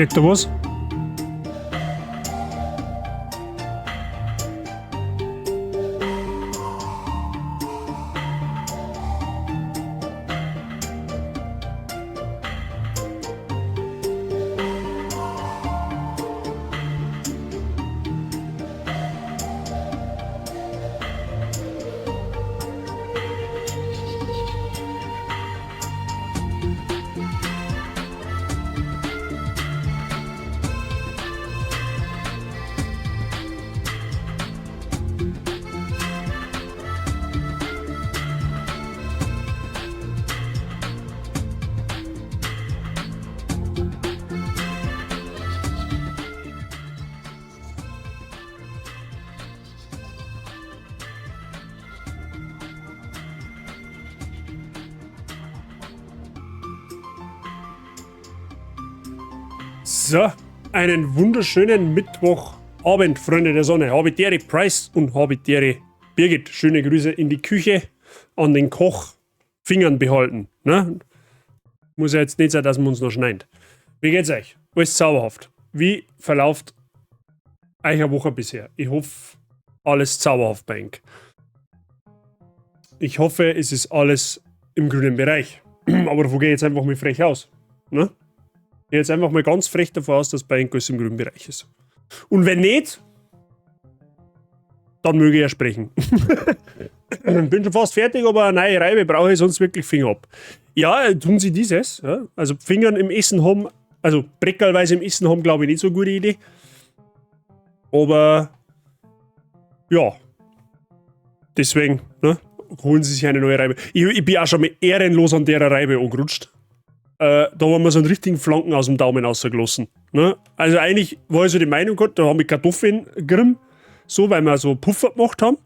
Geht da was? So, einen wunderschönen Mittwochabend, Freunde der Sonne. Habe Dere Price und habe Dere Birgit. Schöne Grüße in die Küche an den Koch. Fingern behalten. Ne? Muss ja jetzt nicht sein, dass man uns noch schneit. Wie geht's euch? Alles zauberhaft. Wie verläuft eure Woche bisher? Ich hoffe, alles zauberhaft bei euch. Ich hoffe, es ist alles im grünen Bereich. Aber davon gehe ich jetzt einfach mal frech aus. Ne? Ich gehe jetzt einfach mal ganz frech davon aus, dass bei euch alles im grünen Bereich ist. Und wenn nicht, dann möge ich ja sprechen. Bin schon fast fertig, aber eine neue Reibe brauche ich sonst wirklich Finger ab. Ja, tun Sie dieses. Ja? Also Fingern im Essen haben, also breckerlweise im Essen haben, glaube ich, nicht so eine gute Idee. Aber ja, deswegen, ne, holen Sie sich eine neue Reibe. Ich bin auch schon mal ehrenlos an der Reibe angerutscht. Da haben wir so einen richtigen Flanken aus dem Daumen rausgelassen. Ne? Also eigentlich war ich so die Meinung gehabt, da haben wir Kartoffeln grimm, so, weil wir so Puffer gemacht haben.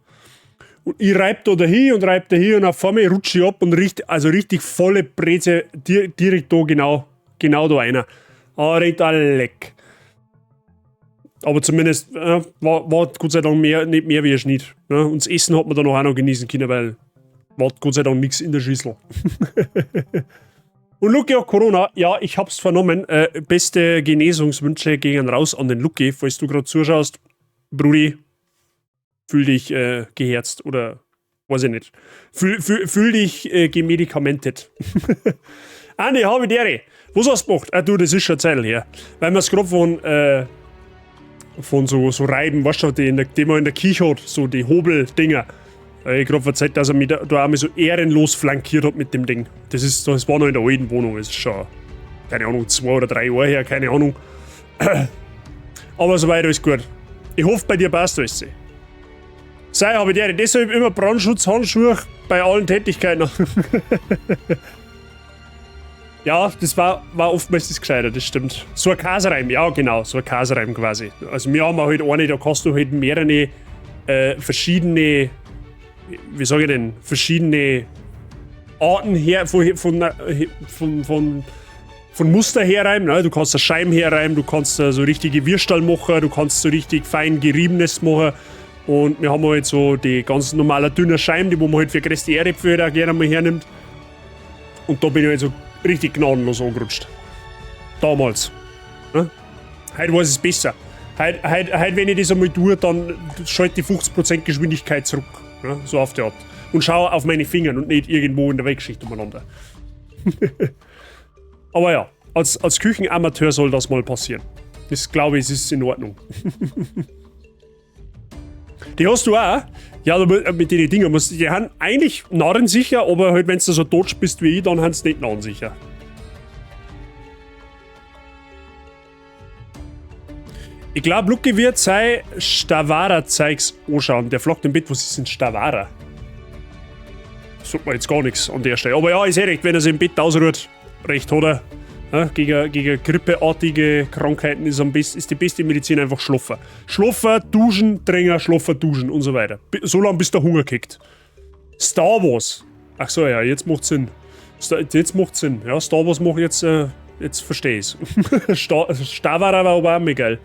Und ich reib da dahin und reib da hin und auf einmal rutsche ich ab und richt, also richtig volle Breze direkt da genau da einer. Ah, recht leck. Aber zumindest war Gott sei Dank nicht mehr wie ein Schnitt. Ne? Und das Essen hat man dann auch noch genießen können, weil war Gott sei Dank nichts in der Schüssel. Und Lucky hat Corona, ja, ich hab's vernommen. Beste Genesungswünsche gehen raus an den Lucky, falls du grad zuschaust. Brudi, fühl dich geherzt oder weiß ich nicht. Fühl dich gemedikamentet. Andi, hab ich dere. Was hast du gemacht? Ah, du, das ist schon Zeit her. Weil wir's grad von so Reiben, weißt du, die man in der Küche hat, so die Hobel-Dinger. Weil ich grad verzeiht, dass er mich da einmal so ehrenlos flankiert hat mit dem Ding. Das war noch in der alten Wohnung, das ist schon, keine Ahnung, 2 oder 3 Jahre her, keine Ahnung. Aber soweit alles gut. Ich hoffe, bei dir passt alles. Sei, habe ich dir deshalb immer Brandschutzhandschuhe bei allen Tätigkeiten. Ja, das war oftmals das Gescheiter, das stimmt. So ein Kasereim, ja genau, so ein Kasereim quasi. Also wir haben halt eine, da kannst du halt mehrere verschiedene, wie sag ich denn, verschiedene Arten her, von, von, von, von, von Muster herreimen, ne? Du kannst eine Scheiben herreimen, du kannst so richtige Würstel machen, du kannst so richtig fein geriebenes machen. Und wir haben halt so die ganz normale dünne Scheiben, die wo man halt für größte Erdäpfel halt auch gerne mal hernimmt. Und da bin ich halt so richtig gnadenlos angerutscht. Damals. Ne? Heute weiß ich's besser. Heut, wenn ich das einmal tue, dann schalte ich 50% Geschwindigkeit zurück. Ne? So auf die Art. Und schau auf meine Finger und nicht irgendwo in der Weltgeschichte umeinander. Aber ja, als Küchenamateur soll das mal passieren. Das glaube ich, ist in Ordnung. Die hast du auch? Ja, aber mit den Dingern, die haben eigentlich narrensicher, aber halt, wenn du so tot bist wie ich, dann haben sie nicht narrensicher. Ich glaub, Lucky wird sein Stavara-Zeugs anschauen. Der flockt im Bett, was ist denn Stavara? Sagt mir jetzt gar nichts an der Stelle. Aber ja, ist eh recht, wenn er sich im Bett ausruht, recht hat er. Ja, gegen grippeartige Krankheiten ist die beste Medizin einfach schlafen. Schlafen, duschen, trinken, schlafen, duschen und so weiter. So lange, bis der Hunger kickt. Star Wars. Ach so, ja, jetzt macht's Sinn. Jetzt macht's Sinn. Ja, Star Wars macht jetzt, jetzt versteh ich's. Star Wars war aber auch mega geil.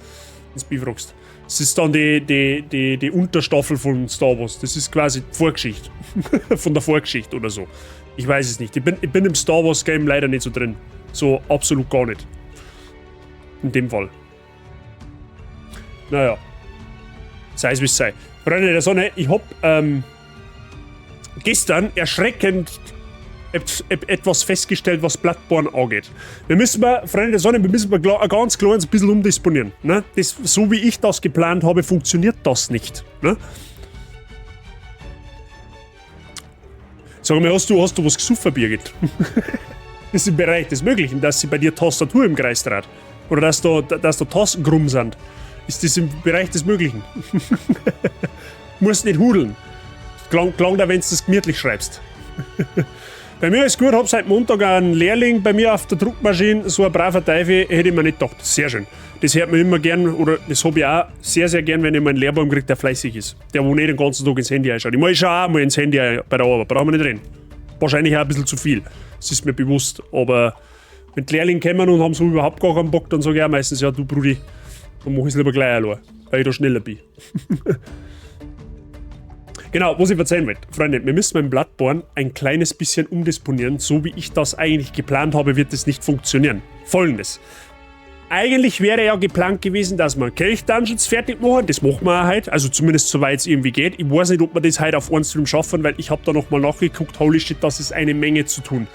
Wenn du mich fragst. Das ist dann die Unterstaffel von Star Wars. Das ist quasi die Vorgeschichte. Von der Vorgeschichte oder so. Ich weiß es nicht. Ich bin im Star Wars Game leider nicht so drin. So absolut gar nicht. In dem Fall. Naja. Sei es, wie es sei. Freunde der Sonne, ich hab gestern erschreckend etwas festgestellt, was Bloodborne angeht. Wir müssen mal, Freunde der Sonne, wir müssen mal ein ganz kleines bisschen umdisponieren. Ne? Das, so wie ich das geplant habe, funktioniert das nicht. Ne? Sag mal, hast du was gesoffen, Birgit? Das ist im Bereich des Möglichen, dass sie bei dir Tastatur im Kreis dreht. Oder dass da Tasten krumm sind. Ist das im Bereich des Möglichen? Musst nicht hudeln. Klang da, wenn du das gemütlich schreibst. Bei mir ist gut, hab seit Montag einen Lehrling bei mir auf der Druckmaschine, so ein braver Teufel, hätte ich mir nicht gedacht. Sehr schön. Das hört man immer gern, oder das hab ich auch sehr, sehr gern, wenn ich mal einen Lehrbaum kriege, der fleißig ist. Der, wo nicht den ganzen Tag ins Handy einschaut. Ich meine, ich schau auch mal ins Handy ein bei der Arbeit, brauchen wir nicht reden. Wahrscheinlich auch ein bisschen zu viel. Das ist mir bewusst. Aber wenn die Lehrlinge kommen und haben so überhaupt gar keinen Bock, dann sage ich auch meistens, ja du Brudi, dann mach ich's lieber gleich allein, weil ich da schneller bin. Genau, was ich erzählen wollte. Freunde, wir müssen beim Bloodborne ein kleines bisschen umdisponieren. So wie ich das eigentlich geplant habe, wird es nicht funktionieren. Folgendes. Eigentlich wäre ja geplant gewesen, dass wir Kelch-Dungeons fertig machen. Das machen wir auch heute. Also zumindest soweit es irgendwie geht. Ich weiß nicht, ob wir das heute auf einen Stream schaffen, weil ich hab da nochmal nachgeguckt. Holy shit, das ist eine Menge zu tun.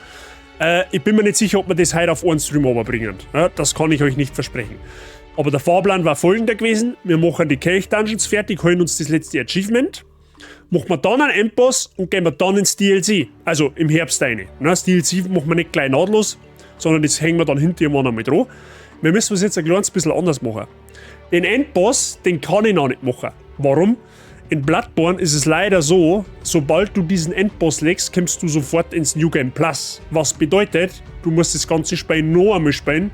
Ich bin mir nicht sicher, ob wir das heute auf einen Stream runterbringen. Ja, das kann ich euch nicht versprechen. Aber der Fahrplan war folgender gewesen. Wir machen die Kelch-Dungeons fertig, holen uns das letzte Achievement. Machen wir dann einen Endboss und gehen wir dann ins DLC. Also im Herbst rein. Ne, das DLC machen wir nicht gleich nahtlos, sondern das hängen wir dann hinter irgendwann einmal dran. Wir müssen es jetzt ein kleines bisschen anders machen. Den Endboss, den kann ich noch nicht machen. Warum? In Bloodborne ist es leider so, sobald du diesen Endboss legst, kommst du sofort ins New Game Plus. Was bedeutet, du musst das ganze Spiel noch einmal spielen,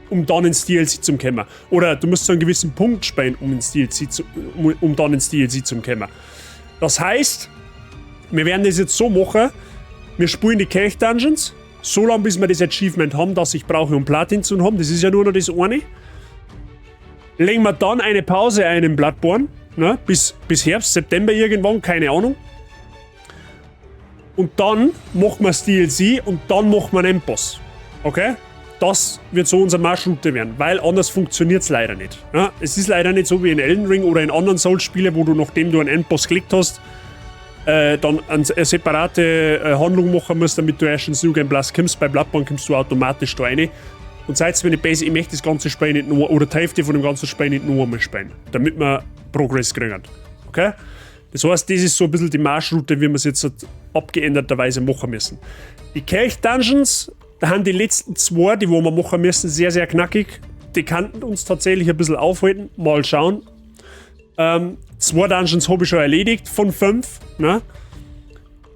um dann ins DLC zu kommen. Oder du musst zu einem gewissen Punkt spielen, um, ins DLC zu, um, um dann ins DLC zu kommen. Das heißt, wir werden das jetzt so machen, wir spielen die Kelch Dungeons, so lange, bis wir das Achievement haben, das ich brauche, um Platin zu haben. Das ist ja nur noch das eine. Legen wir dann eine Pause ein im Bloodborne, ne, bis Herbst, September irgendwann, keine Ahnung. Und dann machen wir das DLC und dann machen wir einen Endboss. Okay? Das wird so unsere Marschroute werden, weil anders funktioniert's leider nicht. Ja, es ist leider nicht so wie in Elden Ring oder in anderen Souls-Spielen, wo du, nachdem du einen Endboss geklickt hast, dann eine separate Handlung machen musst, damit du erst ins New Game Plus kommst. Bei Bloodborne kommst du automatisch da rein. Und seid mir nicht böse, ich möchte das ganze Spiel nicht nur, oder die Hälfte von dem ganzen Spiel nicht nur einmal spielen, damit wir Progress kriegen. Okay? Das heißt, das ist so ein bisschen die Marschroute, wie wir es jetzt abgeänderterweise machen müssen. Die Kelch-Dungeons, da haben die letzten zwei, die wo wir machen müssen, sehr, sehr knackig. Die könnten uns tatsächlich ein bisschen aufhalten. Mal schauen. 2 Dungeons habe ich schon erledigt von 5. Ne?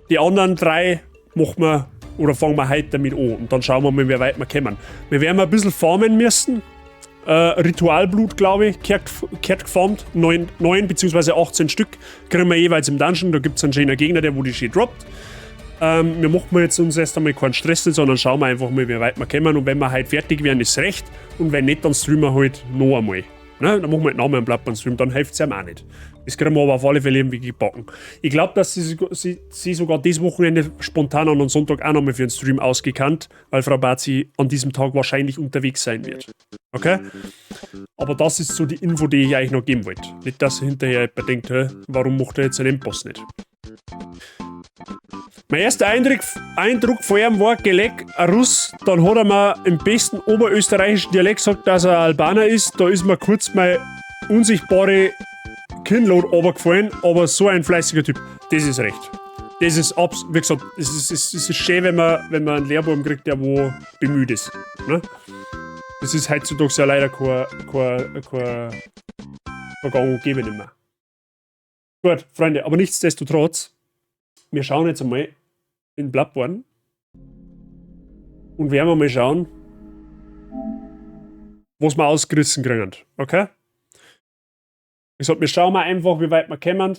Die anderen 3 machen wir oder fangen wir heute damit an. Und dann schauen wir mal, wie weit wir kommen. Wir werden ein bisschen farmen müssen. Ritualblut, glaube ich, kehrt gefarmt. 9 beziehungsweise 18 Stück kriegen wir jeweils im Dungeon. Da gibt's einen schönen Gegner, der wo die schön droppt. Wir machen jetzt uns erst einmal keinen Stress, sondern schauen wir einfach mal, wie weit wir kommen. Und wenn wir halt fertig werden, ist recht. Und wenn nicht, dann streamen wir halt noch einmal. Ne? Dann machen wir halt noch einmal einen Bloodborne-Stream, dann hilft's ja auch nicht. Das kriegen wir aber auf alle Fälle irgendwie gebacken. Ich glaub, dass sie sogar dieses Wochenende spontan an einem Sonntag auch nochmal für einen Stream ausgekannt, weil Frau Bazi an diesem Tag wahrscheinlich unterwegs sein wird. Okay? Aber das ist so die Info, die ich euch noch geben wollte. Nicht, dass hinterher jemand denkt, hä, warum macht er jetzt einen Endboss nicht? Mein erster Eindruck von ihm war, Geleck, ein Russ. Dann hat er mir im besten oberösterreichischen Dialekt gesagt, dass er Albaner ist. Da ist mir kurz meine unsichtbare Kinnlade runtergefallen, aber so ein fleißiger Typ, das ist recht. Das ist abs-, wie gesagt, es ist schön, wenn man einen Lehrbuben kriegt, der wo bemüht ist. Ne? Das ist heutzutage ja leider kein Gang und Gäbe nicht mehr. Gut, Freunde, aber nichtsdestotrotz, wir schauen jetzt einmal in Bloodborne und werden wir mal schauen, was wir ausgerissen kriegen. Okay? Ich sag, wir schauen mal einfach, wie weit wir kommen.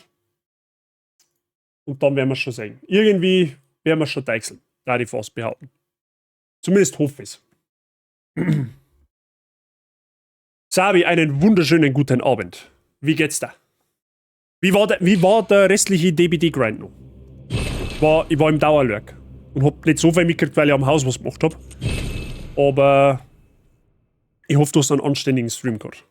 Und dann werden wir schon sehen. Irgendwie werden wir schon deichseln, da ich fast behaupten. Zumindest hoffe ich's. Sabi, einen wunderschönen guten Abend. Wie geht's da? Wie war der restliche DBD-Grind noch? Ich war im Dauerlurk und hab nicht so viel mitgekriegt, weil ich am Haus was gemacht hab. Aber Ich hoffe, du hast einen anständigen Stream gehabt.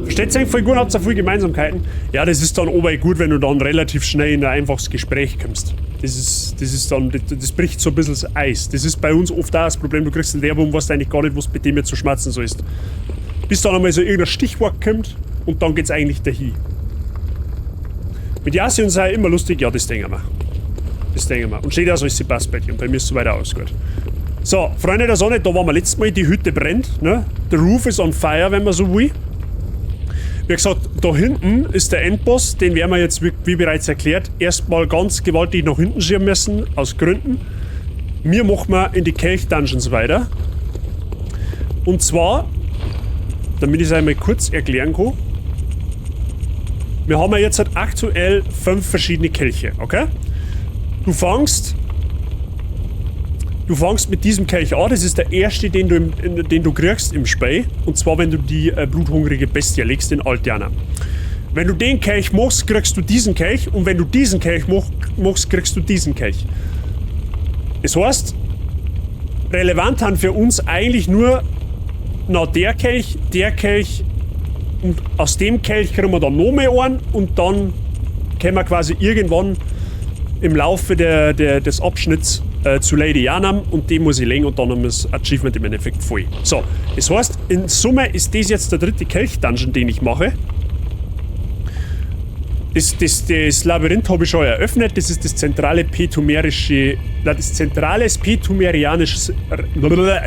Versteht ihr voll gut, habt ihr viele Gemeinsamkeiten? Ja, das ist dann oberg gut, wenn du dann relativ schnell in ein einfaches Gespräch kommst. Das ist dann, das bricht so ein bisschen das Eis. Das ist bei uns oft auch das Problem, du kriegst einen Lehrbuch und weißt eigentlich gar nicht, was bei dem jetzt zu schmerzen so ist. Bis dann einmal so irgendein Stichwort kommt und dann geht's eigentlich dahin. Mit Yasi und sei immer lustig, ja, das denken wir. Das denken wir. Und steht auch so, ist sie passt bei dir und bei mir ist soweit auch alles gut. So, Freunde der Sonne, da waren wir letztes Mal, die Hütte brennt, ne? The roof is on fire, wenn man so will. Wie gesagt, da hinten ist der Endboss, den werden wir jetzt, wie bereits erklärt, erstmal ganz gewaltig nach hinten schieben müssen, aus Gründen. Wir machen mal in die Kelch-Dungeons weiter. Und zwar, damit ich es einmal kurz erklären kann, wir haben ja jetzt halt aktuell 5 verschiedene Kelche, okay? Du fangst mit diesem Kelch an, das ist der erste, den du kriegst im Spiel. Und zwar, wenn du die bluthungrige Bestie erlegst in Alt Yharnam. Wenn du den Kelch machst, kriegst du diesen Kelch. Und wenn du diesen Kelch machst, kriegst du diesen Kelch. Das heißt, relevant haben für uns eigentlich nur noch der Kelch und aus dem Kelch kriegen wir dann noch mehr einen und dann können wir quasi irgendwann im Laufe des Abschnitts zu Lady Yharnam und den muss ich legen und dann haben wir das Achievement im Endeffekt voll. So, das heißt, in Summe ist das jetzt der dritte Kelch-Dungeon, den ich mache. Das Labyrinth habe ich schon eröffnet, das ist das zentrale petumerische, nein, das zentrale petumerianische,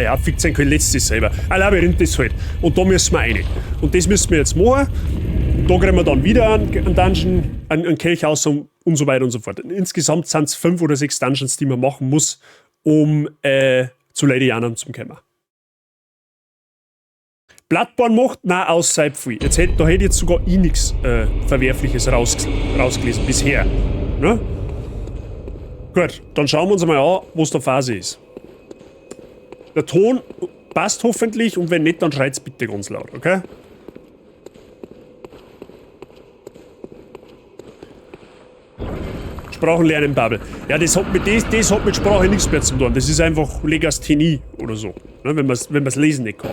ja, fickt sein letztes selber. Ein Labyrinth ist halt. Und da müssen wir rein. Und das müssen wir jetzt machen. Da kriegen wir dann wieder einen Dungeon, einen Kelch aus und so weiter und so fort. Insgesamt sind es 5 oder 6 Dungeons, die man machen muss, um zu Lady Yharnam zu kommen. Bloodborne macht, nein, außer viel. Da hätte jetzt sogar ich nichts Verwerfliches rausgelesen bisher. Ne? Gut, dann schauen wir uns mal an, was da Phase ist. Der Ton passt hoffentlich und wenn nicht, dann schreit's bitte ganz laut, okay? Sprachen lernen, Bubble. Ja, das hat mit Sprache nichts mehr zu tun. Das ist einfach Legasthenie oder so. Ne, wenn man's lesen nicht kann.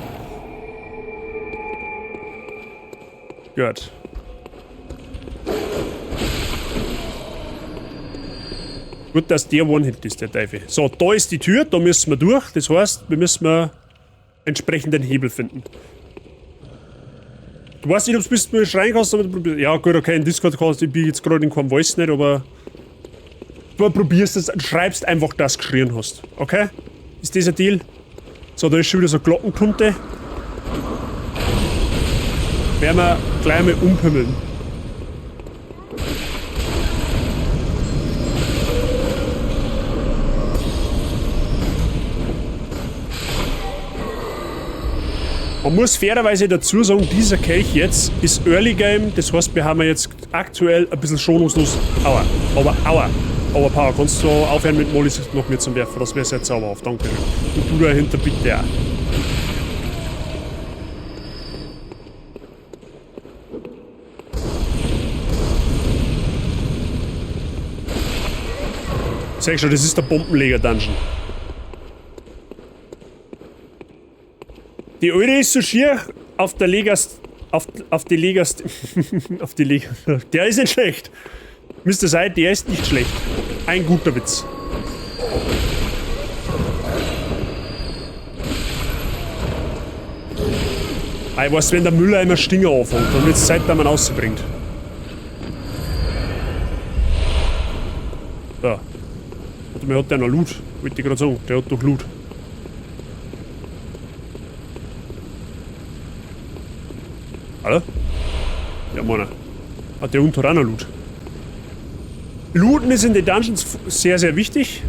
Gut. Gut, dass der One-Hit ist, der Teufel. So, da ist die Tür, da müssen wir durch. Das heißt, wir müssen entsprechend den Hebel finden. Du weißt nicht, ob du bis du schreien kannst, aber du probierst. Ja, gut, okay, in Discord kannst du, ich bin jetzt gerade in keinem Voice nicht, aber du probierst es, schreibst einfach, dass du geschrien hast. Okay? Ist das ein Deal? So, da ist schon wieder so Glockenkunte. Werden wir gleich mal umpümmeln. Man muss fairerweise dazu sagen, dieser Kelch jetzt ist Early Game, das heißt, wir haben jetzt aktuell ein bisschen schonungslos. Aua, aber aua, aua, Power, kannst du aufhören mit Mollys noch mir zum Werfen, das wäre sehr zauberhaft, danke. Und du dahinter bitte auch. Sag schon, das ist der Bombenleger-Dungeon. Die Alte ist so schier auf der Legast, auf die Legast, auf die Leg, der ist nicht schlecht. Mister Seid, der ist nicht schlecht. Ein guter Witz. Ah, ich weiß, wenn der Müller immer Stinger anfängt, dann wird's Zeit, dass man rausbringt. So. Warte mal, hat der noch Loot? Wollte ich grad sagen, der hat doch Loot. Hallo? Ja, Mann. Hat der unten auch noch Loot? Looten ist in den Dungeons sehr, sehr wichtig,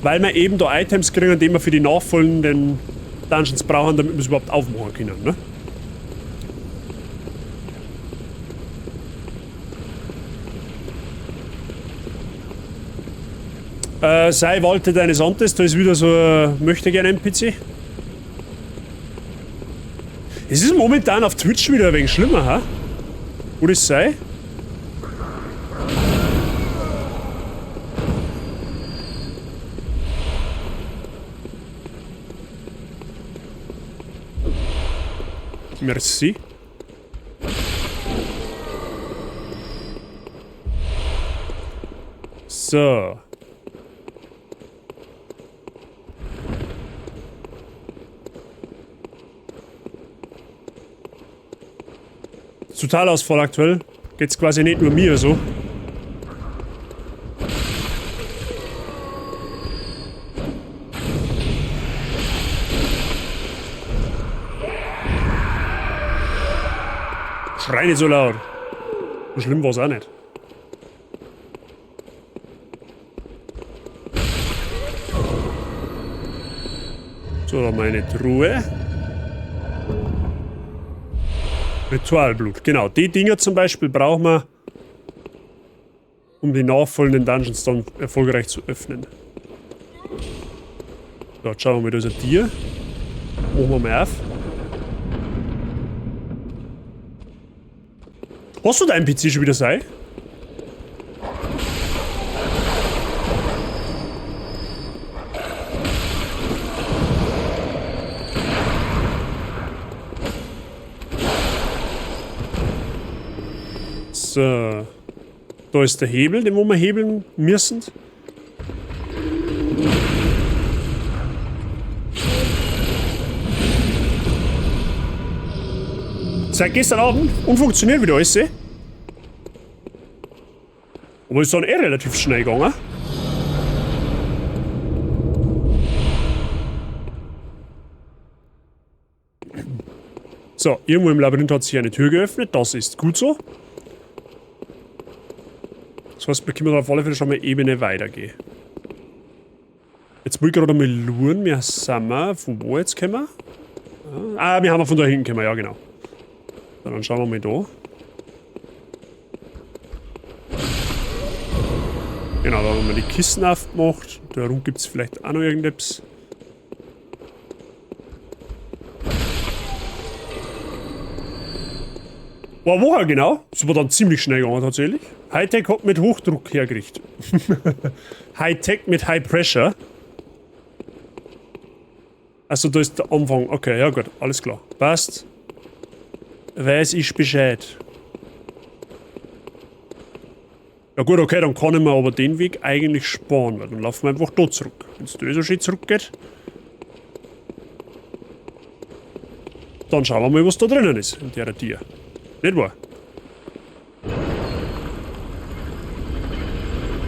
weil wir eben da Items kriegen, die wir für die nachfolgenden Dungeons brauchen, damit wir es überhaupt aufmachen können. Ne? Sei Walte deines Amtes, da ist wieder so ein Möchtegern-N P C. Es ist momentan auf Twitch wieder ein wenig schlimmer, ha? Wo das sei? Merci. So. Totalausfall aktuell. Geht's quasi nicht nur mir so. Schrei nicht so laut. So schlimm war's auch nicht. So, meine Truhe. Ritualblut, genau. Die Dinger zum Beispiel brauchen wir, um die nachfolgenden Dungeons dann erfolgreich zu öffnen. So, jetzt schauen wir mal, da ist ein Tier. Machen wir mal auf. Hast du deinen PC schon wieder sei? So. Da ist der Hebel, den wo wir hebeln müssen. Seit gestern Abend und funktioniert wieder alles. Aber ist dann eh relativ schnell gegangen. So, irgendwo im Labyrinth hat sich eine Tür geöffnet. Das ist gut so. Das heißt, wir können da auf alle Fälle schon mal Ebene weitergehen. Jetzt will ich gerade mal schauen, wir sind wir, von wo jetzt kommen wir? Ah, wir haben von da hinten gekommen, ja genau. So, dann schauen wir mal da. Genau, da haben wir die Kisten aufgemacht. Da rum gibt es vielleicht auch noch irgendetwas. War woher genau? Das war dann ziemlich schnell gegangen tatsächlich. Hightech hat mit Hochdruck hergerichtet. Hightech mit High Pressure. Also da ist der Anfang. Okay, ja gut, alles klar. Passt. Weiß ich Bescheid. Ja gut, okay, dann kann ich mir aber den Weg eigentlich sparen, weil dann laufen wir einfach da zurück. Wenn es da so schön zurückgeht. Dann schauen wir mal, was da drinnen ist, in der Tier. Nicht wahr?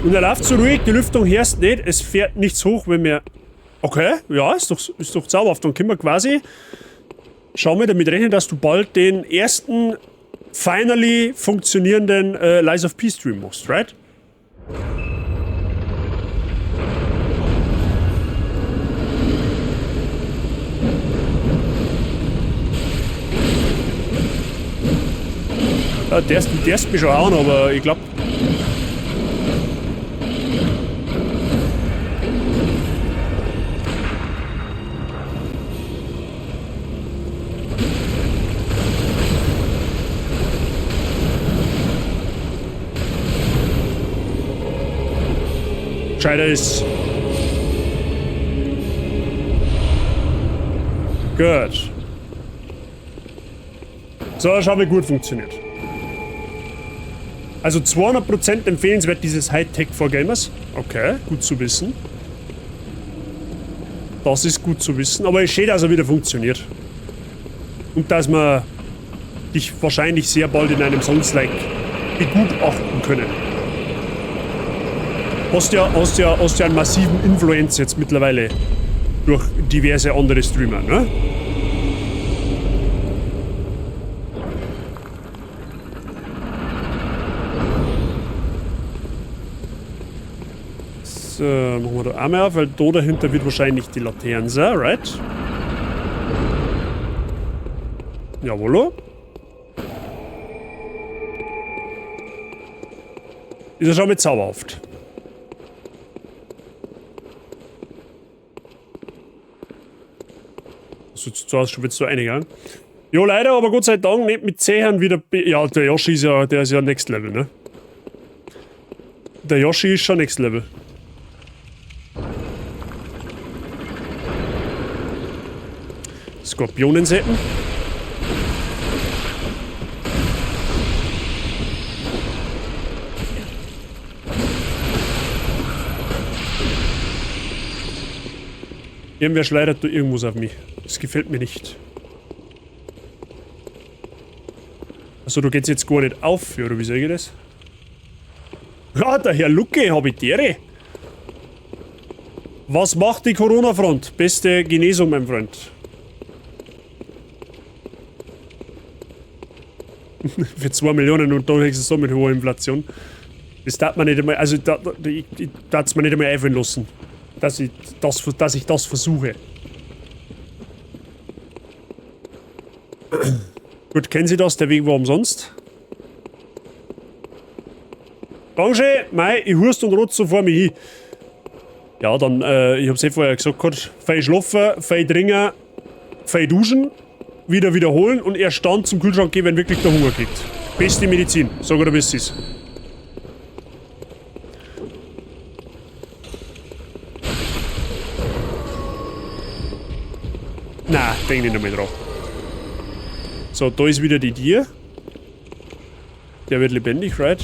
Und er läuft so ruhig, die Lüftung hörst nicht, es fährt nichts hoch, wenn wir... Okay, ja, ist doch zauberhaft. Dann können wir quasi... Schauen wir damit rechnen, dass du bald den ersten finally funktionierenden Lies of P Stream machst, right? Ja, der ist mich schon an, aber ich glaube... Gescheiter ist. Gut. So, schauen wir, wie gut funktioniert. Also 200% empfehlenswert dieses Hightech for Gamers. Okay, gut zu wissen. Das ist gut zu wissen. Aber es steht, dass er wieder funktioniert. Und dass wir dich wahrscheinlich sehr bald in einem Souls-like begutachten können. Hast ja einen massiven Influence jetzt mittlerweile durch diverse andere Streamer, ne? So, machen wir da auch mal auf, weil da dahinter wird wahrscheinlich die Laterne sein, right? Jawollo. Ist ja schon mit zauberhaft. So aus, schon wird's so eingegangen. Jo, leider, aber Gott sei Dank nicht mit Zehern wieder. Ja, der Yoshi ist ja, der ist ja Next Level, ne? Der Yoshi ist schon Next Level. Skorpionenseppen. Irgendwer schleudert da irgendwas auf mich. Das gefällt mir nicht. Also, du geht's jetzt gar nicht auf, oder wie soll ich das? Ja, der Herr Lucke, hab ich dere. Was macht die Corona-Front? Beste Genesung, mein Freund. Für 2 Millionen und dann höchstens so mit hoher Inflation. Das darf man nicht einmal, also da, ich, ich darf's mir nicht einmal einfallen lassen, dass ich das versuche. Gut, kennen Sie das? Der Weg war umsonst. Dankeschön, mei, ich hust und rotz so vor mich hin. Ja, dann, ich hab's eh vorher gesagt gehabt, fein schlafen, fein trinken, fein duschen, wieder wiederholen und erst dann zum Kühlschrank gehen, wenn wirklich der Hunger kriegt. Beste Medizin, sag oder wie es ist. Na, denk nicht mehr dran. So, da ist wieder die Tier. Der wird lebendig, right?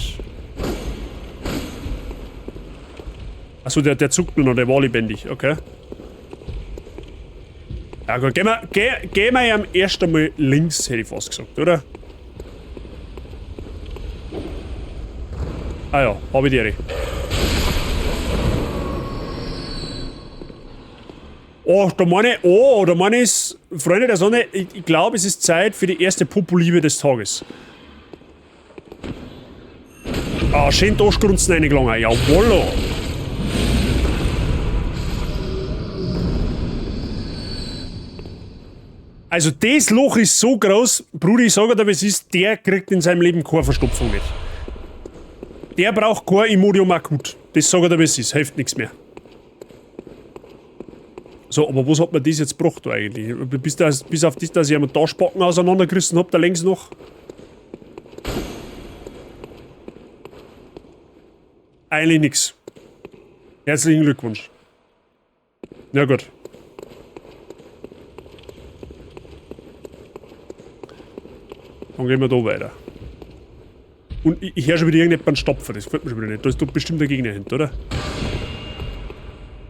Achso, der zuckt nur noch, der war lebendig, okay. Ja gut, gehen wir ja erst einmal links, hätte ich fast gesagt, oder? Ah ja, hab ich die. Oh, da meine ich, Freunde der Sonne, ich glaube, es ist Zeit für die erste Popoliebe des Tages. Ah, schön Toschgrunzen reingelangen, jawollo! Also das Loch ist so groß, Bruder, ich sage dir, wie es ist, der kriegt in seinem Leben keine Verstopfung nicht. Der braucht kein Imodium akut. Das sage ich dir, wie es ist, hilft nichts mehr. So, aber was hat man das jetzt gebracht eigentlich? Bis auf das, dass ich einmal Taschbacken auseinandergerissen hab, da längs noch. Eigentlich nix. Herzlichen Glückwunsch. Na gut. Dann gehen wir da weiter. Und ich höre schon wieder irgendjemanden stopfen, das gefällt mir schon wieder nicht. Da ist doch bestimmt der Gegner hinter, oder?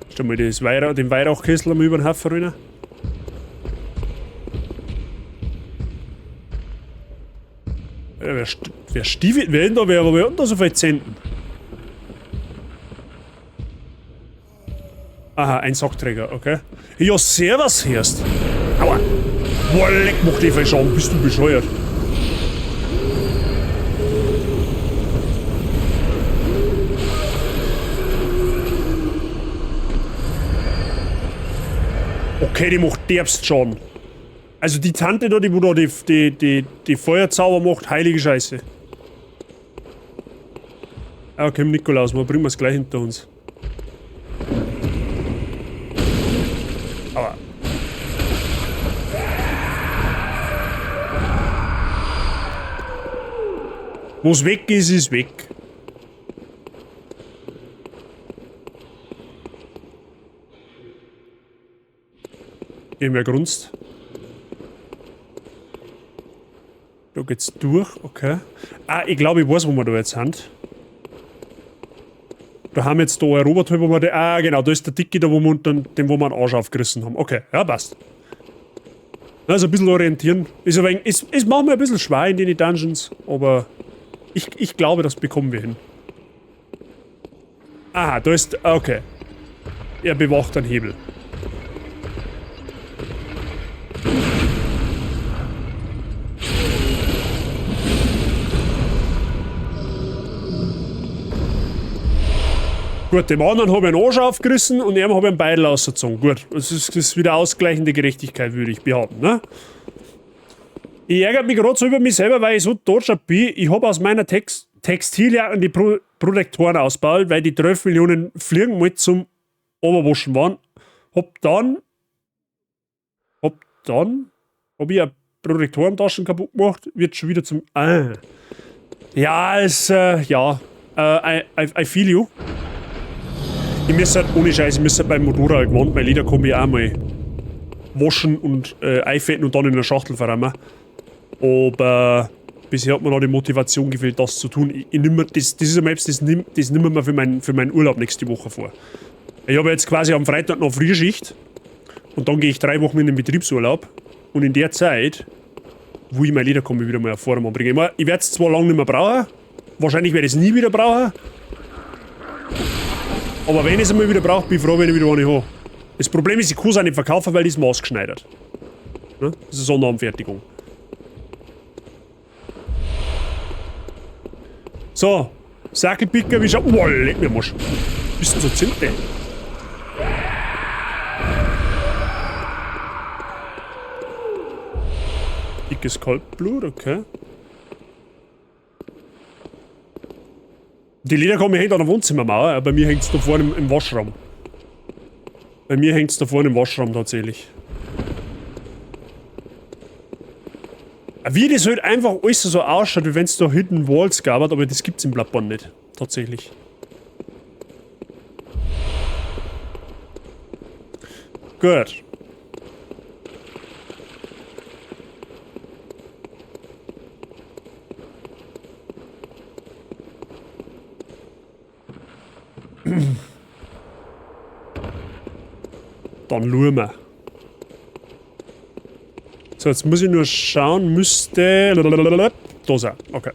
Stell mal das den Weihrauchkessel einmal über den Haufen rein. Ja, wer stiefelt, wer denn da, wer hat denn da so viele Zenten? Aha, ein Sackträger, okay. Ja, servus, hörst. Aua. Boah, leck, mach die viel Schaden, bist du bescheuert? Okay, die macht derbst Schaden. Also die Tante da, die wo da die Feuerzauber macht, heilige Scheiße. Okay, Nikolaus, wir bringen es gleich hinter uns. Aber. Wo's weg ist, ist weg. Irgendwer grunzt. Da geht's durch, okay. Ah, ich glaube, ich weiß, wo wir da jetzt sind. Da haben wir jetzt da erobert, wo wir die, ah, genau, da ist der Dicke da, wo wir unten, den, wo wir einen Arsch aufgerissen haben. Okay, ja, passt. Also ein bisschen orientieren. Ist ein wenig, ist manchmal ein bisschen schwer in den Dungeons, aber ich glaube, das bekommen wir hin. Aha, da ist, okay. Er bewacht einen Hebel. Gut, dem anderen habe ich einen Arsch aufgerissen und ihm habe ich einen Beidel ausgezogen. Gut, das ist wieder ausgleichende Gerechtigkeit, würde ich behaupten, ne? Ich ärgere mich gerade so über mich selber, weil ich so tot bin. Ich habe aus meiner Textiljacken die Protektoren ausgebaut, weil die 12 Millionen Fliegen mit zum Oberwaschen waren. Hab ich eine Protektorentaschen kaputt gemacht, wird schon wieder zum... Ah. Ja, es, ja. I feel you. Ich müsste halt, ohne Scheiß, ich müsste halt beim Motorrad gewohnt, mein Lederkombi auch mal waschen und einfetten und dann in der Schachtel verrammen. Aber bisher hat mir noch die Motivation gefehlt, das zu tun. Ich nimm mir, das ist ein Maps, das nimm mir für meinen Urlaub nächste Woche vor. Ich habe jetzt quasi am Freitag noch Frühschicht Und dann gehe ich 3 Wochen in den Betriebsurlaub. Und in der Zeit, wo ich meine Lederkombi wieder mal auf Vordermann bringe. Ich, mein, ich werde es zwar lange nicht mehr brauchen, wahrscheinlich werde ich es nie wieder brauchen, aber wenn ich es einmal wieder brauche, bin ich froh, wenn ich wieder eine habe. Das Problem ist, ich kann es auch nicht verkaufen, weil die ist maßgeschneidert. Ne? Das ist eine Sonderanfertigung. So, Sackelpicker, wie schaut. Oh, leck mir Marsch. Bist du so Zimte? Dickes Kaltblut, okay. Die Lederkombi hängt an der Wohnzimmermauer, bei mir hängt es da vorne im Waschraum. Bei mir hängt es da vorne im Waschraum tatsächlich. Wie das halt einfach alles so ausschaut, wie wenn es da Hidden Walls gab, aber das gibt's im Bloodborne nicht. Tatsächlich. Gut. Dann schauen wir. So, jetzt muss ich nur schauen, müsste... Da sein, okay.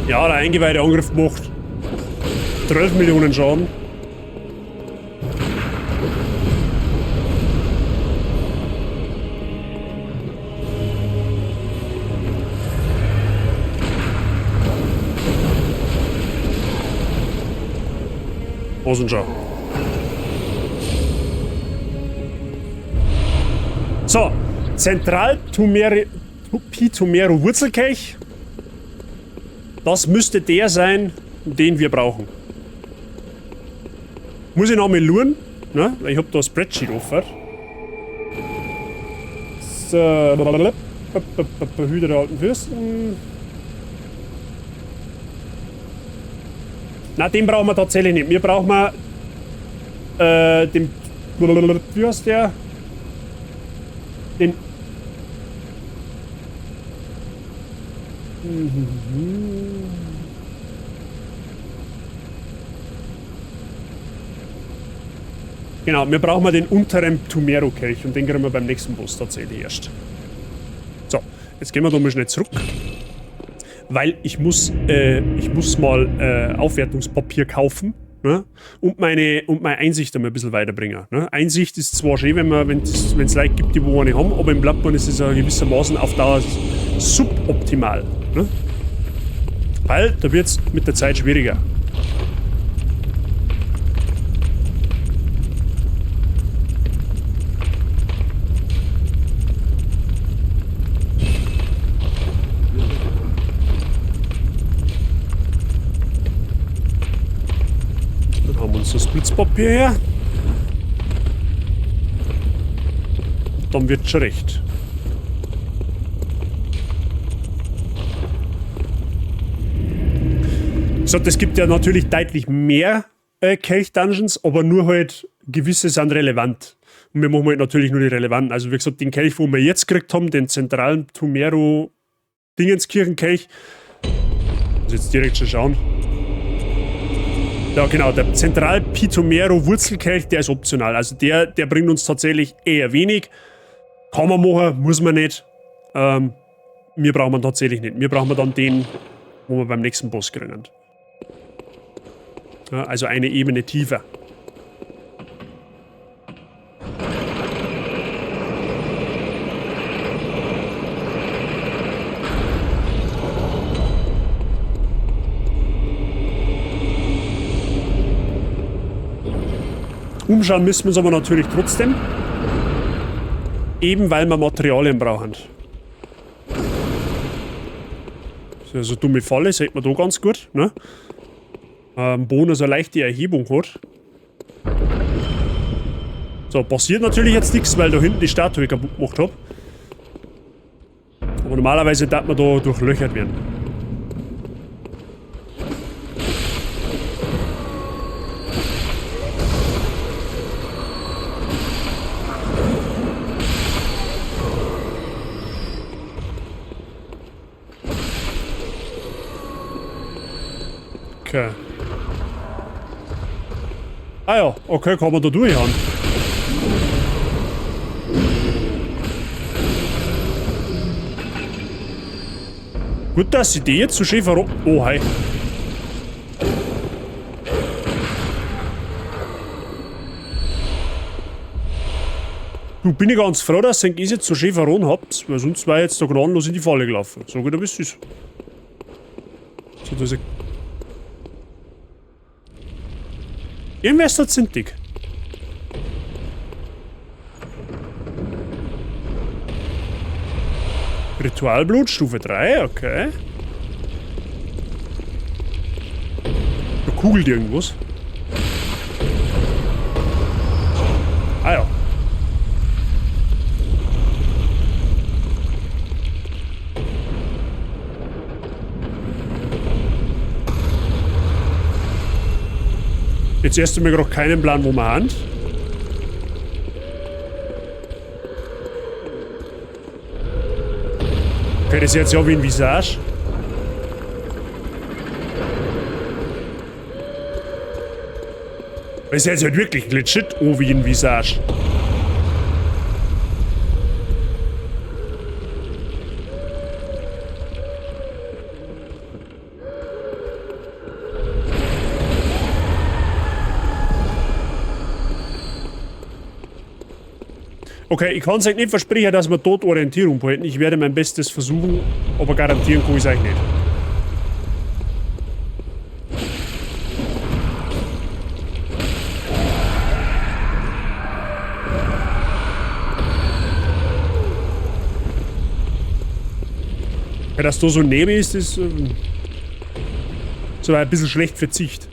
Ja, der eingeweihte Angriff macht 12 Millionen Schaden. Hosenschau. So, Zentral Pitomero Wurzelkelch. Das müsste der sein, den wir brauchen. Muss ich noch mal luren, ne? Ich hab da ein Spreadsheet offen. So, Hüter der alten Fürsten. Na, den brauchen wir tatsächlich nicht. Wir brauchen den. Wie heißt der? Den. Genau, wir brauchen den unteren Tumero-Kelch und den kriegen wir beim nächsten Boss tatsächlich erst. So, jetzt gehen wir da mal schnell zurück. Weil ich muss mal Aufwertungspapier kaufen, ne? Und meine Einsicht einmal ein bisschen weiterbringen. Ne? Einsicht ist zwar schön, wenn es Leute gibt, die wo eine haben, aber im Bloodborne ist es ja gewissermaßen auf Dauer suboptimal. Ne? Weil da wird es mit der Zeit schwieriger. Dann haben wir uns das Blitzpapier her. Und dann wird schon recht. So, das gibt ja natürlich deutlich mehr Kelch-Dungeons, aber nur halt gewisse sind relevant. Und wir machen halt natürlich nur die relevanten. Also wie gesagt, den Kelch, wo wir jetzt gekriegt haben, den zentralen Tumero Dingenskirchenkelch. Muss jetzt direkt schon schauen. Ja, genau, der Zentral Pitomero Wurzelkelch, der ist optional. Also der bringt uns tatsächlich eher wenig. Kann man machen, muss man nicht. Wir brauchen wir tatsächlich nicht. Wir brauchen dann den, wo wir beim nächsten Boss kriegen. Ja, also eine Ebene tiefer. Umschauen müssen wir uns aber natürlich trotzdem. Eben weil wir Materialien brauchen. Das ist ja so eine dumme Falle, sieht man da ganz gut, ne? Boden so eine leichte Erhebung hat. So, passiert natürlich jetzt nichts, weil da hinten die Statue kaputt gemacht hab. Aber normalerweise darf man da durchlöchert werden. Okay. Ah ja, okay, kann man da durchhauen. Gut, dass sie die jetzt so schön verro-. Oh, hi. Du, bin ich ganz froh, dass ihr jetzt so schön verrohen habt, weil sonst war ich jetzt da gnadenlos in die Falle gelaufen. So gut, aber ist süß. So, da ist ein. Irgendwer ist da zintig. Ritualblut, Stufe 3, okay. Da kugelt irgendwas. Ah ja. Jetzt erst einmal gerade keinen Plan, wo wir sind. Okay, das ist jetzt ja wie ein Visage. Das ist jetzt halt wirklich legit oh, wie ein Visage. Okay, ich kann es euch nicht versprechen, dass wir dort Orientierung behalten. Ich werde mein Bestes versuchen, aber garantieren kann ich es euch nicht. Ja, dass da so Nebel ist, ist so ein bisschen schlecht für Sicht.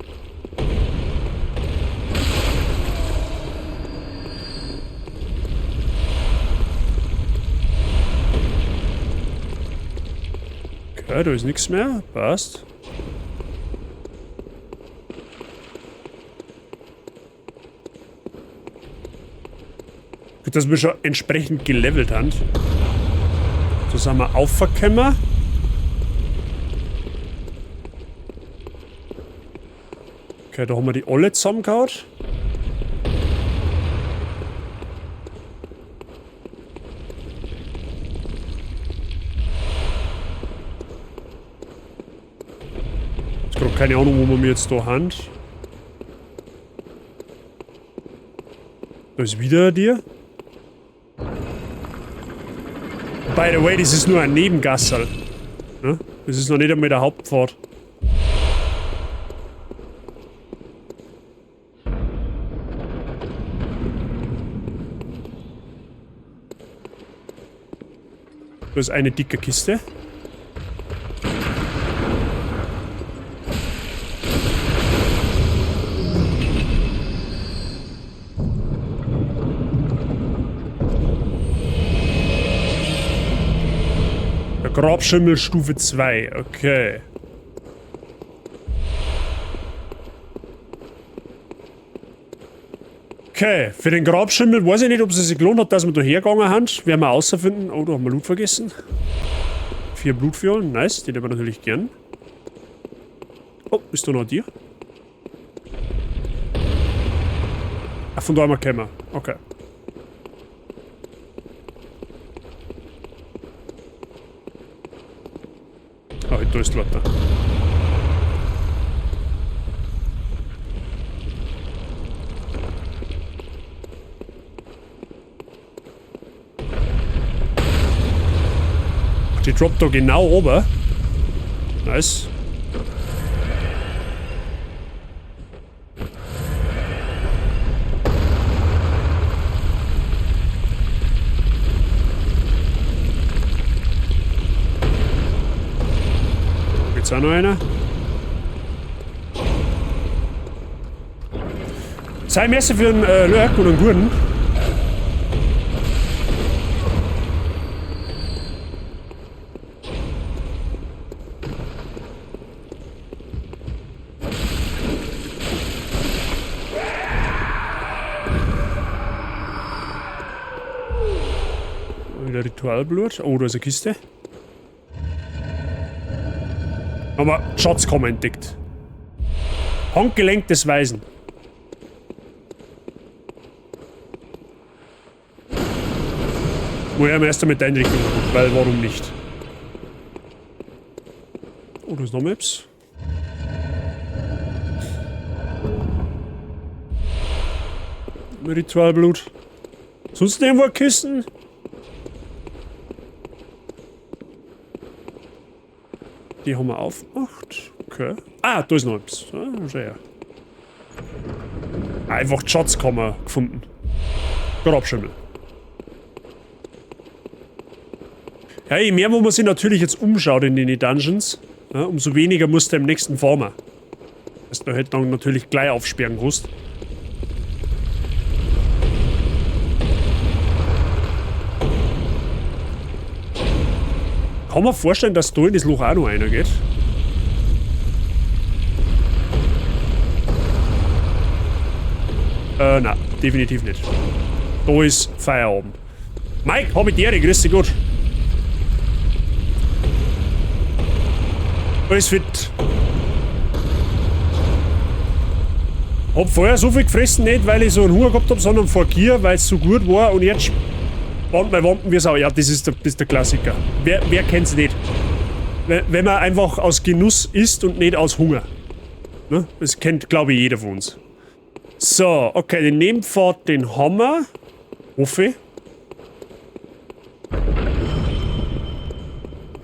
Okay, da ist nichts mehr. Passt. Gut, dass wir schon entsprechend gelevelt haben. So sind wir aufgekommen. Okay, da haben wir die alle zusammengehauen. Ich hab keine Ahnung, wo wir jetzt da haben. Da ist wieder dir. By the way, das ist nur ein Nebengasserl. Ne? Das ist noch nicht einmal der Hauptpfad. Da ist eine dicke Kiste. Der Grabschimmel Stufe 2, okay. Okay, für den Grabschimmel weiß ich nicht, ob es sich gelohnt hat, dass wir da hergegangen haben. Werden wir außerfinden. Oh, da haben wir Loot vergessen. 4 Blutfiolen, nice, die nehmen wir natürlich gern. Oh, ist da noch ein Tier? Ach, von da haben wir gekommen. Okay. Ah, da ist lauter. Die droppt da genau oben. Nice. Ist auch noch einer. Sei merci für den Lurk und einen guten. Wieder Ritualblut. Oh, da ist eine Kiste. Haben wir Schatzkammer entdeckt. Handgelenk des Weisen. Woher am ersten mit der Einrichtung, weil warum nicht? Oh, da ist noch Maps. Ritualblut. Sonst irgendwo Kisten? Die haben wir aufgemacht. Okay. Ah, da ist noch etwas. Ah, schau her. Einfach die Schatzkammer gefunden. Grabschimmel. Ja, je mehr, wo man sich natürlich jetzt umschaut in den Dungeons, ja, umso weniger musst du im nächsten farmen. Das du halt dann natürlich gleich aufsperren kannst. Kann man vorstellen, dass da in das Loch auch noch einer geht? Nein, definitiv nicht. Da ist Feierabend. Mike, hab ich die Ehre, grüß dich Gott. Alles fit. Hab vorher so viel gefressen, nicht weil ich so einen Hunger gehabt hab, sondern vor Gier, weil es so gut war und jetzt spannt mein Wampen wie Sau. Ja, das ist der Klassiker. Wer kennt's nicht? Wenn man einfach aus Genuss isst und nicht aus Hunger. Ne? Das kennt, glaube ich, jeder von uns. So, okay, den Nebenpfad, den haben wir. Hoffe ich.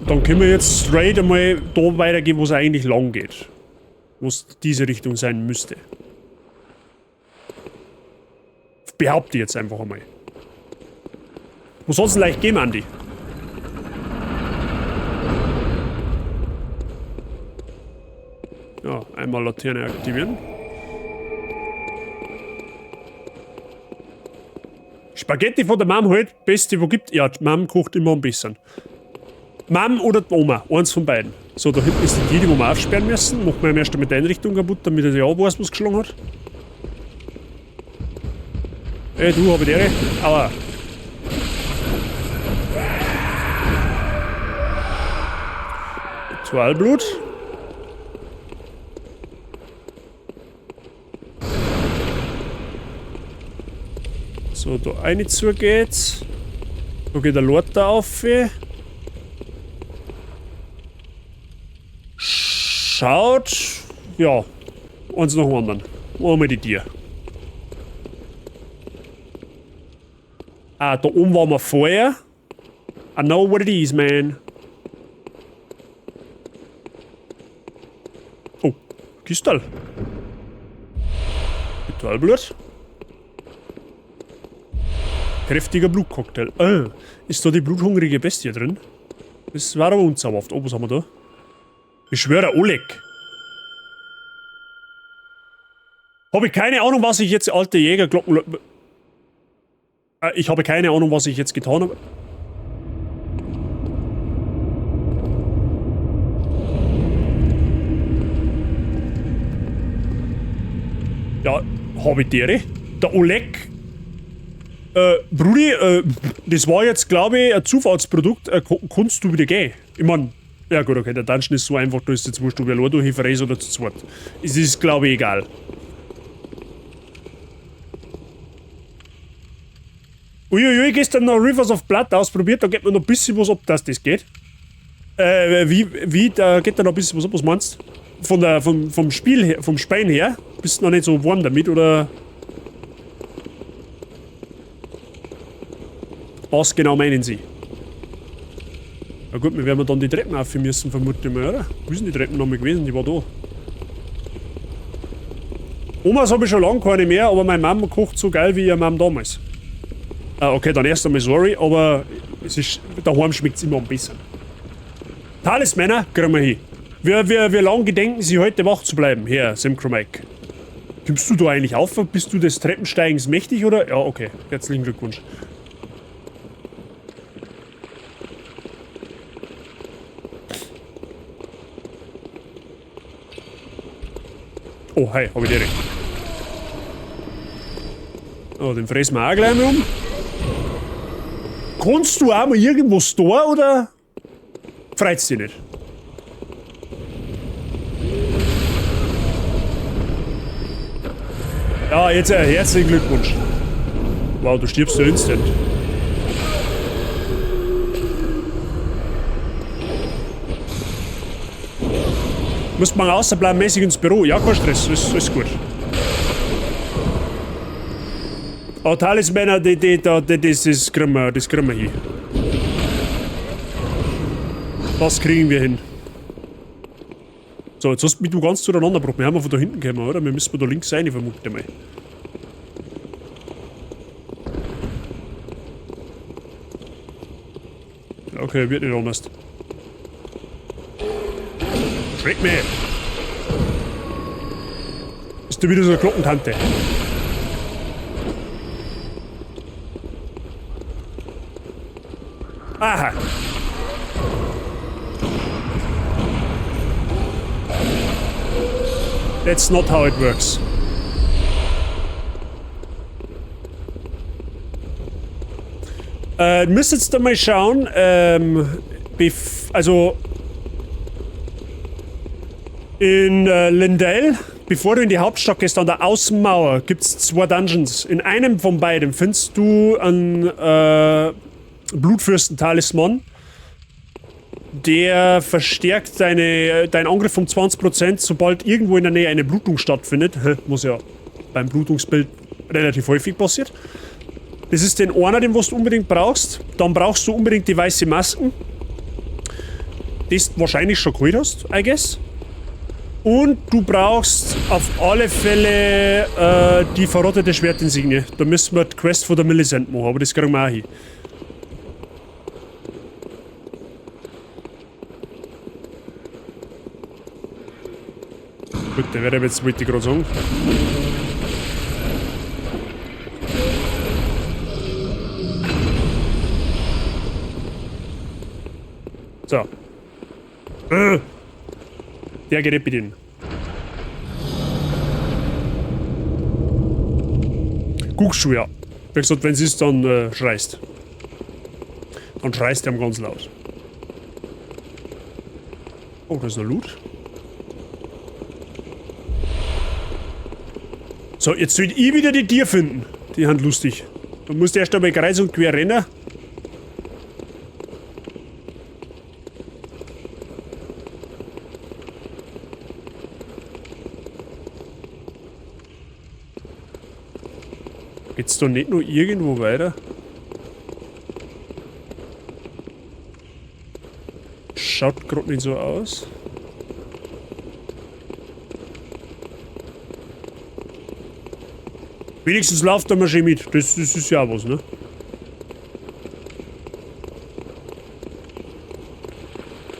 Dann können wir jetzt straight einmal da weitergehen, wo es eigentlich lang geht. Wo es diese Richtung sein müsste. Behaupte ich jetzt einfach einmal. Wo soll's denn leicht gehen, Andi? Ja, einmal Laterne aktivieren. Spaghetti von der Mom halt, beste, wo gibt. Ja, die Mom kocht immer am besten. Mom oder die Oma, eins von beiden. So, da hinten ist die Tür, die wir aufsperren müssen. Machen wir erst mit der Einrichtung kaputt, damit er ja auch weiß, was geschlagen hat. Ey, du, hab ich die Ehre. Aua. Ritualblut. So, da eine zugeht. Da geht der Lord da auf. Schaut. Ja. Eins nach dem anderen. Machen wir die Tier. Ah, da oben waren wir vorher. I know what it is, man. Oh, Kistal. Ritualblut. Kräftiger Blutcocktail. Ist da die bluthungrige Bestie drin? Das war aber unzauberhaft. Oh, was haben wir da? Ich schwöre, Oleg. Hab ich keine Ahnung, was ich jetzt... Alte Jägerglocken... Ich habe keine Ahnung, was ich jetzt getan habe. Ja, hab ich die Ehre. Der Oleg... Brudi, das war jetzt, glaube ich, ein Zufallsprodukt. Kannst du wieder gehen? Ich mein, ja gut, okay, der Dungeon ist so einfach, da ist jetzt wurscht, ob ich allein durchfräse oder zu zweit. Es ist, glaube ich, egal. Uiuiui, gestern noch Rivers of Blood ausprobiert, da geht mir noch ein bisschen was ab, dass das geht. Da geht da noch ein bisschen was ab, was meinst du? Von der, vom, vom Spiel her, vom Spein her? Bist du noch nicht so warm damit, oder? Was genau meinen Sie? Na gut, wir werden dann die Treppen aufführen müssen, vermute ich mal, oder? Wo sind die Treppen nochmal gewesen? Die war da. Omas habe ich schon lange keine mehr, aber meine Mama kocht so geil wie ihre Mom damals. Okay, dann erst einmal sorry, aber es ist, daheim schmeckt's immer am besten. Talismänner kriegen wir hin. Wie lange gedenken Sie heute wach zu bleiben, Herr Simcromac? Kommst du da eigentlich auf? Bist du des Treppensteigens mächtig, oder? Ja, okay. Herzlichen Glückwunsch. Oh, hi, hab ich direkt. Oh, den fressen wir auch gleich mal um. Kannst du auch mal irgendwo da, oder? Freut's dich nicht? Ja, jetzt herzlichen Glückwunsch. Wow, du stirbst ja instant. Muss man außerplanmäßig ins Büro? Ja, kein Stress, ist gut. Oh, Talismänner, das kriegen wir, das kriegen wir hin. Das kriegen wir hin. So, jetzt hast du mich du ganz zueinander gebracht. Wir haben ja von da hinten gekommen, oder? Wir müssen da links sein, ich vermute mal. Okay, wird nicht anders. Schreck mich! Ist du wieder so eine Glockentante? Aha! That's not how it works. Müsst jetzt da mal schauen, also in Leyndell, bevor du in die Hauptstadt gehst, an der Außenmauer, gibt's 2 Dungeons. In einem von beiden findest du einen Blutfürsten-Talisman. Der verstärkt deinen Angriff um 20%, sobald irgendwo in der Nähe eine Blutung stattfindet. Muss ja beim Blutungsbild relativ häufig passiert. Das ist den einer, den was du unbedingt brauchst. Dann brauchst du unbedingt die weiße Masken. Die du wahrscheinlich schon geholt hast, I guess. Und du brauchst auf alle Fälle die verrottete Schwertinsigne. Da müssen wir die Quest von der Millicent machen, aber das kriegen wir auch hin. Gut, der werde ich jetzt, wollte ich gerade sagen. So. Der Gerät bedienen. Guckst du ja. Wie gesagt, wenn sie es dann schreist. Dann schreist er ganz laut. Oh, da ist noch Loot. So, jetzt soll ich wieder die Tier finden. Die sind lustig. Da musst du erst einmal kreuz und quer rennen. Geht's da nicht noch irgendwo weiter? Schaut grad nicht so aus. Wenigstens läuft der Maschine mit. Das ist ja auch was, ne?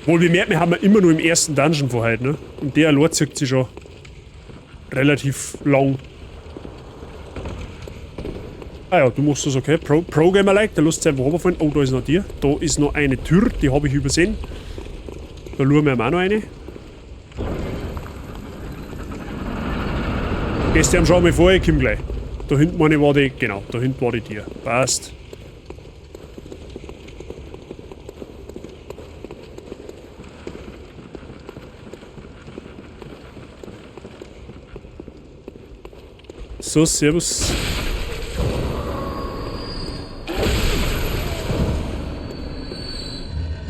Wohl bemerkt, wir haben ja immer nur im ersten Dungeon von heute, ne? Und der allein zieht sich schon relativ lang. Ah ja, du machst das okay. Pro-Gamer-like, der lässt sich einfach runterfallen. Oh, da ist noch Tier. Da ist noch eine Tür, die habe ich übersehen. Da schauen wir auch noch eine. Gehst du am schon mal vor, ich komm gleich. Da hinten meine war die, genau, da hinten war die Tür. Passt. So, servus.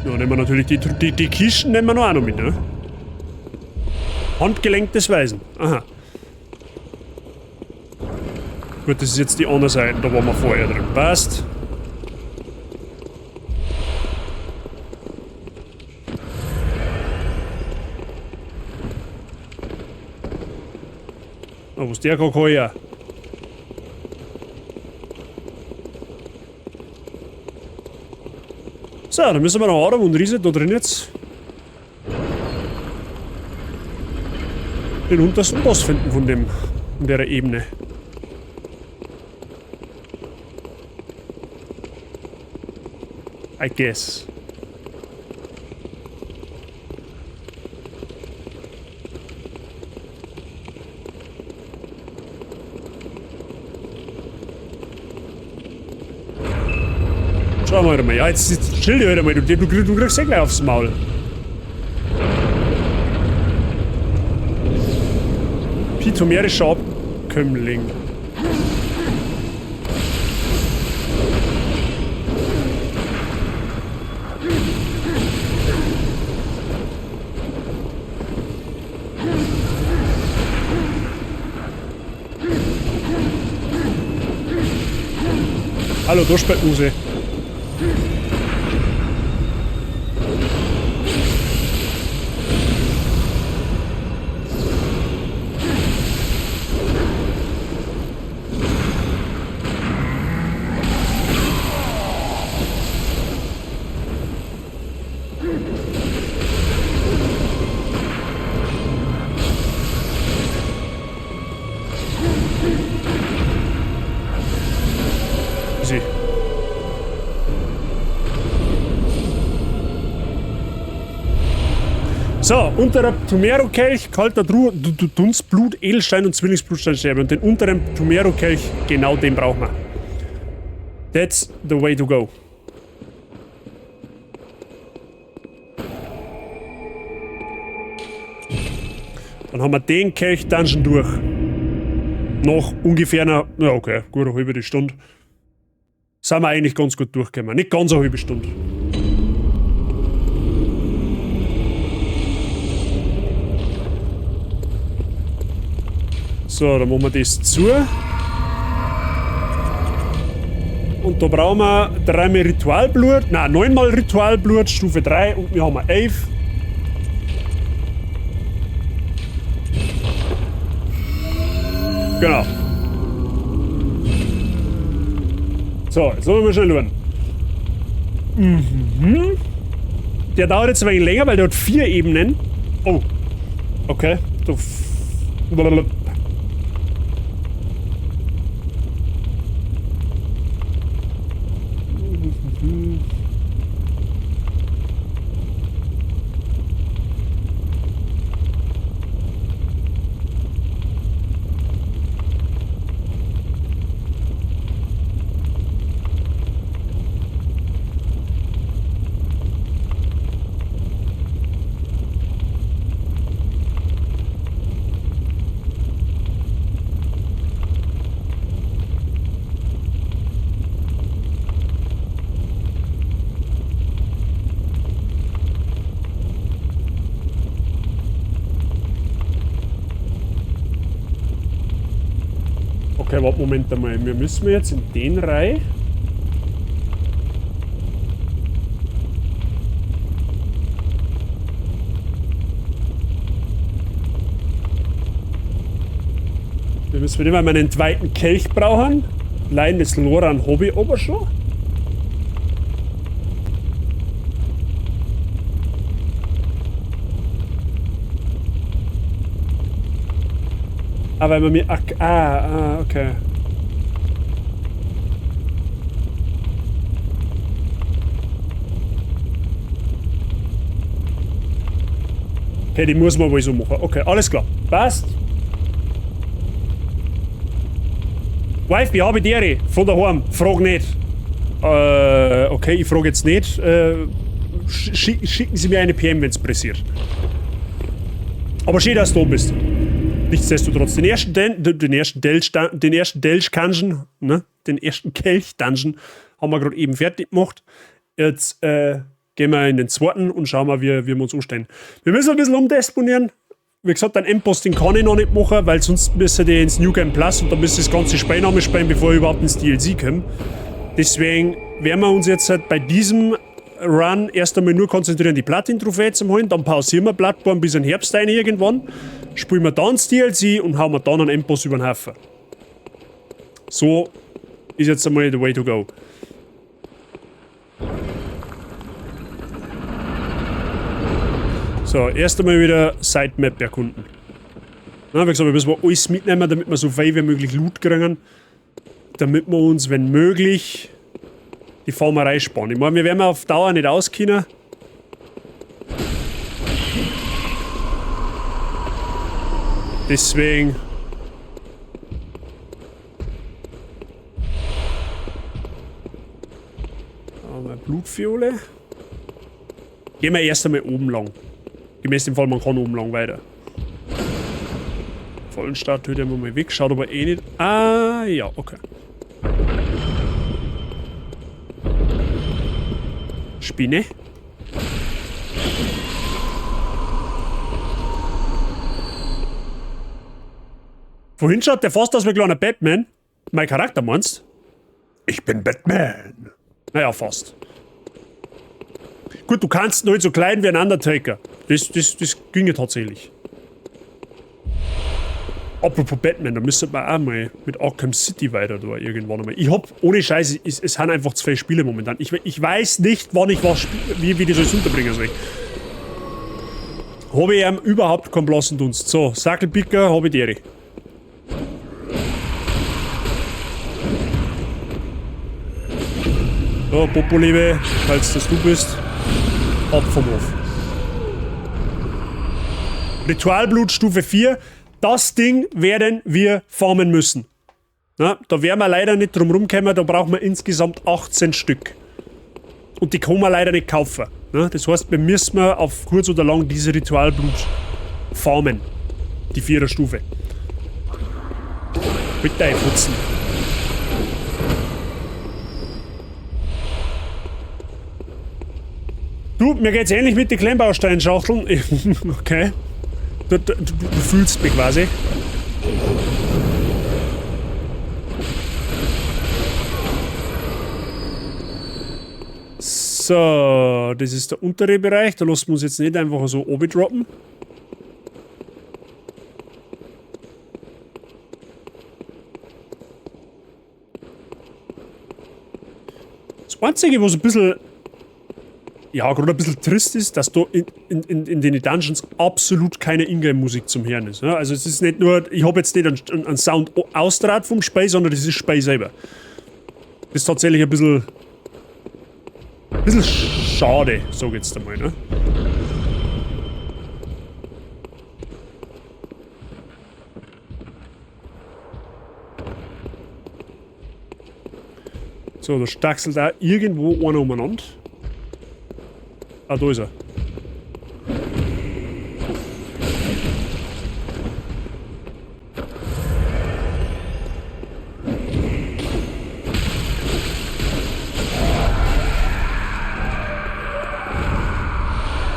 Ja, nehmen wir natürlich die Kisten nehmen wir noch auch noch mit, ne? Handgelenk des Weisen. Aha. Gut, das ist jetzt die andere Seite, da waren wir vorher drin. Passt. Na, wo ist der Kokoja? So, dann müssen wir noch Adam und Riese da drin jetzt. den untersten Boss finden von dem, von der Ebene. I guess. Schau mal mal. Ja, jetzt chill dich halt einmal. Du kriegst eh gleich aufs Maul. Pitomerischer Abkömmling. Hallo, Durchspeckmuse. Easy. So, unterer Pthumeru-Kelch, kalter Dunstblut, Edelstein und Zwillingsblutsteinscherbe. Und den unteren Pthumeru-Kelch, genau den brauchen wir. That's the way to go. Dann haben wir den Kelch-Dungeon durch. Noch ungefähr eine, ja okay, gut eine halbe Stunde. Sind wir eigentlich ganz gut durchgekommen. Nicht ganz eine halbe Stunde. So, dann machen wir das zu. Und da brauchen wir 3-mal Ritualblut, nein, 9-mal Ritualblut, Stufe 3 und wir haben 11. Genau. So, jetzt wollen wir mal schnell schauen. Der dauert jetzt ein wenig länger, weil der hat 4 Ebenen. Oh. Okay. Okay, warte, Moment einmal. Wir müssen jetzt in den Reihe. Wir müssen immer einen zweiten Kelch brauchen. Lein des Loran Hobby aber schon. Ah, weil man mir... Ah, okay. Okay, die muss man wohl so machen. Okay, alles klar. Passt. Wife, ich habe die Ehre. Von daheim. Frag nicht. Okay, ich frage jetzt nicht. Schicken Sie mir eine PM, wenn's pressiert. Aber schön, dass du da bist. Nichtsdestotrotz, den ersten Delch-Dungeon, ne? Den ersten Kelch-Dungeon haben wir gerade eben fertig gemacht. Jetzt gehen wir in den zweiten und schauen mal, wie wir uns anstellen. Wir müssen ein bisschen umdisponieren. Wie gesagt, den Endboss, den kann ich noch nicht machen, weil sonst müsste ich ins New Game Plus und dann müsste ich das ganze Spiel nochmal spielen, bevor ich überhaupt ins DLC komme. Deswegen werden wir uns jetzt halt bei diesem Run erst einmal nur konzentrieren, die Platin-Trophäe zu holen, dann pausieren wir Bloodborne bis in den Herbst rein irgendwann, spielen wir dann das DLC und hauen wir dann einen Endboss über den Haufen. So ist jetzt einmal the way to go. So, erst einmal wieder Sitemap erkunden. Na, wie gesagt, wir müssen alles mitnehmen, damit wir so viel wie möglich Loot kriegen. Damit wir uns, wenn möglich, die Farmerei sparen. Ich meine, wir werden auf Dauer nicht auskennen. Deswegen... Aber Blutfiole. Gehen wir erst einmal oben lang. Gemäß dem Fall, man kann oben lang weiter. Vollenstatue, der wir mal weg. Schaut aber eh nicht. Ah, ja, okay. Spinne. Vorhin schaut der fast aus wie ein kleiner Batman. Mein Charakter meinst? Ich bin Batman. Naja, fast. Gut, du kannst nicht so klein wie ein Undertaker. Das ginge tatsächlich. Apropos Batman, da müsste man auch mal mit Arkham City weiter da irgendwann einmal. Ich hab, ohne Scheiße, es sind einfach 2 Spiele momentan. Ich weiß nicht, wann ich was spiele, wie ich das alles unterbringen soll. Hab ich ihm überhaupt keinen blassen Dunst. So, Sackelpicker, hab ich die. So, Popoliebe, falls das du bist. Ab vom Hof. Ritualblut Stufe 4. Das Ding werden wir farmen müssen. Na, da werden wir leider nicht drum rumkommen, da brauchen wir insgesamt 18 Stück. Und die kann man leider nicht kaufen. Na, das heißt, wir müssen auf kurz oder lang diese Ritualblut farmen. Die 4er Stufe. Bitte einputzen. Du, mir geht's ähnlich mit den Klemmbausteinschachteln. Okay. Du fühlst mich quasi. So, das ist der untere Bereich. Da lassen wir uns jetzt nicht einfach so oben droppen. Das Einzige, was ein bisschen... Ja, gerade ein bisschen trist ist, dass da in den Dungeons absolut keine Ingame-Musik zum Hören ist. Also es ist nicht nur, ich hab jetzt nicht einen Sound austrat vom Spiel, sondern das ist Spiel selber. Das ist tatsächlich ein bisschen schade, sag ich jetzt einmal, ne? So, da stachselt da irgendwo einer umeinander. Ah, da ist er.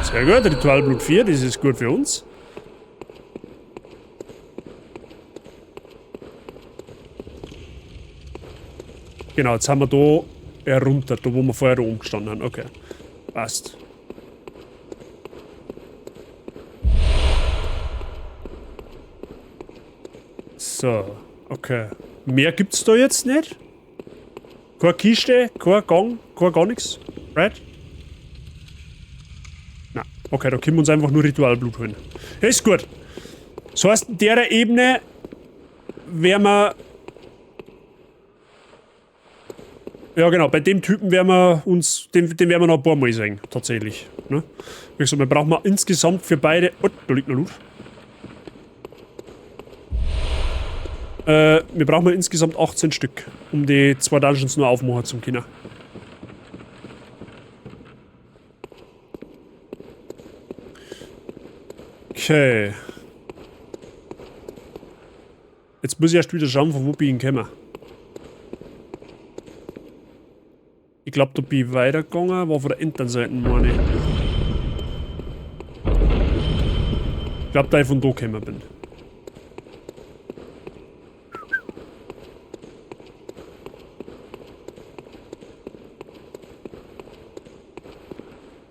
Sehr gut, Ritualblut 4, das ist gut für uns. Genau, jetzt haben wir da herunter, da wo wir vorher da oben gestanden haben. Okay, passt. So, okay. Mehr gibt's da jetzt nicht. Keine Kiste, kein Gang, kein gar nichts. Right? Na, okay, da können wir uns einfach nur Ritualblut holen. Ist gut. Das heißt, in der Ebene werden wir... Ja genau, bei dem Typen werden wir uns... Den werden wir noch ein paar Mal sehen, tatsächlich. Ne? Wie gesagt, wir brauchen insgesamt für beide... Oh, da liegt noch Loot. Wir brauchen mal insgesamt 18 Stück, um die 2 Dungeons nur aufmachen zu können. Okay. Jetzt muss ich erst wieder schauen, von wo bin ich gekommen. Ich glaub, da bin ich weitergegangen, war von der anderen Seite, meine ich. Ich glaub, da ich von da gekommen bin.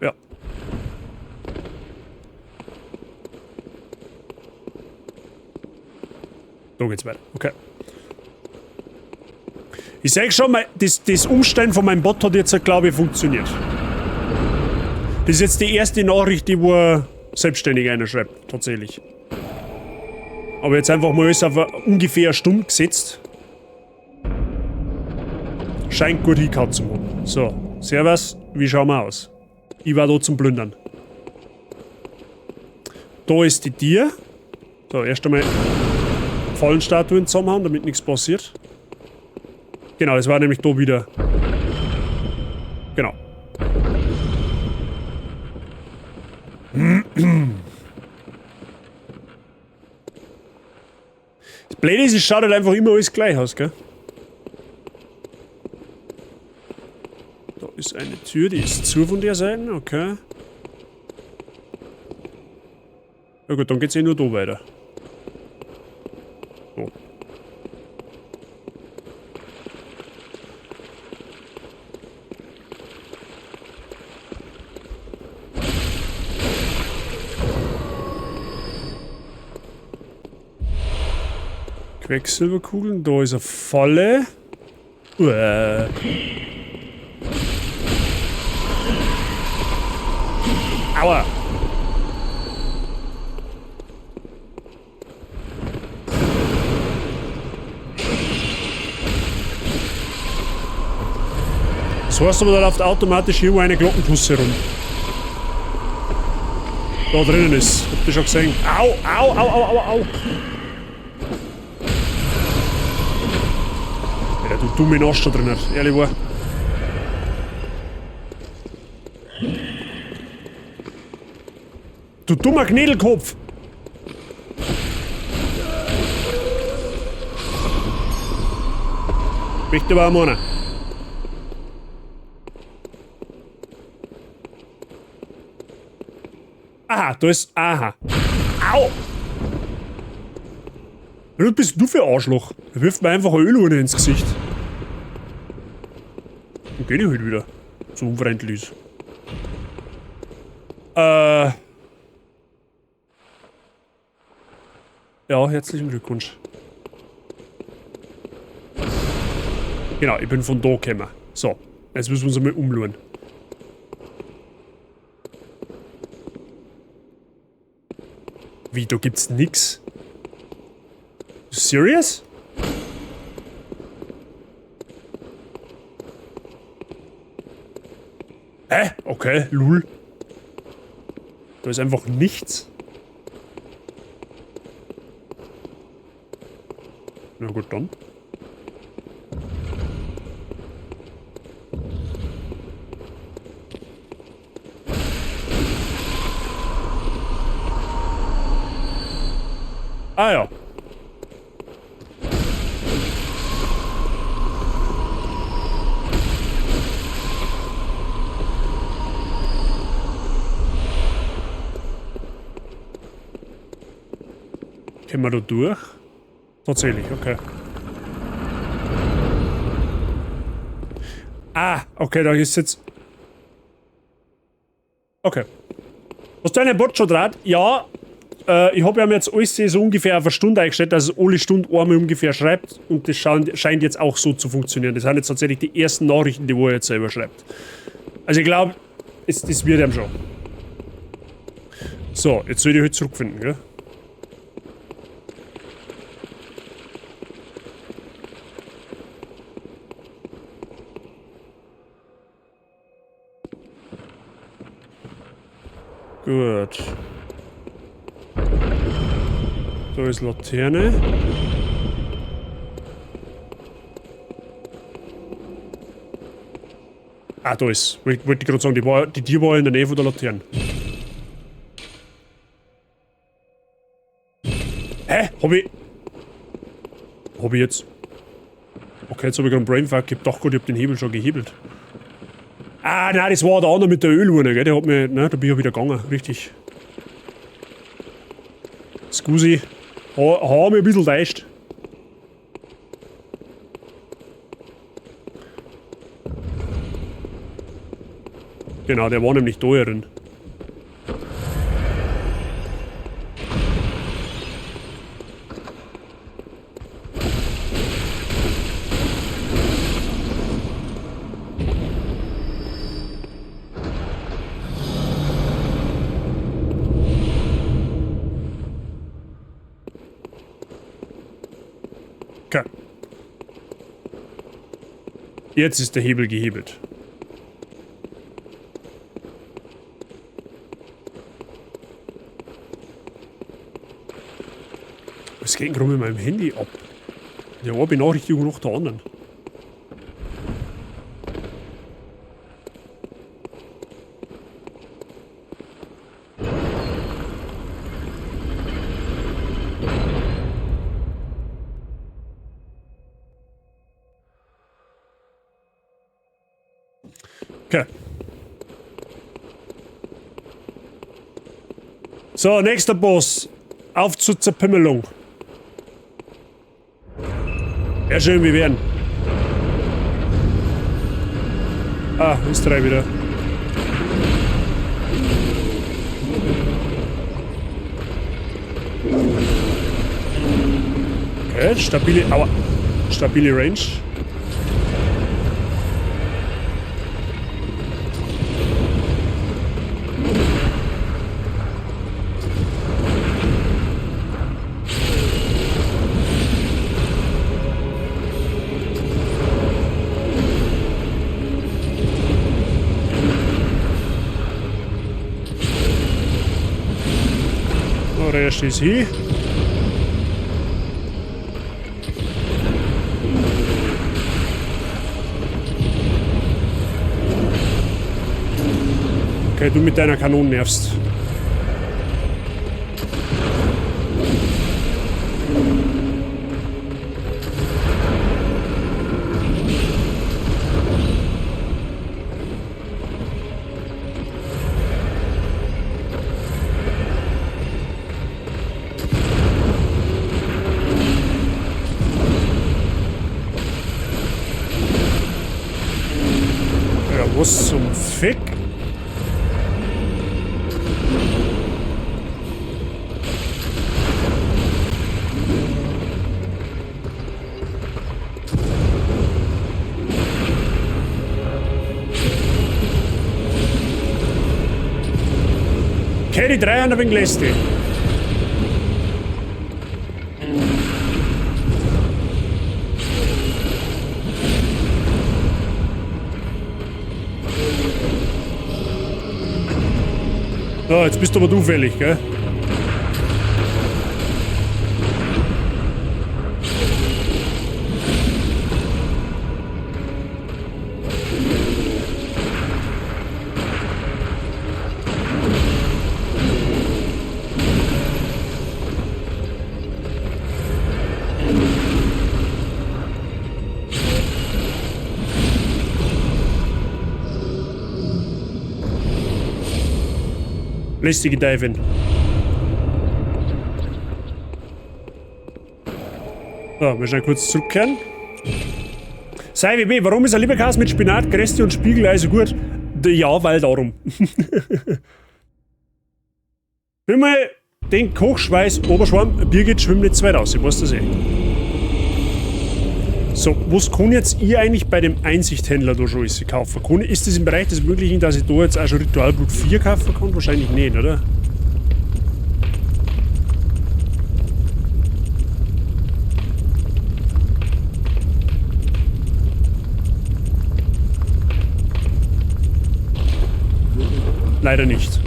Ja. Da geht's weiter. Okay. Ich sag schon mal, das Umstellen von meinem Bot hat jetzt, glaube ich, funktioniert. Das ist jetzt die erste Nachricht, die wo er selbstständig einer schreibt, tatsächlich. Aber jetzt einfach mal alles auf ungefähr eine Stunde gesetzt. Scheint gut hingehauen zu haben. So, servus, wie schauen wir aus? Ich war da zum Plündern. Da ist die Tür. So, erst einmal Fallenstatuen zusammenhauen, damit nichts passiert. Genau, das war nämlich da wieder. Genau. Das Blöde ist, es schaut halt einfach immer alles gleich aus, gell? Da ist eine Tür, die ist zu von der Seite, okay. Ja gut, dann geht's eh nur da weiter. So. Quecksilberkugeln, da ist eine Falle. Uäh. Aua! Das heißt aber, da läuft automatisch irgendwo eine Glockentusse rum. Da drinnen ist. Habt ihr schon gesehen? Au, au, au, au, au, au! Ja, du dumme Arsch da drinnen, ehrlich wahr. Du dummer Knädelkopf! Möchte aber auch meinen. Aha, da ist... Aha. Au! Was bist du für ein Arschloch? Da wirft mir einfach eine Ölurne ins Gesicht. Dann geh ich halt wieder. So unfreundlich ist. Ja, herzlichen Glückwunsch. Genau, ich bin von da gekommen. So, jetzt müssen wir uns einmal umschauen. Wie, da gibt's nix? Serious? Hä? Okay, lul. Da ist einfach nichts. Na gut, dann. Ah ja. Können wir da durch? Tatsächlich, okay. Ah, okay, da ist jetzt... Okay. Hast du einen Bot schon draht? Ja, ich hab ja jetzt alles so ungefähr auf eine Stunde eingestellt, dass es alle Stunde einmal ungefähr schreibt und das scheint jetzt auch so zu funktionieren. Das sind jetzt tatsächlich die ersten Nachrichten, die wo er jetzt selber schreibt. Also ich glaub, das wird ihm schon. So, jetzt soll ich halt zurückfinden, gell? Gut. Da ist Laterne. Ah, da ist. Wollte ich gerade sagen, die Tür war in der Nähe von der Laterne. Hä? Hab ich... Hab ich jetzt... Okay, jetzt hab ich gerade einen Brainfuck. Ich hab gedacht, Gott, ich hab den Hebel schon gehebelt. Ah, nein, das war der andere mit der Ölurne, gell? Der hat mir... Ne, da bin ich ja wieder gegangen, richtig. Scusi. Ha mich ein bisschen täuscht. Genau, der war nämlich da drin. Jetzt ist der Hebel gehebelt. Was geht denn gerade mit meinem Handy ab? Ja, eine Benachrichtigung nach der anderen. Okay. So, nächster Boss. Auf zur Zerpimmelung. Ja, schön, wir werden. Ah, ist drei wieder. Okay, stabile, aua, stabile Range. So, der erste ist hier. Okay, du mit deiner Kanone nervst. Ja, was zum Fick? Okay, die drei haben ein wenig lästig. So, jetzt bist aber du fällig, gell? Lästige Divin. So, wir schnell kurz zurückkehren. Sei WB, warum ist ein Leberkäse mit Spinat, Kresti und Spiegelei so gut? Ja, weil darum. Bin mal den Kochschweiß Oberschwamm, Birgit schwimmt nicht zu weit aus, ich weiß das eh. So, was kann jetzt ich eigentlich bei dem Einsichthändler da schon alles kaufen? Ist das im Bereich des Möglichen, dass ich da jetzt auch schon Ritualblut 4 kaufen kann? Wahrscheinlich nicht, oder? Leider nicht.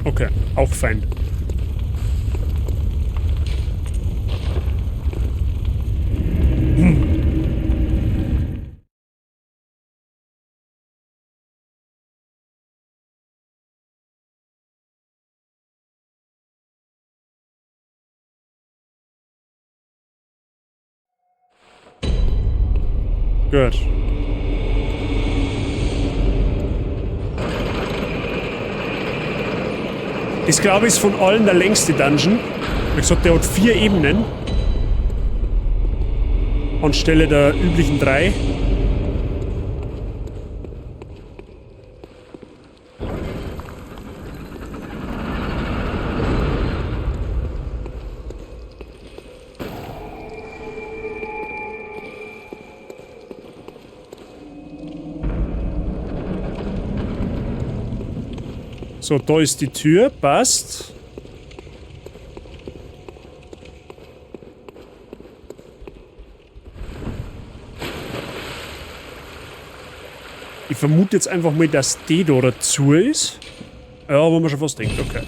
Okay, auch fein. Gut. Das, glaube ich, ist von allen der längste Dungeon. Wie gesagt, der hat 4 Ebenen. Anstelle der üblichen 3. So, da ist die Tür, passt. Ich vermute jetzt einfach mal, dass die da dazu ist. Ja, wo man schon fast denkt, okay.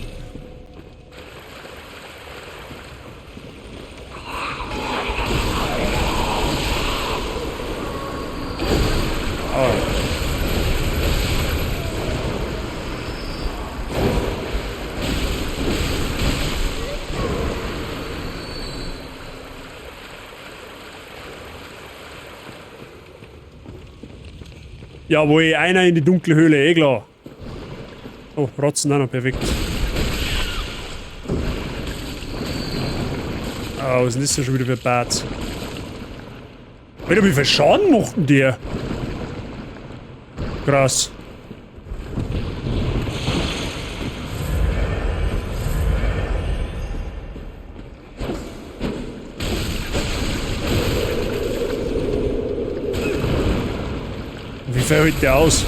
Ah. Jawohl, einer in die dunkle Höhle, eh klar. Oh, Rotzen auch noch, perfekt. Ah, was ist denn das denn schon wieder für ein Bad? Alter, wie viel Schaden macht denn der? Krass. Wie viel hält der aus?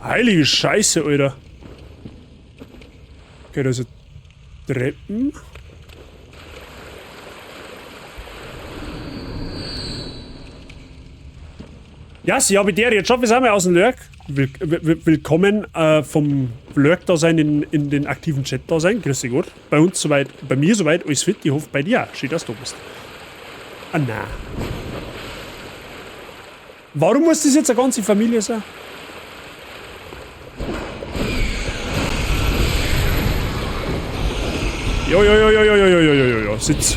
Heilige Scheiße, Alter. Okay, da ist Treppen. Ja, sie habe der jetzt schon, wir sind aus dem Lurk. Willkommen vom Lurk da sein in den aktiven Chat da sein. Grüß dich Gott. Bei uns soweit, bei mir soweit, alles fit. Ich hoffe bei dir auch. Schön, dass du bist. Ah, nein. Warum muss das jetzt eine ganze Familie sein? Jo, jo, jo, jo, jo, jo, jo, jo, jo, jo, sitz.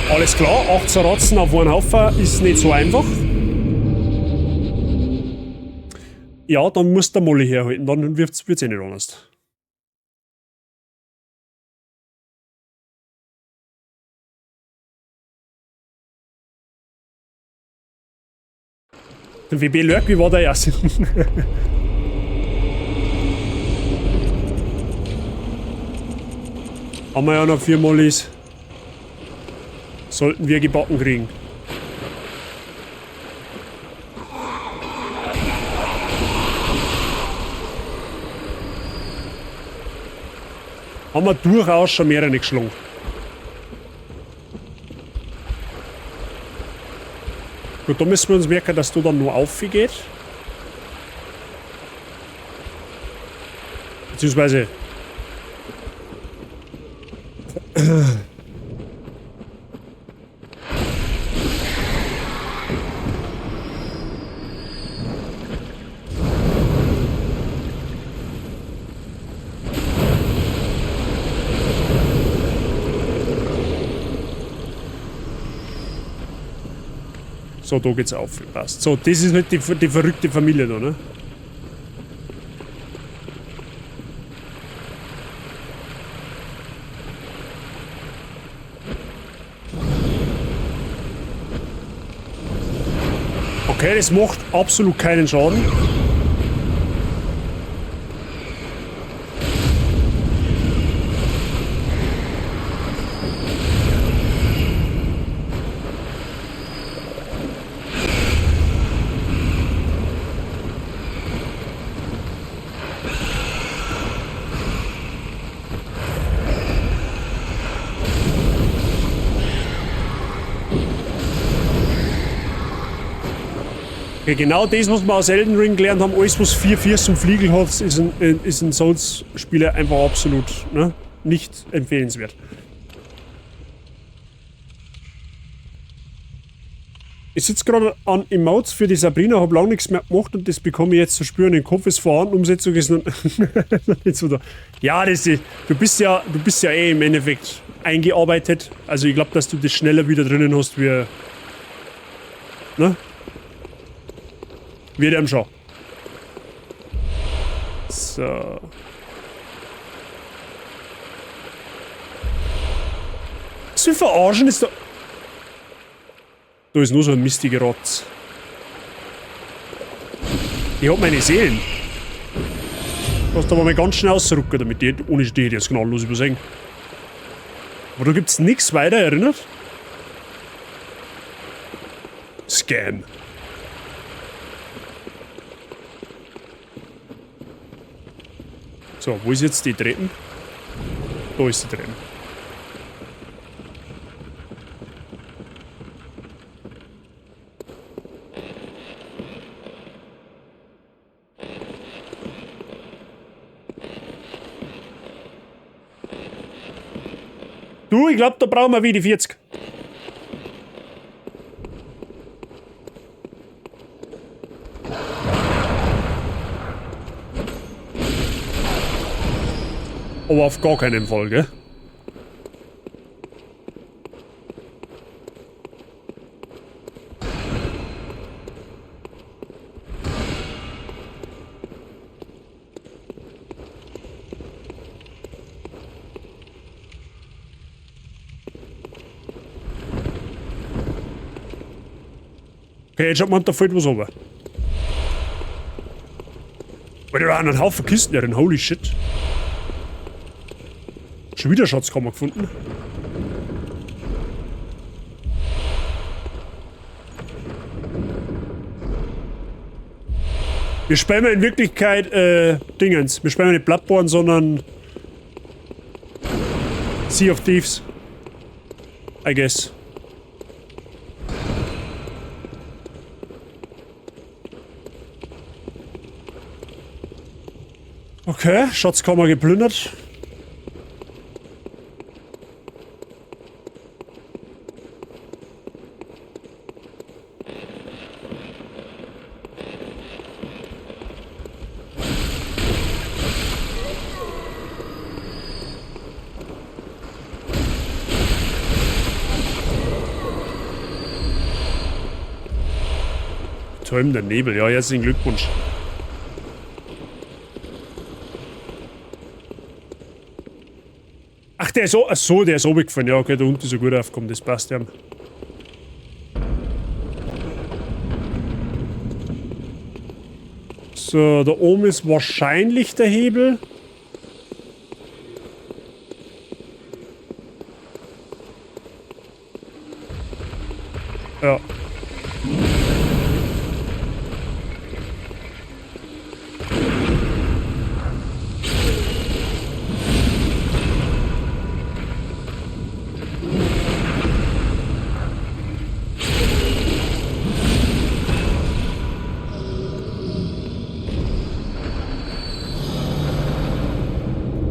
Alles klar, 18 Ratzen auf einen Haufen ist nicht so einfach. Ja, dann muss der Molly herhalten, dann wird's eh nicht anders. Der WB Lurk, wie war der erste? Haben wir ja noch 4 Mollys. Sollten wir gebacken kriegen. Haben wir durchaus schon mehrere geschlagen. Gut, da müssen wir uns merken, dass du dann nur aufgeht. Beziehungsweise... So, da geht's auf. Passt. So, das ist nicht die verrückte Familie da, ne? Okay, das macht absolut keinen Schaden. Okay, genau das, was wir aus Elden Ring gelernt haben, alles was 4 Füße und Fliegel hat, ist ein Souls-Spieler einfach absolut, ne, nicht empfehlenswert. Ich sitze gerade an Emotes für die Sabrina, hab lang nichts mehr gemacht und das bekomme ich jetzt zu spüren. Den Kopf ist vorhanden, Umsetzung ist noch nicht so da. Ja, das ist, du bist ja eh im Endeffekt eingearbeitet. Also ich glaub, dass du das schneller wieder drinnen hast, wie, ne? Wird ihm schon. So. Was für Verarschen ist da? Da ist nur so ein mistiger Rotz. Ich hab meine Seelen. Lass da mal ganz schnell ausrücken, damit die ohne die jetzt gnadenlos übersehen. Aber da gibt's nix weiter, erinnert? Scam. So, wo ist jetzt die Treppen? Da ist die Treppe. Du, ich glaub, da brauchen wir wieder 40. Aber auf gar keinen Fall, gell? Okay, jetzt schaut man, da fällt was runter. Alter, da einen Haufen Kisten drin, holy shit. Schon wieder Schatzkammer gefunden. Wir spielen in Wirklichkeit, Dingens. Wir spielen nicht Bloodborne, sondern Sea of Thieves. I guess. Okay, Schatzkammer geplündert. Träumender Nebel, ja, herzlichen Glückwunsch. Ach, der ist, ach so, der ist runtergefallen. Ja, okay, da unten ist er gut aufgekommen, das passt ja. So, da oben ist wahrscheinlich der Hebel. Ja.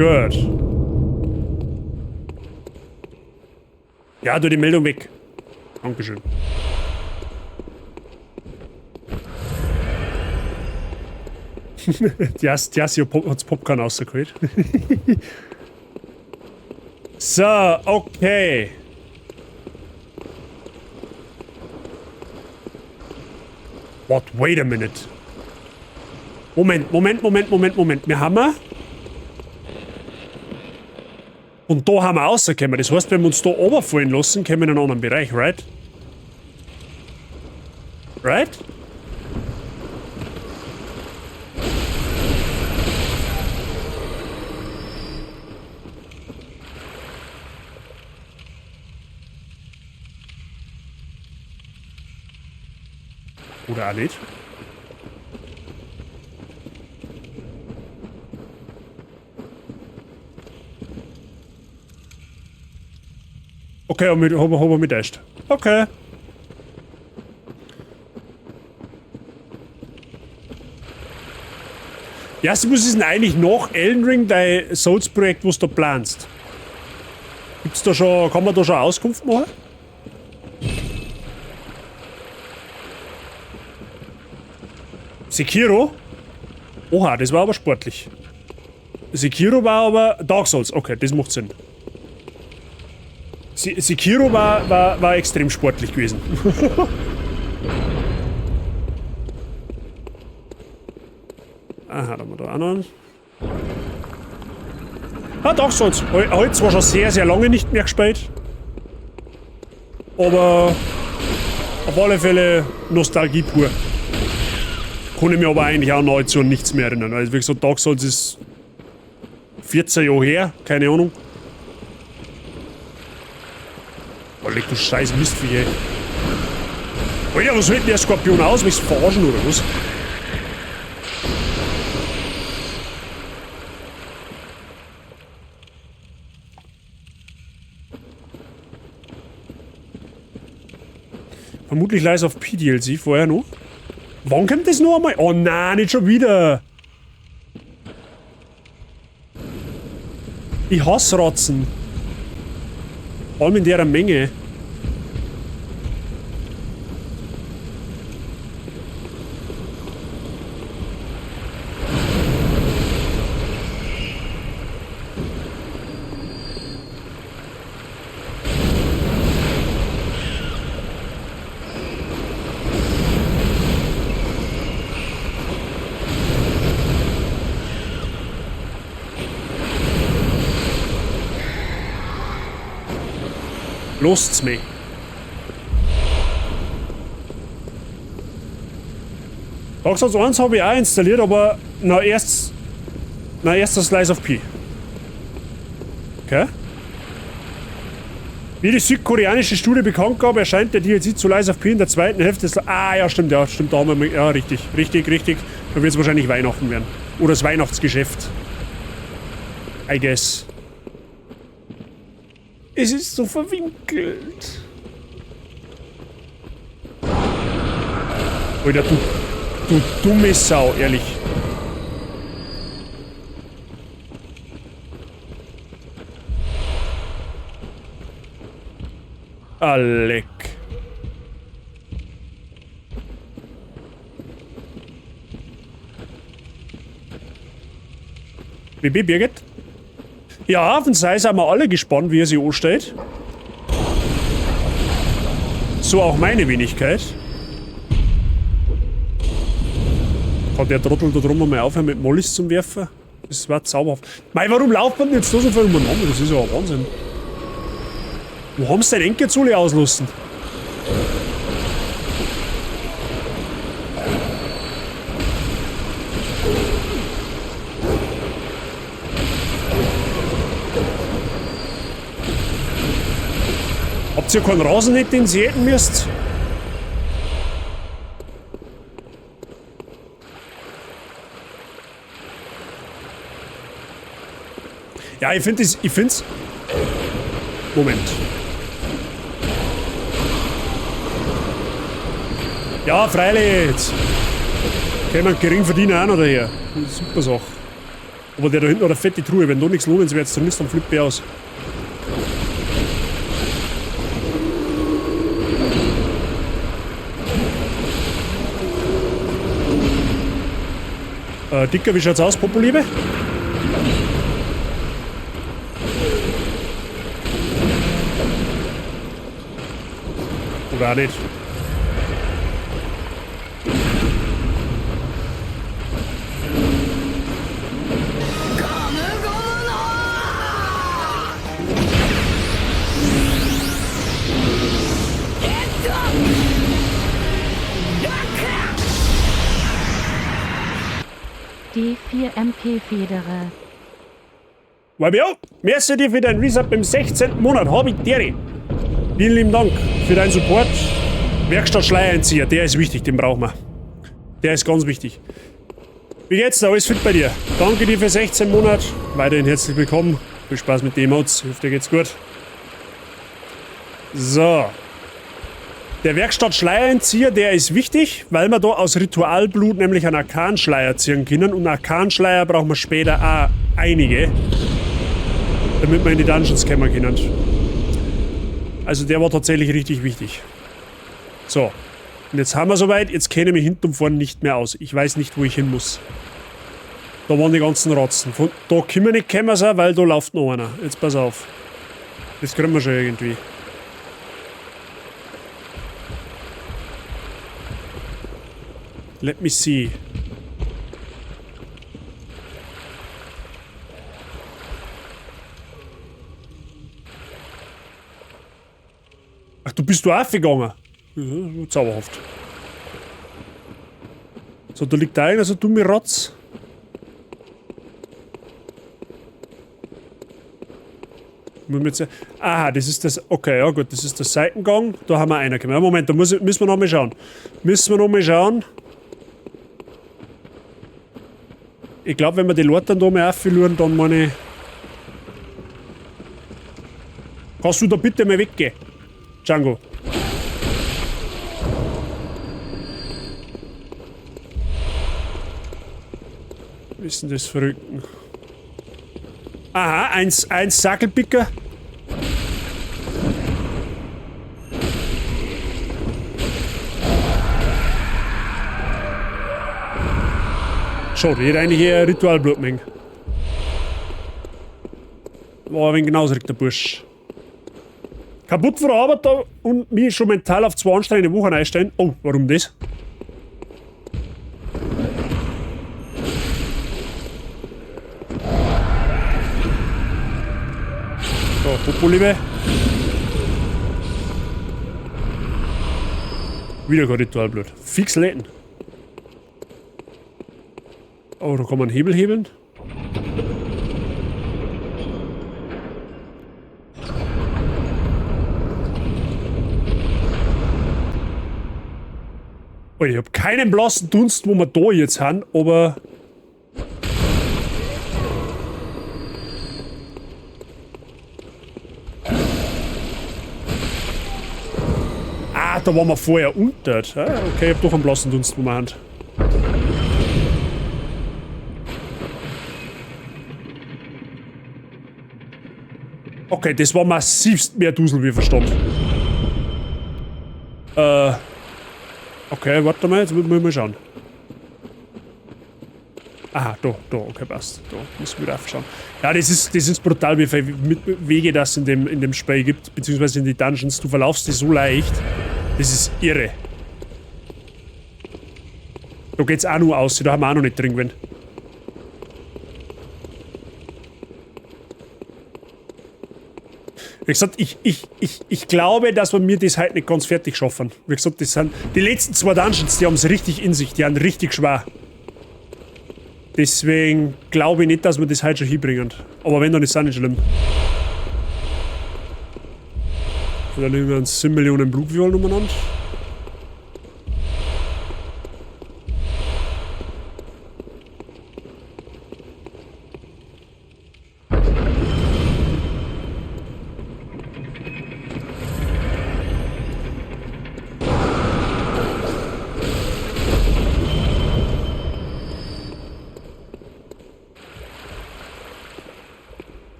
Gut. Ja, tu die Meldung weg. Dankeschön. Die Assi hat's Popcorn rausgeholt. So, okay. What? Wait a minute. Moment, Moment, Moment, Moment, Moment. Wir haben wir. Und da haben wir rausgekommen. Das heißt, wenn wir uns da runterfallen lassen, kommen wir in einen anderen Bereich, right? Right? Oder auch nicht. Okay, haben wir mit echt. Okay. Ja, was ist denn eigentlich nach Elden Ring dein Souls-Projekt, was du planst? Gibt's da schon, kann man da schon Auskunft machen? Sekiro? Oha, das war aber sportlich. Sekiro war aber Dark Souls, okay, das macht Sinn. Sekiro war extrem sportlich gewesen. Aha, da haben wir da auch noch einen. Ah, Dark Souls. Heute zwar schon sehr, sehr lange nicht mehr gespielt. Aber auf alle Fälle Nostalgie pur. Kann ich mir aber eigentlich auch nahezu an nichts mehr erinnern. Also wie gesagt, Dark Souls ist 14 Jahre her, keine Ahnung. Oh, leck du scheiß Mistvieh, ey. Alter, was hält denn der Skorpion aus? Willst du verarschen oder was? Vermutlich Lies of P DLC vorher noch. Wann kommt das noch einmal? Oh nein, nicht schon wieder! Ich hasse Ratzen. Vor allem in der Menge. Losst's mich. Dark Souls 1 habe ich auch installiert, aber na erst das Lies of P. Okay. Wie die südkoreanische Studie bekannt gab, erscheint der DLC zu Lies of P in der zweiten Hälfte des... Ah, ja, stimmt, da haben wir... Ja, richtig, richtig, richtig. Da wird es wahrscheinlich Weihnachten werden. Oder das Weihnachtsgeschäft. I guess. Es ist so verwinkelt. Alter, du dumme Sau, ehrlich. Ah, leck. BB Birgit? Ja, auf den Sei sind wir alle gespannt, wie er sich anstellt. So auch meine Wenigkeit. Kann der Trottel da drum mal aufhören mit Mollys zum Werfen? Das war zauberhaft. Mei, warum lauft man denn jetzt da so viel umeinander? Das ist ja ein Wahnsinn. Wo haben sie denn Enkelzule auslassen? Habt ihr keinen Rasen nicht, den ihr jäten müsst? Ja, ich finde es, ich find's. Moment. Ja, freilich. Jetzt. Kämen Geringverdiener auch noch daher. Super Sache. Aber der da hinten hat eine fette Truhe. Wenn da nichts lohnenswertes drin ist, dann flippt ich aus. Dicker, wie schaut's aus, Popoliebe? Oder auch nicht. D4MP Federer. YBO, merci dir für dein Resub im 16. Monat. Hab ich dere. Vielen lieben Dank für deinen Support. Werkstatt Schleierenzieher, der ist wichtig, den brauchen wir. Der ist ganz wichtig. Wie geht's da? Alles fit bei dir? Danke dir für 16 Monate. Weiterhin herzlich willkommen. Viel Spaß mit den Emotes. Ich hoffe, dir geht's gut. So. Der Werkstatt Schleierenzieher, der ist wichtig, weil wir da aus Ritualblut nämlich einen Arkanschleier ziehen können. Und Arkanschleier brauchen wir später auch einige, damit wir in die Dungeons kommen können. Also der war tatsächlich richtig wichtig. So. Und jetzt haben wir soweit. Jetzt kenne ich mich hinten und vorne nicht mehr aus. Ich weiß nicht, wo ich hin muss. Da waren die ganzen Ratzen. Von da können wir nicht kommen, weil da läuft noch einer. Jetzt pass auf. Das kriegen wir schon irgendwie. Let me see. Ach, du bist du aufgegangen? Ja, zauberhaft. So, da liegt einer, so dumme Rotz. Aha, das ist das. Okay, ja gut, das ist der Seitengang. Da haben wir einer gekommen. Moment, da müssen wir nochmal schauen. Müssen wir nochmal schauen. Ich glaube, wenn wir die Leute dann da mal aufverlieren, dann meine ich. Kannst du da bitte mal weggehen? Django. Wie ist denn das Verrückten? Aha, ein Sackelpicker. Schade, ich hätte eigentlich eher Ritualblutmenge. War ein wenig genauso der Bursch. Kaputt vor der Arbeit da und mich schon mental auf 2 anstrengende Wochen einstellen. Oh, warum das? So, Popo-Liebe. Wieder kein Ritualblut. Fix läden. Oh, da kann man Hebel hebeln. Oh, ich hab keinen blassen Dunst, wo wir da jetzt sind, aber... Ah, da waren wir vorher unter. Ah, okay, ich hab doch einen blassen Dunst, wo wir sind. Okay, das war massivst mehr Dusel wie Verstand. Okay, warte mal, jetzt müssen wir mal schauen. Aha, da, okay, passt. Da müssen wir wieder aufschauen. Ja, das ist brutal, wie viele Wege das in dem Spiel gibt, beziehungsweise in die Dungeons. Du verlaufst die so leicht. Das ist irre. Da geht's auch nur aus, da haben wir auch noch nicht drin gewesen. Wie gesagt, ich glaube, dass wir mir das heute nicht ganz fertig schaffen. Wie gesagt, das sind die letzten 2 Dungeons, die haben's richtig in sich, die sind richtig schwer. Deswegen glaube ich nicht, dass wir das heute schon hinbringen. Aber wenn, dann ist es auch nicht schlimm. Da liegen wir uns 7 Millionen Blutfiolen umeinander.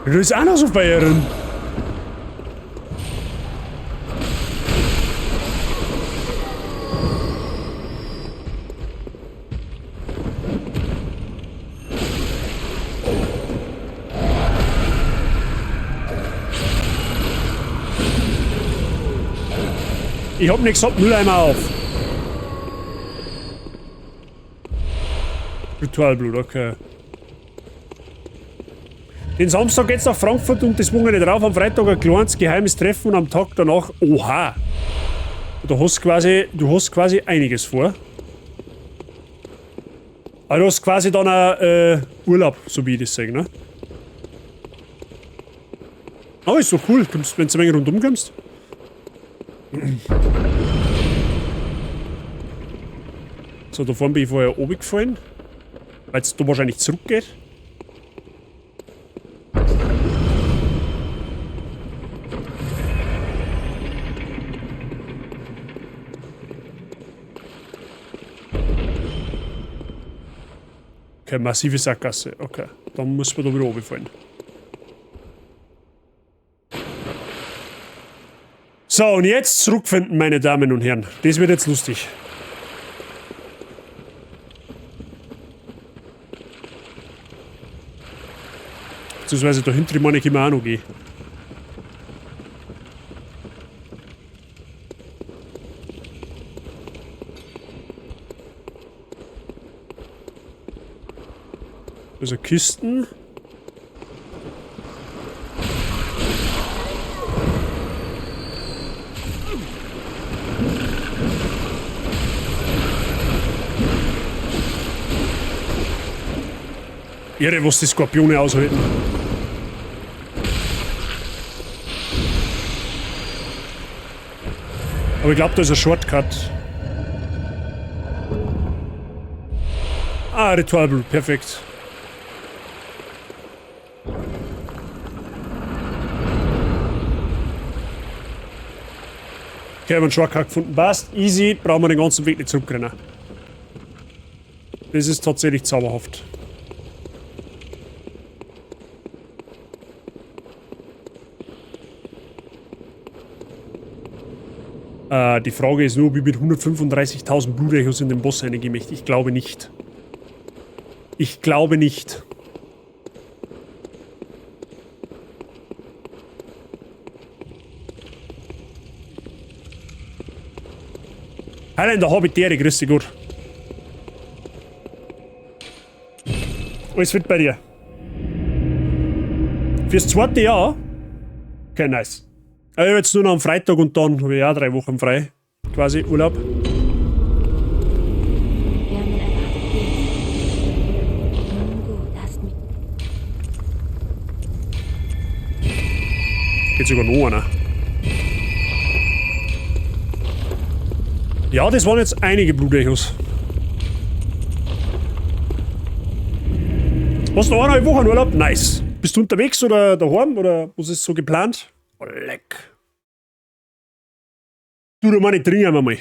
Du bist auch noch so Bayerin. Ich hab nix gesagt, Mülleimer auf. Ritualblut, okay. Den Samstag geht's nach Frankfurt und das Wochenende drauf. Am Freitag ein kleines geheimes Treffen und am Tag danach. Oha! Du hast quasi einiges vor. Aber du hast quasi dann auch Urlaub, so wie ich das sage, ne? Oh, ist so cool, wenn du ein wenig rundum kommst. So, da vorne bin ich vorher oben gefallen. Weil's da wahrscheinlich zurückgeht. Okay, massive Sackgasse. Okay, dann muss man da wieder runterfallen. So, und jetzt zurückfinden, meine Damen und Herren. Das wird jetzt lustig. Beziehungsweise dahinter meine ich immer auch noch gehen. Also Kisten. Irre, was die Skorpione aushalten. Aber ich glaub, da ist ein Shortcut. Ah, Ritualblut, perfekt. Okay, haben einen Shortcut gefunden. Passt, easy, brauchen wir den ganzen Weg nicht zurückrennen. Das ist tatsächlich zauberhaft. Die Frage ist nur, ob ich mit 135.000 Blutechos in den Boss reingehen möchte. Ich glaube nicht. Ich glaube nicht. Highlander Hobbit, grüß dich gut. Alles fit bei dir. Fürs zweite Jahr? Okay, nice. Also jetzt nur noch am Freitag und dann habe ich auch 3 Wochen frei. Quasi Urlaub. Geht sogar noch einer. Ja, das waren jetzt einige Blutechos. Hast du noch 1,5 Wochen Urlaub? Nice. Bist du unterwegs oder daheim oder was ist so geplant? Oh, leck. Du, da meine trinken wir mal.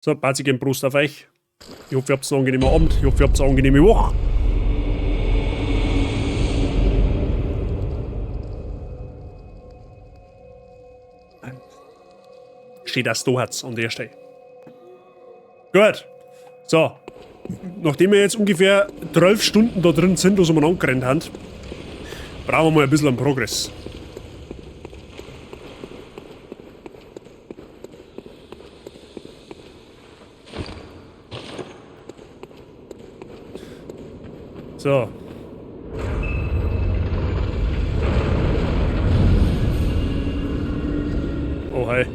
So, Bazi, geben Prost auf euch. Ich hoffe, ihr habt einen angenehmen Abend. Ich hoffe, ihr habt eine angenehme Woche. Schön, dass du hast an der Stelle. Gut. So. Nachdem wir jetzt ungefähr 12 Stunden da drin sind, was wir angerannt haben, brauchen wir mal ein bisschen einen Progress. So. Oh, hi.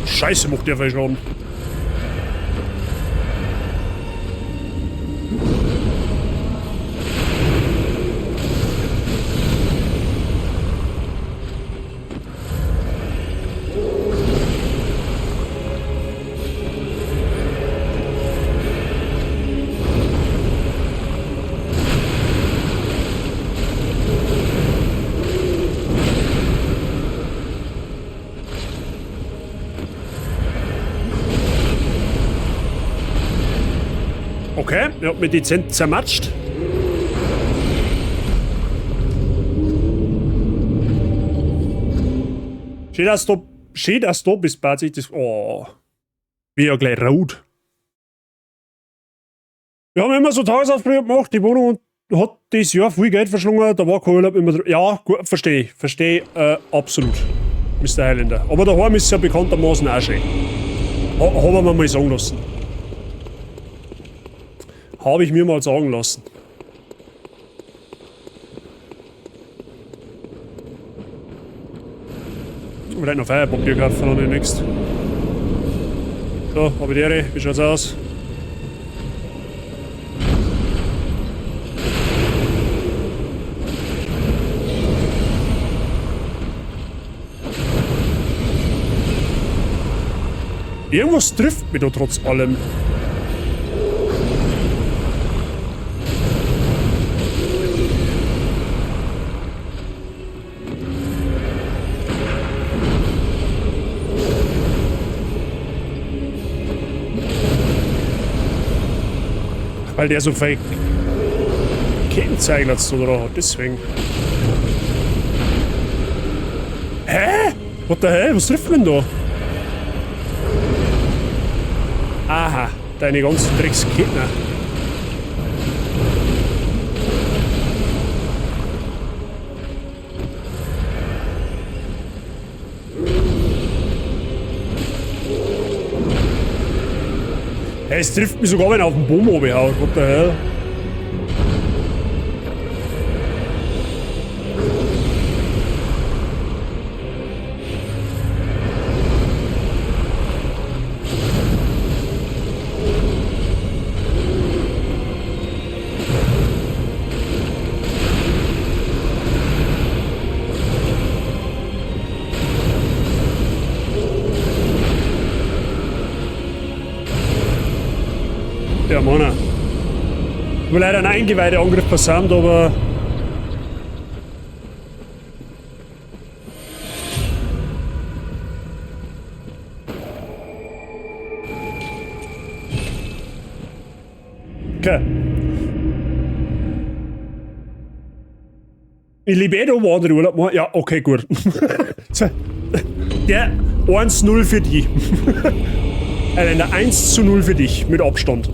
Scheiße, macht der viel Schaden. Okay, ich hab mich dezent zermatscht. Schön, dass du, schön, dass du bist, Bazi. Das, oh. Wie ja gleich rot. Wir haben immer so Tagesausflüge gemacht, die Wohnung und hat das Jahr viel Geld verschlungen, da war kein Urlaub immer drin. Ja, gut, verstehe ich. Verstehe, absolut, Mister Highlander. Aber daheim ist es ja bekanntermaßen auch schön. Haben wir mal sagen lassen. Habe ich mir mal sagen lassen. Vielleicht noch Feierpapier kaufen oder demnächst. So, hab ich die Ehre. Wie schaut's aus? Irgendwas trifft mich da trotz allem. Weil der so viel Kennzeichen dazu drauf hat, deswegen. Hä? What the hell? Was trifft man da? Aha, deine ganzen Drecksketten. Hey, es trifft mich sogar, wenn er auf den Baum runterhaut. What the hell? Ja, Mann. Ich habe leider einen Eingeweideangriff versammelt, aber Alter. Ich lebe eh da, wo andere Urlaub machen. Ja, okay, gut. Der 1-0 für dich. Nein, der 1:0 für dich, mit Abstand.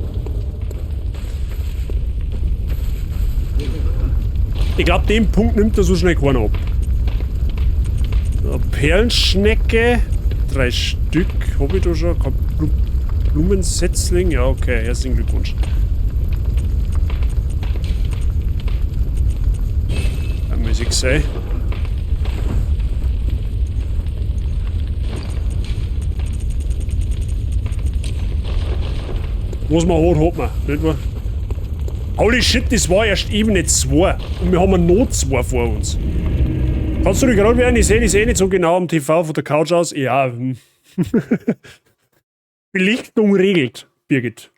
Ich glaub, den Punkt nimmt er so schnell keiner ab. So, Perlenschnecke. 3 Stück. Hab ich da schon? Blumensetzling? Ja, okay. Herzlichen Glückwunsch. Da muss ich sein. Was man hat, hat man. Nicht wahr? Holy shit, das war erst Ebene 2. Und wir haben noch 2 vor uns. Kannst du dich gerade werden? Ich sehe das eh nicht so genau am TV von der Couch aus. Ja. Belichtung regelt, Birgit.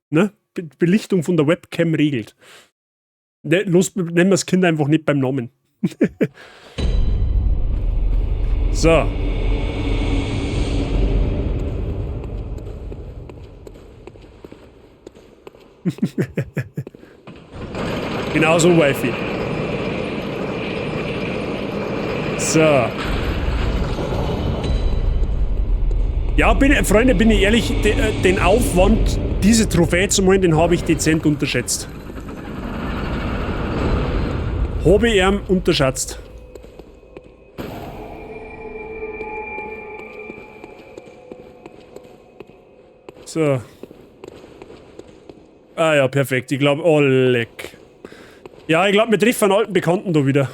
Ne? Belichtung von der Webcam regelt. Ne, los, nennen wir das Kind einfach nicht beim Namen. So. Genau so, Wifi. So. Ja, Freunde, bin ich ehrlich, den Aufwand, diese Trophäe zu holen, den habe ich dezent unterschätzt. Habe ich ihm unterschätzt. So. Ah ja, perfekt. Ich glaub, oh leck. Ja, ich glaub, wir treffen einen alten Bekannten da wieder.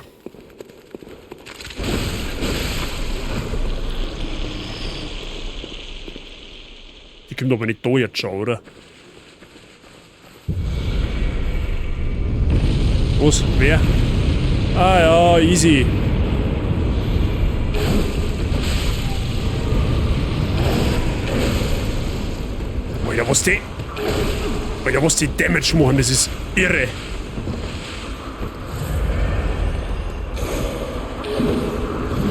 Die kommt aber nicht da jetzt schon, oder? Was? Wer? Ah ja, easy. Alter, was die... Alter, was die Damage machen, das ist irre.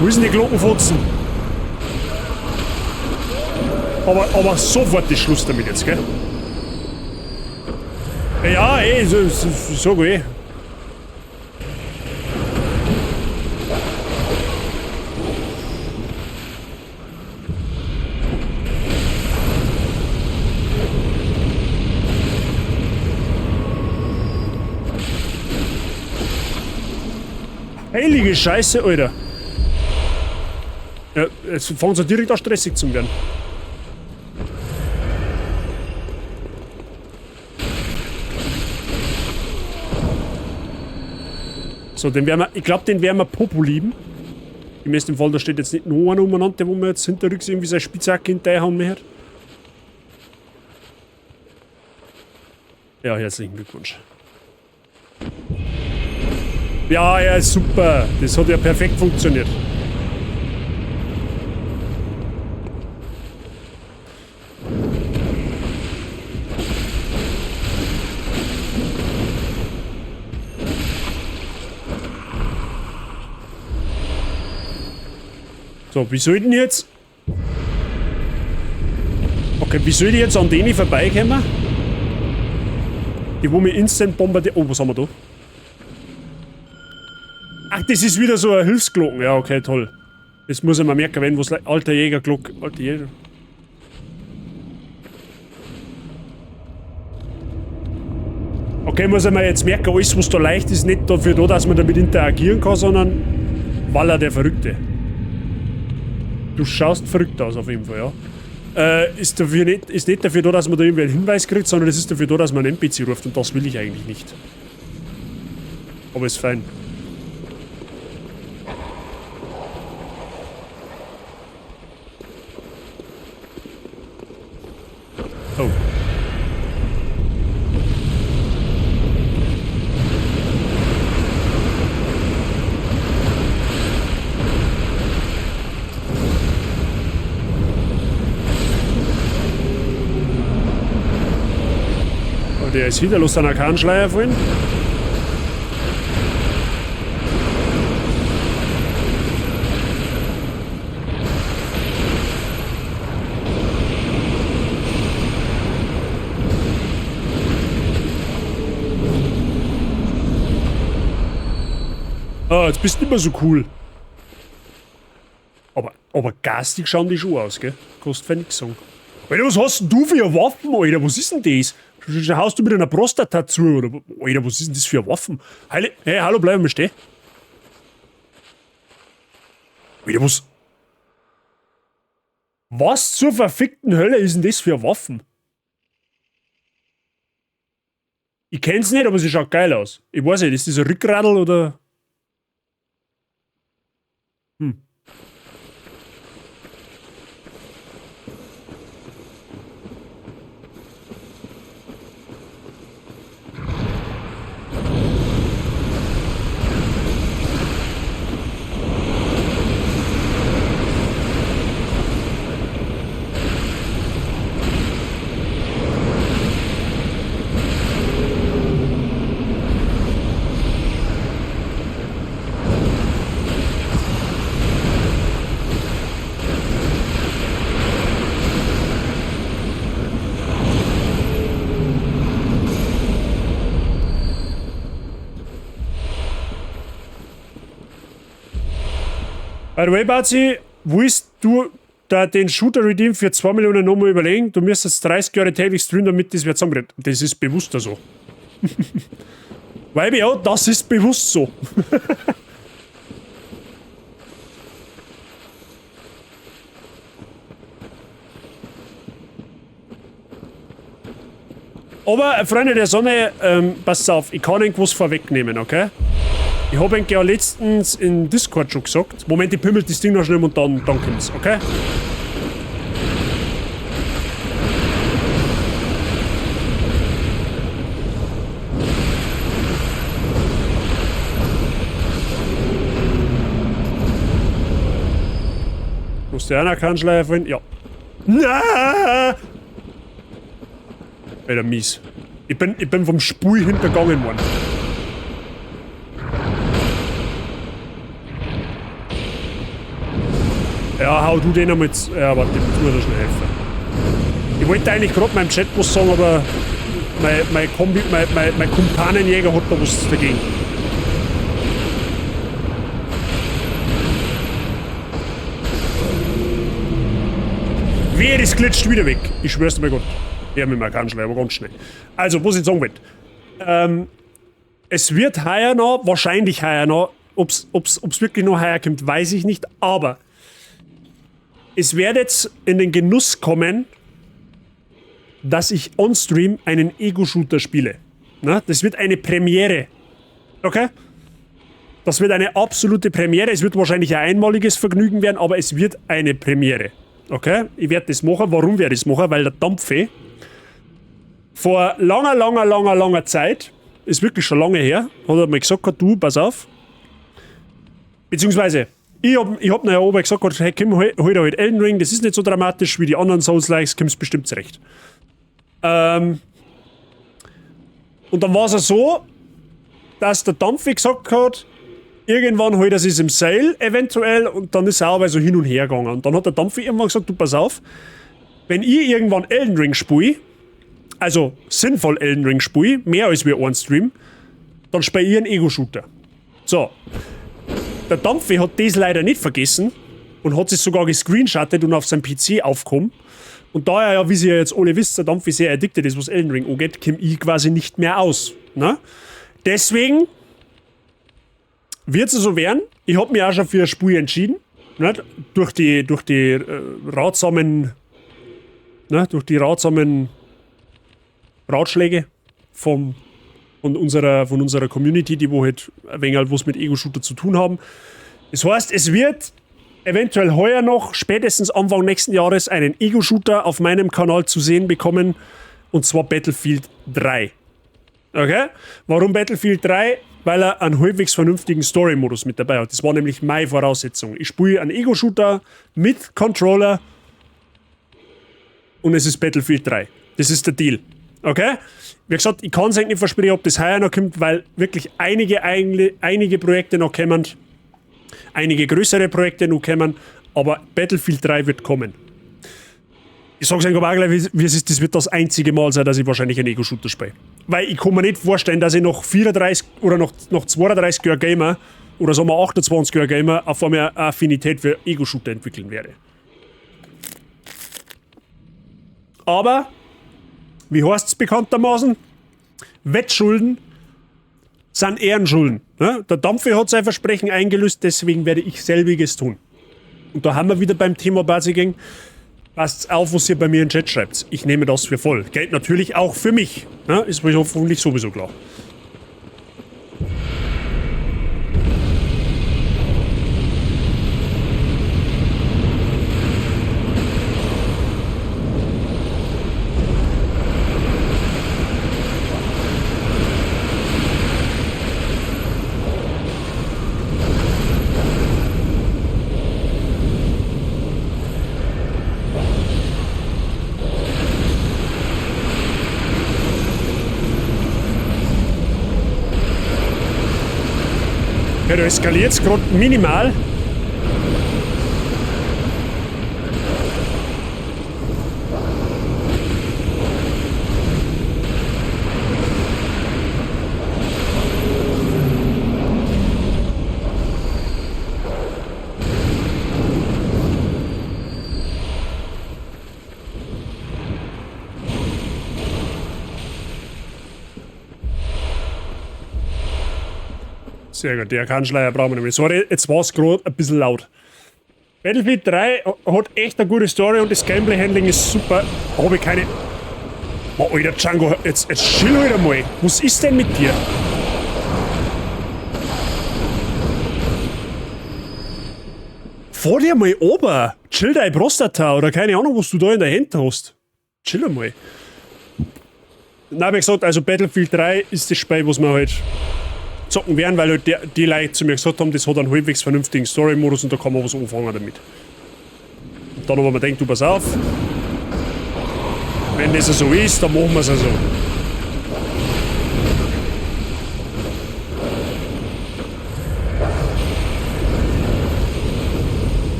Wo ist denn die Glockenfotzen? Aber sofort ist Schluss damit jetzt, gell? Ja, ey, so, so, so gut. Heilige Scheiße, Alter. Ja, jetzt fangen sie direkt an stressig zu werden. So, den werden wir, ich glaub, den werden wir Popo lieben. Im besten Fall, da steht jetzt nicht noch einer umeinander, der wo wir jetzt hinterrücks irgendwie seine Spitzhacke hinterherhauen möchte. Ja, herzlichen Glückwunsch. Ja, ja, super. Das hat ja perfekt funktioniert. So, wie soll ich denn jetzt? Okay, wie soll ich jetzt an denen vorbeikommen? Die, wo mir instant bombardieren. Oh, was haben wir da? Ach, das ist wieder so eine Hilfsglocken. Ja, okay, toll. Das muss ich mir merken, wenn was. Alter Jägerglock. Alter Jäger. Okay, muss ich mir jetzt merken, alles, was da leicht ist, nicht dafür da, dass man damit interagieren kann, sondern weil er der Verrückte. Du schaust verrückt aus, auf jeden Fall, ja. Ist dafür nicht, ist nicht dafür da, dass man da irgendwie einen Hinweis kriegt, sondern es ist dafür da, dass man einen NPC ruft und das will ich eigentlich nicht. Aber ist fein. Oh. Der ist wieder los an der Kahnschleier vorhin. Ah, jetzt bist du nicht mehr so cool. Aber garstig schauen die schon aus, gell? Kostet für nix sagen. Alter, was hast denn du für Waffen, Alter? Was ist denn das? Haust du mit einer Prostata zu, oder? Alter, was ist denn das für Waffen? Heile, hey, hallo, bleib mal stehen. Alter, was... Was zur verfickten Hölle ist denn das für Waffen? Ich kenn's nicht, aber sie schaut geil aus. Ich weiß nicht, ist das ein Rückradl oder... Hm. By the way, Bazi, willst du da den Shooter Redeem für 2 Millionen nochmal überlegen? Du müsstest 30 Jahre täglich streamen, damit das wer zusammenkriegt. Das ist bewusst so. Weil ja, das ist bewusst so. Aber, Freunde der Sonne, passt auf, ich kann euch was vorwegnehmen, okay? Ich hab euch ja letztens in Discord schon gesagt. Moment, ich pimmel das Ding noch schnell und dann kommt's, okay? Muss der einer keinen Schleier finden? Ja. Na! Alter, mies. Ich bin vom Spul hintergangen worden. Ja, hau du den einmal ja, warte, ich muss mir da schnell helfen. Ich wollte eigentlich grad meinem Chat was sagen, aber mein Kumpanenjäger hat da was dagegen. Wehe, das glitscht wieder weg. Ich schwör's dir bei Gott. Ja, mit meinem Kanzler, aber ganz schnell. Also, was ich sagen wollte. Es wird heuer noch, wahrscheinlich heuer noch, ob's wirklich noch heuer kommt, weiß ich nicht, aber es wird jetzt in den Genuss kommen, dass ich on-stream einen Ego-Shooter spiele. Na, das wird eine Premiere. Okay? Das wird eine absolute Premiere. Es wird wahrscheinlich ein einmaliges Vergnügen werden, aber es wird eine Premiere. Okay? Ich werde das machen. Warum werde ich das machen? Weil der Dampfe vor langer, langer, langer, langer Zeit, ist wirklich schon lange her, hat er mir gesagt, du, pass auf. Beziehungsweise, ich hab nachher oben gesagt, hey, komm, hol dir halt Elden Ring, das ist nicht so dramatisch wie die anderen Souls-Likes, kommst bestimmt zurecht. Und dann war's ja so, dass der Dampfi gesagt hat, irgendwann holt er sich im Sale eventuell und dann ist er aber so hin und her gegangen. Und dann hat der Dampfi irgendwann gesagt, du pass auf, wenn ich irgendwann Elden Ring spiele, also sinnvoll Elden Ring spiele, mehr als wir einen Stream, dann spiele ich einen Ego-Shooter. So. Der Dampfi hat das leider nicht vergessen und hat sich sogar gescreenshottet und auf seinem PC aufgekommen. Und da er ja, wie ihr jetzt alle wisst, der Dampfi sehr addicted ist, was Elden Ring angeht, komm ich quasi nicht mehr aus. Ne? Deswegen wird's so werden. Ich hab mich auch schon für ein Spiel entschieden. Ne? Durch die ratsamen Ratschläge von unserer Community, die wo halt ein wenig halt was mit Ego-Shooter zu tun haben. Das heißt, es wird eventuell heuer noch, spätestens Anfang nächsten Jahres, einen Ego-Shooter auf meinem Kanal zu sehen bekommen, und zwar Battlefield 3. Okay? Warum Battlefield 3? Weil er einen halbwegs vernünftigen Story-Modus mit dabei hat. Das war nämlich meine Voraussetzung. Ich spiele einen Ego-Shooter mit Controller und es ist Battlefield 3. Das ist der Deal. Okay? Wie gesagt, ich kann's eigentlich nicht versprechen, ob das heuer noch kommt, weil wirklich einige Projekte noch kommen, einige größere Projekte noch kommen, aber Battlefield 3 wird kommen. Ich sag's euch aber auch gleich, wie es ist, das wird das einzige Mal sein, dass ich wahrscheinlich einen Ego-Shooter spiele. Weil ich kann mir nicht vorstellen, dass ich noch 34 oder noch 32 Jahre Gamer oder sagen wir 28 Jahre Gamer auf einmal eine Affinität für Ego-Shooter entwickeln werde. Aber, wie heißt es bekanntermaßen? Wettschulden sind Ehrenschulden. Ne? Der Dampfi hat sein Versprechen eingelöst, deswegen werde ich selbiges tun. Und da haben wir wieder beim Thema Basic. Passt auf, was ihr bei mir in den Chat schreibt. Ich nehme das für voll. Gilt natürlich auch für mich. Ne? Ist mir hoffentlich sowieso klar. Ja, da eskaliert es gerade minimal. Sehr gut, der Kannschleier brauchen wir nämlich. Sorry, jetzt war es gerade ein bisschen laut. Battlefield 3 hat echt eine gute Story und das Gameplay-Handling ist super. Habe ich keine... Oh, Alter, Django, jetzt chill halt einmal. Was ist denn mit dir? Fahr dir mal ober. Chill deine Prostata oder keine Ahnung, was du da in der Hand hast. Chill einmal. Nein, wie gesagt, also Battlefield 3 ist das Spiel, was wir halt zocken werden, weil halt die Leute zu mir gesagt haben, das hat einen halbwegs vernünftigen Story-Modus und da kann man was anfangen damit. Und dann aber man denkt, du pass auf, wenn das so ist, dann machen wir es so.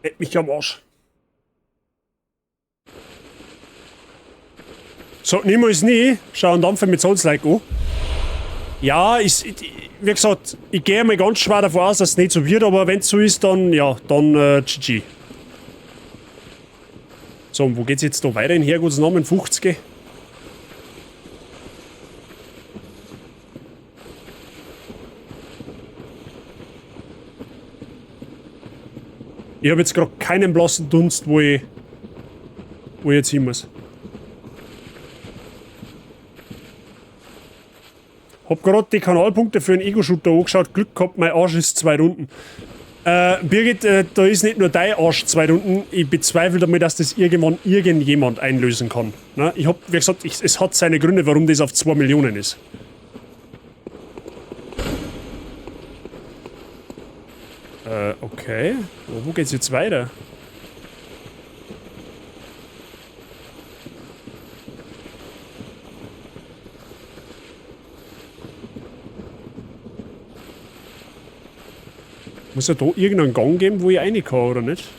Leck mich am Arsch. So, niemals nie. Schau und Dampfer mit Souls-like an. Ja, wie gesagt, ich gehe mal ganz schwer davon aus, dass es nicht so wird, aber wenn es so ist, dann, ja, dann GG. So, und wo geht's jetzt da weiter in Herrgotts Namen? 50? Ich habe jetzt gerade keinen blassen Dunst, wo ich jetzt hin muss. Hab gerade die Kanalpunkte für einen Ego-Shooter angeschaut. Glück gehabt, mein Arsch ist 2 Runden. Birgit, da ist nicht nur dein Arsch 2 Runden. Ich bezweifle damit, dass das irgendwann irgendjemand einlösen kann. Ne? Ich hab, wie gesagt, es hat seine Gründe, warum das auf 2 Millionen ist. Okay. Wo geht's jetzt weiter? Muss ja da irgendeinen Gang geben, wo ich rein kann, oder nicht?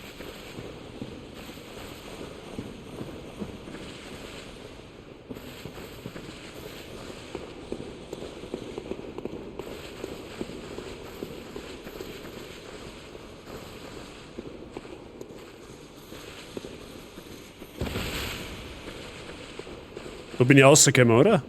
Da bin ich rausgekommen, oder?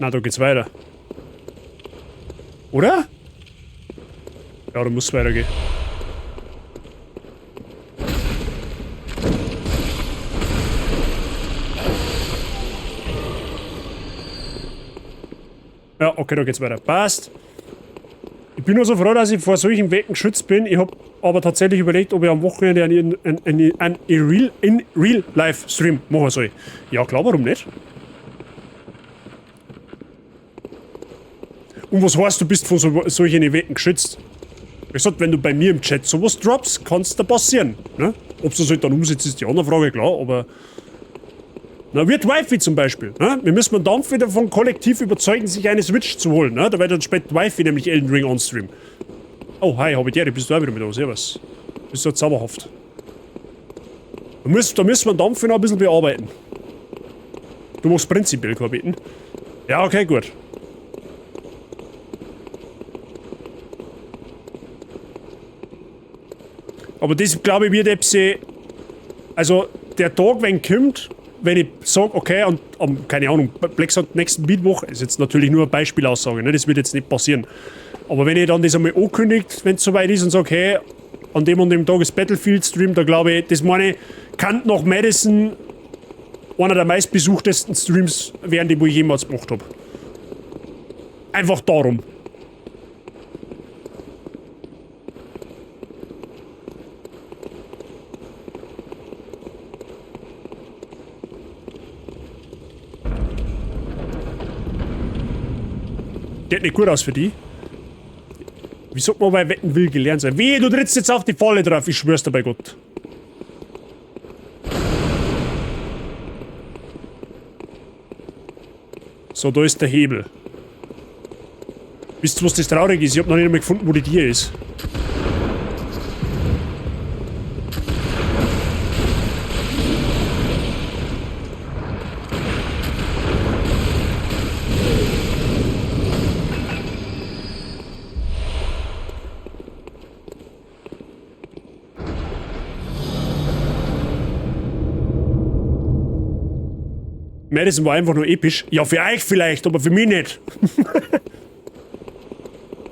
Na, da geht's weiter. Oder? Ja, da muss es weitergehen. Ja, okay, da geht's weiter. Passt. Ich bin nur so froh, dass ich vor solchen Wecken geschützt bin. Ich hab aber tatsächlich überlegt, ob ich am Wochenende einen Real-Life-Stream machen soll. Ja, klar, warum nicht? Und was heißt, du bist vor solchen Wetten geschützt? Ich sag, wenn du bei mir im Chat sowas droppst, kann's da passieren, ne? Ob sie es halt dann umsetzt, ist die andere Frage, klar, aber. Na, wird Wifi zum Beispiel. Ne? Wir müssen dann wieder von Kollektiv überzeugen, sich eine Switch zu holen. Ne? Da wird dann später Wifi nämlich Elden Ring on Stream. Oh, hi, Habitiere, bist du auch wieder mit da? Servus. Bist du zauberhaft. Da müssen wir den Dampf noch ein bisschen bearbeiten. Du machst prinzipiell kein Beten. Ja, okay, gut. Aber das, glaube ich, wird etwas. Also, der Tag, wenn kommt, wenn ich sage, okay, und am, keine Ahnung, Black sagt nächsten Mittwoch, ist jetzt natürlich nur eine Beispielaussage, ne, das wird jetzt nicht passieren. Aber wenn ich dann das einmal ankündigt, wenn es soweit ist und sage, hey, an dem und dem Tag ist Battlefield Stream, da glaube ich, das meine ich, kann nach Madison einer der meistbesuchtesten Streams werden, die wo ich jemals gemacht habe. Einfach darum. Geht nicht gut aus für die. Wie sagt man bei Wetten will gelernt sein? Wehe, du trittst jetzt auf die Falle drauf, ich schwör's dir bei Gott. So, da ist der Hebel. Wisst ihr, was das traurig ist? Ich hab noch nicht einmal gefunden, wo die Tür ist. Madison war einfach nur episch. Ja, für euch vielleicht, aber für mich nicht.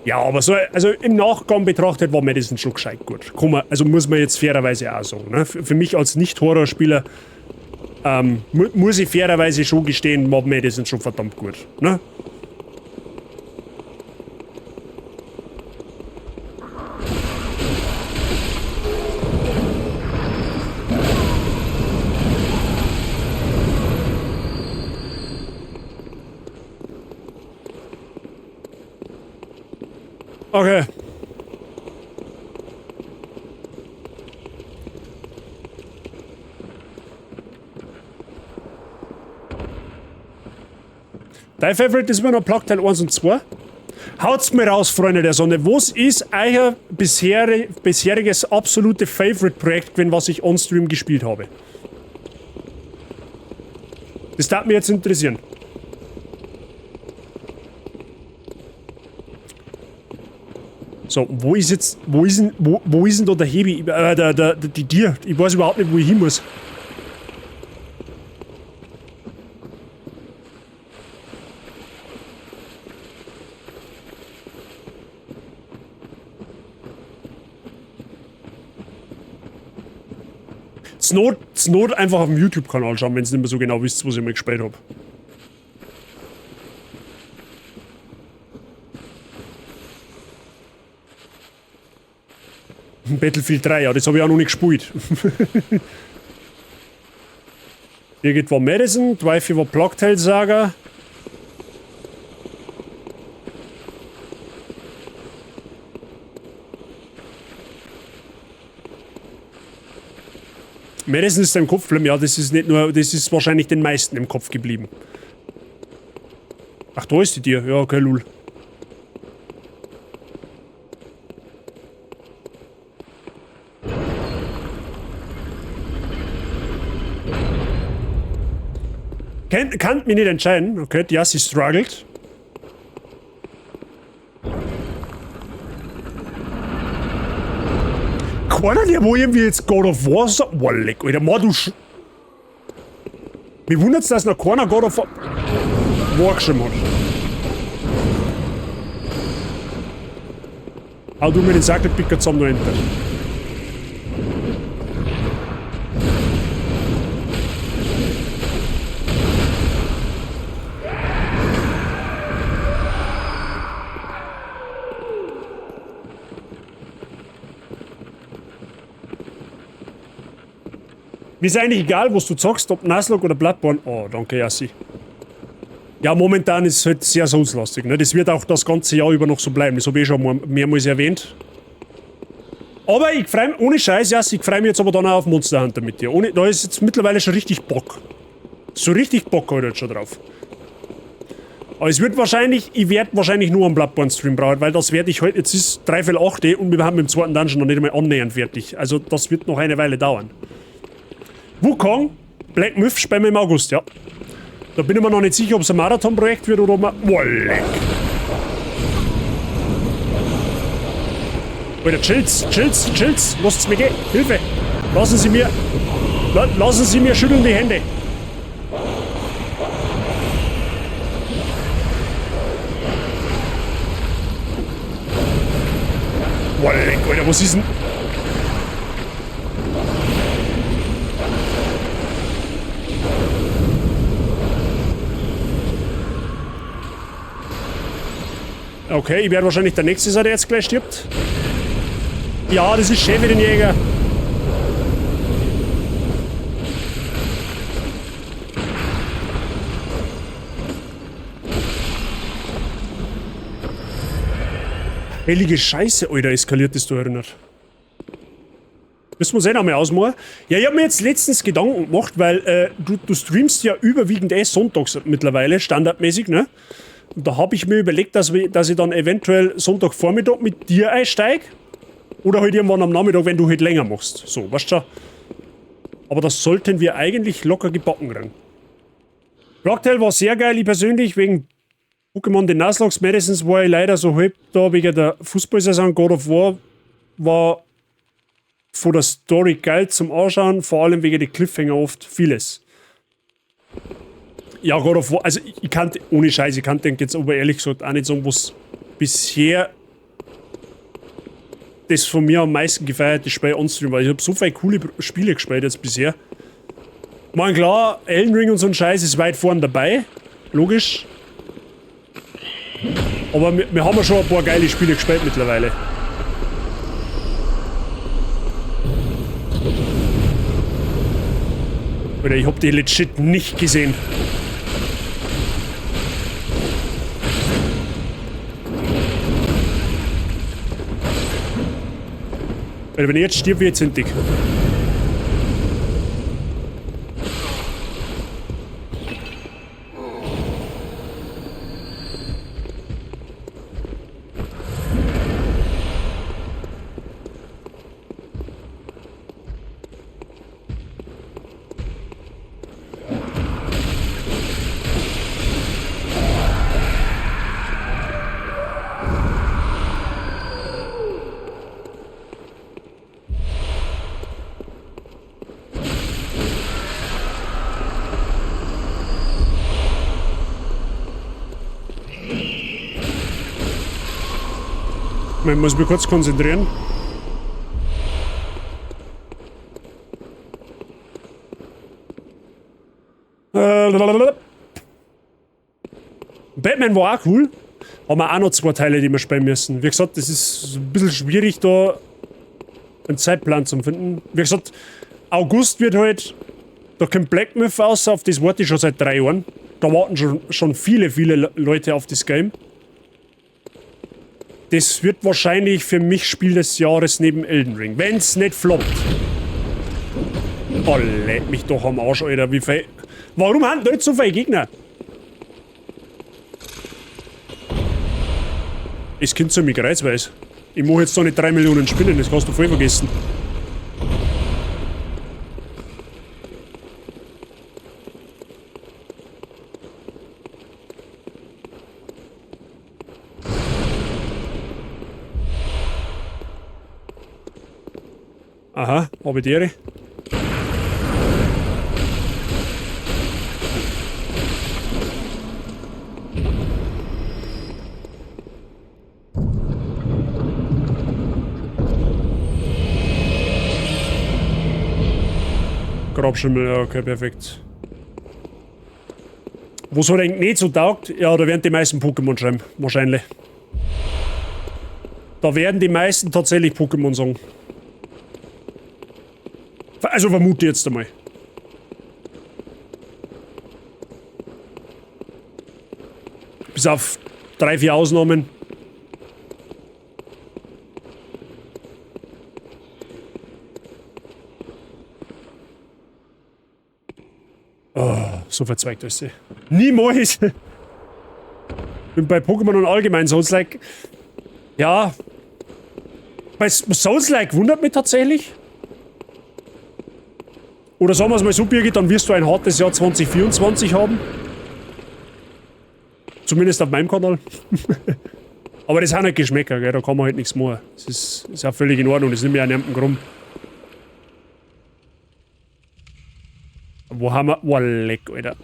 Ja, aber so, also im Nachgang betrachtet war Madison schon gescheit gut. Kann man, also muss man jetzt fairerweise auch sagen. Ne? Für mich als Nicht-Horrorspieler muss ich fairerweise schon gestehen, war Madison schon verdammt gut. Ne? Okay. Dein Favorite ist immer noch Plague Tale 1 und 2. Haut's mir raus, Freunde der Sonne. Was ist euer bisheriges absolute Favorite-Projekt gewesen, was ich on-stream gespielt habe? Das darf mich jetzt interessieren. So, wo ist jetzt, wo ist denn da der Hebi, die Tier? Ich weiß überhaupt nicht, wo ich hin muss. Zur Not einfach auf dem YouTube-Kanal schauen, wenn's nicht mehr so genau wisst, was ich mal gespielt hab. Battlefield 3, ja, das hab ich auch noch nicht gespielt. Birgit war Madison, Twyfi war Plague Tale Saga. Madison ist im Kopf geblieben, ja, das ist nicht nur, das ist wahrscheinlich den meisten im Kopf geblieben. Ach, da ist die Tür. Ja, okay, lul. Kann mich nicht entscheiden. Okay, die Yassi struggelt. Keiner, der wo irgendwie jetzt God of War sagt. Boah, leck, Alter, Mann, du Sch-. Mich wundert's, dass noch keiner God of War geschrieben hat. Hau du mir den Sackelpicker zusammen noch hinter. Mir ist eigentlich egal, was du zockst, ob Nuzlocke oder Bloodborne. Oh, danke, Yassi. Ja, momentan ist es halt sehr Souls-lastig. Ne? Das wird auch das ganze Jahr über noch so bleiben. Das habe ich schon mehrmals erwähnt. Aber ich freue mich, ohne Scheiß, ja, ich freue mich jetzt aber dann auch auf Monster Hunter mit dir. Ohne, da ist jetzt mittlerweile schon richtig Bock. So richtig Bock habe ich jetzt schon drauf. Aber es wird wahrscheinlich, ich werde wahrscheinlich nur einen Bloodborne-Stream brauchen, weil das werde ich heute, jetzt ist 7:45 und wir haben mit dem zweiten Dungeon noch nicht einmal annähernd fertig. Also das wird noch eine Weile dauern. Wukong, Black Myth spielen wir im August, ja. Da bin ich mir noch nicht sicher, ob es ein Marathonprojekt wird oder ob man... Boah, leck. Alter, chill's, chill's, chill's. Lasst's mir gehen. Hilfe. Lassen Sie mir... Lassen Sie mir schütteln die Hände. Boah, leck, Alter, was ist denn... Okay, ich werde wahrscheinlich der Nächste sein, der jetzt gleich stirbt. Ja, das ist schön für den Jäger. Heilige Scheiße, Alter, eskaliert das da erinnert. Müssen wir uns eh noch mal ausmachen. Ja, ich hab mir jetzt letztens Gedanken gemacht, weil du streamst ja überwiegend eh sonntags mittlerweile, standardmäßig, ne? Und da hab ich mir überlegt, dass ich dann eventuell Sonntagvormittag mit dir einsteig. Oder halt irgendwann am Nachmittag, wenn du halt länger machst. So, weißt du schon. Aber das sollten wir eigentlich locker gebacken kriegen. Rocktail war sehr geil, ich persönlich, wegen Pokémon den Nuzlocke Medicines war ich leider so halb da wegen der Fußballsaison. God of War war von der Story geil zum Anschauen, vor allem wegen der Cliffhanger oft vieles. Ja, God of War, also ich kann, ohne Scheiß, ich kann den jetzt aber ehrlich gesagt auch nicht sagen, was bisher das von mir am meisten gefeierte Spiel on-stream war. Ich hab so viele coole Spiele gespielt jetzt bisher. Ich mein, klar, Elden Ring und so ein Scheiß ist weit vorn dabei, logisch. Aber wir haben ja schon ein paar geile Spiele gespielt mittlerweile. Alter, ich hab die legit nicht gesehen. Alter, wenn ich jetzt stirb, wird jetzt dick. Ich muss mich kurz konzentrieren. Batman war auch cool. Haben wir auch noch 2 Teile, die wir spielen müssen. Wie gesagt, das ist ein bisschen schwierig, da einen Zeitplan zu finden. Wie gesagt, August wird halt... Da kommt Black Myth raus, auf das warte ich schon seit 3 Jahren. Da warten schon viele, viele Leute auf das Game. Das wird wahrscheinlich für mich Spiel des Jahres neben Elden Ring. Wenn's nicht floppt. Oh, leck mich doch am Arsch, Alter. Wie viel... Warum haben da jetzt so viele Gegner? Das Kind soll mich kreuzweise. Ich mach jetzt da nicht 3 Millionen Spinnen, das kannst du voll vergessen. Aha, habe die Ehre. Grabschimmel, ja, okay, perfekt. Wo's halt eigentlich nicht so taugt, ja, da werden die meisten Pokémon schreiben, wahrscheinlich. Da werden die meisten tatsächlich Pokémon sagen. Also vermute ich jetzt einmal. Bis auf 3, 4 Ausnahmen. Oh, so verzweigt ist sie. Niemals! Und bei Pokémon und allgemein Souls-like. Ja. Bei Souls-like wundert mich tatsächlich. Oder sagen wir es mal so, Birgit, dann wirst du ein hartes Jahr 2024 haben. Zumindest auf meinem Kanal. Aber das sind halt Geschmäcker, gell? Da kann man halt nichts machen. Das ist auch völlig in Ordnung, das nimmt mir auch niemanden krumm. Wo haben wir. Oh, leck, Alter.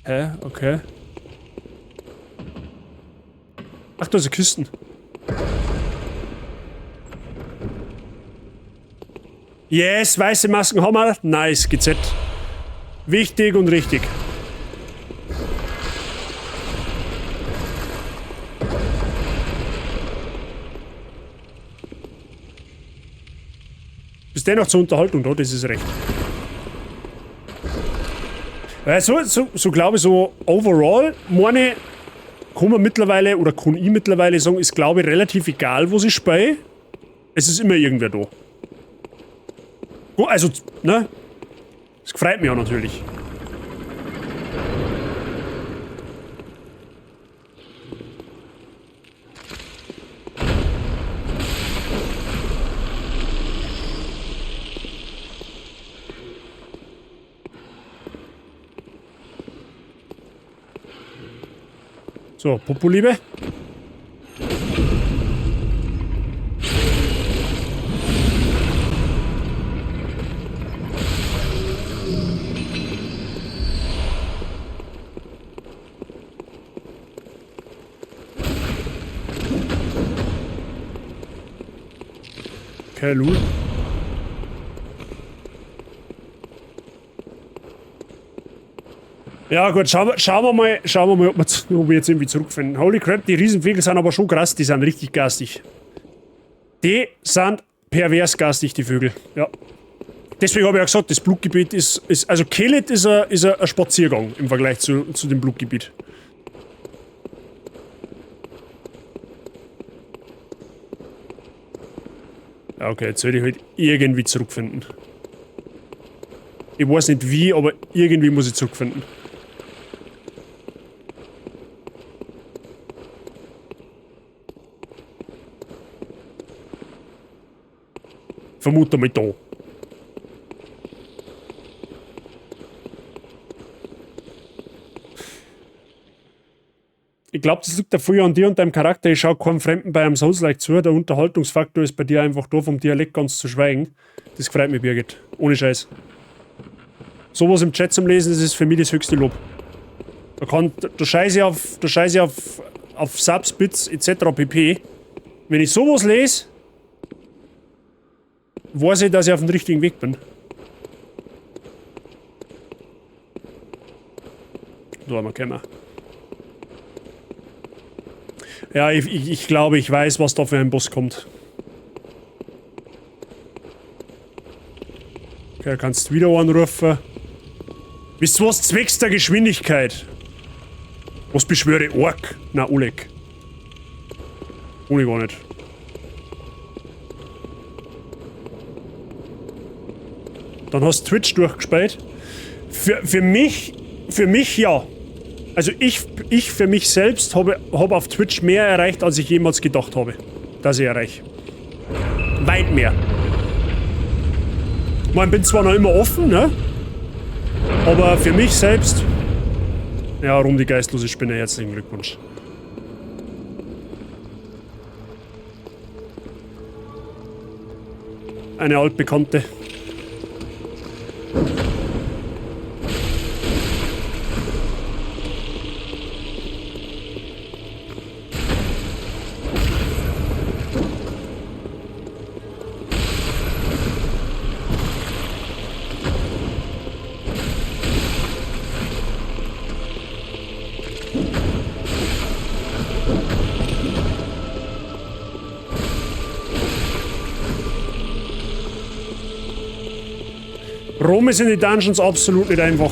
Hä? Okay. Ach, da ist eine Kisten. Yes, weiße Masken haben wir. Nice, GZ. Wichtig und richtig. Bist dennoch zur Unterhaltung da, das ist recht. Weil so glaube ich, so overall, meine, kann man mittlerweile, oder kann ich mittlerweile sagen, ist glaube ich relativ egal, wo sie spiele. Es ist immer irgendwer da. Also, ne? Das freut mich auch natürlich. So, Popoliebe. Okay, lul. Ja gut, schauen wir mal, ob wir jetzt irgendwie zurückfinden. Holy crap, die Riesenvögel sind aber schon krass, die sind richtig garstig. Die sind pervers garstig, die Vögel. Ja. Deswegen habe ich ja gesagt, das Blutgebiet ist also Kelet ist ein Spaziergang im Vergleich zu dem Blutgebiet. Ja, okay, jetzt soll ich halt irgendwie zurückfinden. Ich weiß nicht wie, aber irgendwie muss ich zurückfinden. Vermute mal da. Ich glaube, das liegt da früher an dir und deinem Charakter. Ich schaue keinem Fremden bei einem Souls-like zu. Der Unterhaltungsfaktor ist bei dir einfach da, vom Dialekt ganz zu schweigen. Das freut mich, Birgit. Ohne Scheiß. Sowas im Chat zum Lesen, das ist für mich das höchste Lob. Da scheiße ich auf Subs, Bits etc. pp. Wenn ich sowas lese, weiß ich, dass ich auf dem richtigen Weg bin. Da haben wir gekommen. Ja, ich glaube, ich weiß, was da für ein Boss kommt. Okay, kannst du wieder anrufen. Wisst ihr was? Zwecks der Geschwindigkeit. Was beschwöre ich? Ork? Na, Oleg. Ohne gar nicht. Dann hast du Twitch durchgespielt. Für mich ja. Also ich für mich selbst habe auf Twitch mehr erreicht, als ich jemals gedacht habe, dass ich erreiche. Weit mehr. Ich meine, bin zwar noch immer offen, ne? Aber für mich selbst... Ja, rum die geistlose Spinne, herzlichen Glückwunsch. Eine altbekannte. Rom ist in die Dungeons absolut nicht einfach.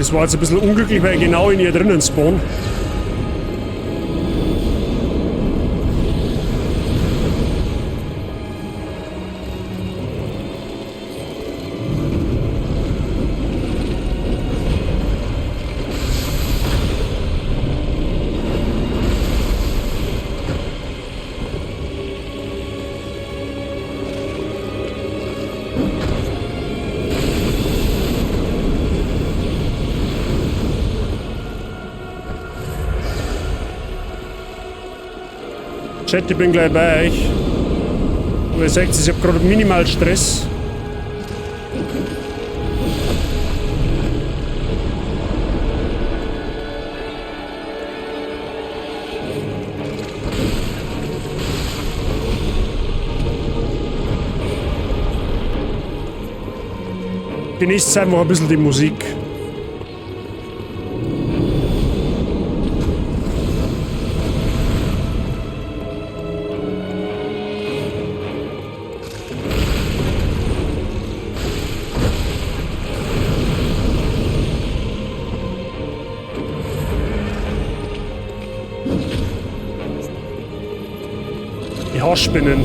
Das war jetzt ein bisschen unglücklich, weil ich genau in ihr drinnen spawn. Chat, ich bin gleich bei euch. Aber ihr seht, ich hab gerade minimal Stress. Genießt einfach ein bisschen die Musik. Die Haarspinnen.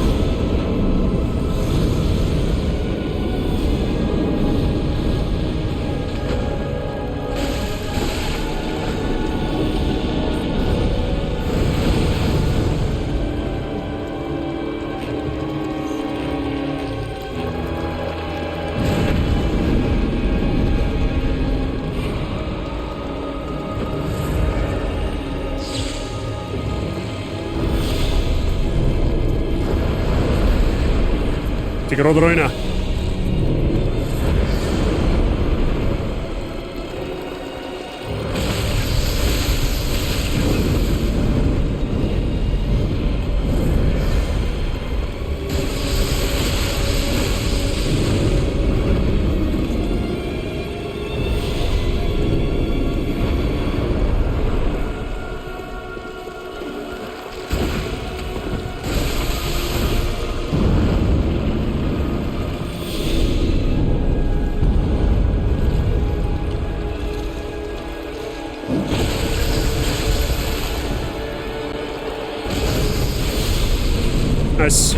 Die gerade rein. Nice.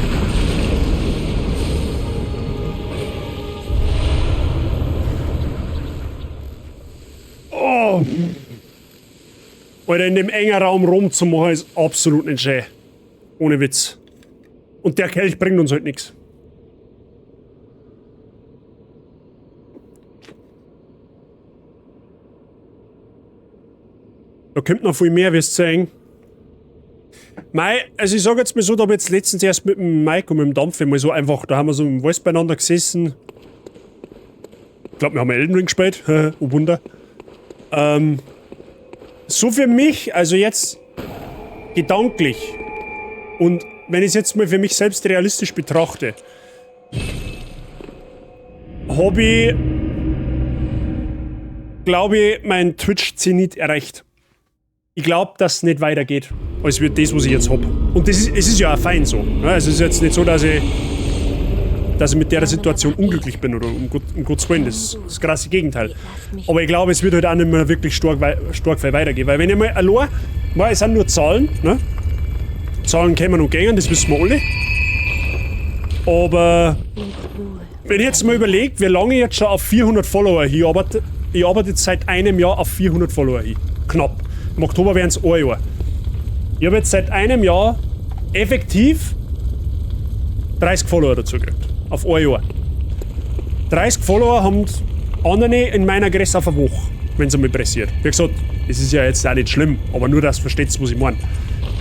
Oh. Alter, in dem engen Raum rumzumachen ist absolut nicht schön. Ohne Witz. Und der Kelch bringt uns halt nichts. Da kommt noch viel mehr, wirst du sehen. Mei, also ich sag jetzt mal so, da hab ich jetzt letztens erst mit dem Mike und mit dem Dampf mal so einfach, da haben wir so im Wald beieinander gesessen. Ich glaub, wir haben Elden Ring gespielt. Oh Wunder. So für mich, also jetzt gedanklich und wenn ich es jetzt mal für mich selbst realistisch betrachte, hab ich, glaub ich, mein Twitch-Zenit erreicht. Ich glaub, dass es nicht weitergeht, als wird das, was ich jetzt hab. Und es ist ja auch fein so. Ne? Also es ist jetzt nicht so, dass ich mit der Situation unglücklich bin oder um Gottes Willen, das ist das krasse Gegenteil. Aber ich glaube, es wird halt auch nicht mehr wirklich stark viel weitergehen. Weil wenn ich mal allein, mal, es sind nur Zahlen, ne? Zahlen kommen und gehen, das wissen wir alle. Aber wenn ich jetzt mal überlege, wie lange ich jetzt schon auf 400 Follower hin arbeite, ich arbeite jetzt seit einem Jahr auf 400 Follower hin. Knapp. Im Oktober wären es ein Jahr. Ich habe jetzt seit einem Jahr effektiv 30 Follower dazu gekriegt. Auf ein Jahr. 30 Follower haben andere in meiner Größe auf eine Woche, wenn es einmal pressiert. Wie gesagt, es ist ja jetzt auch nicht schlimm, aber nur, dass ihr versteht, was ich meine.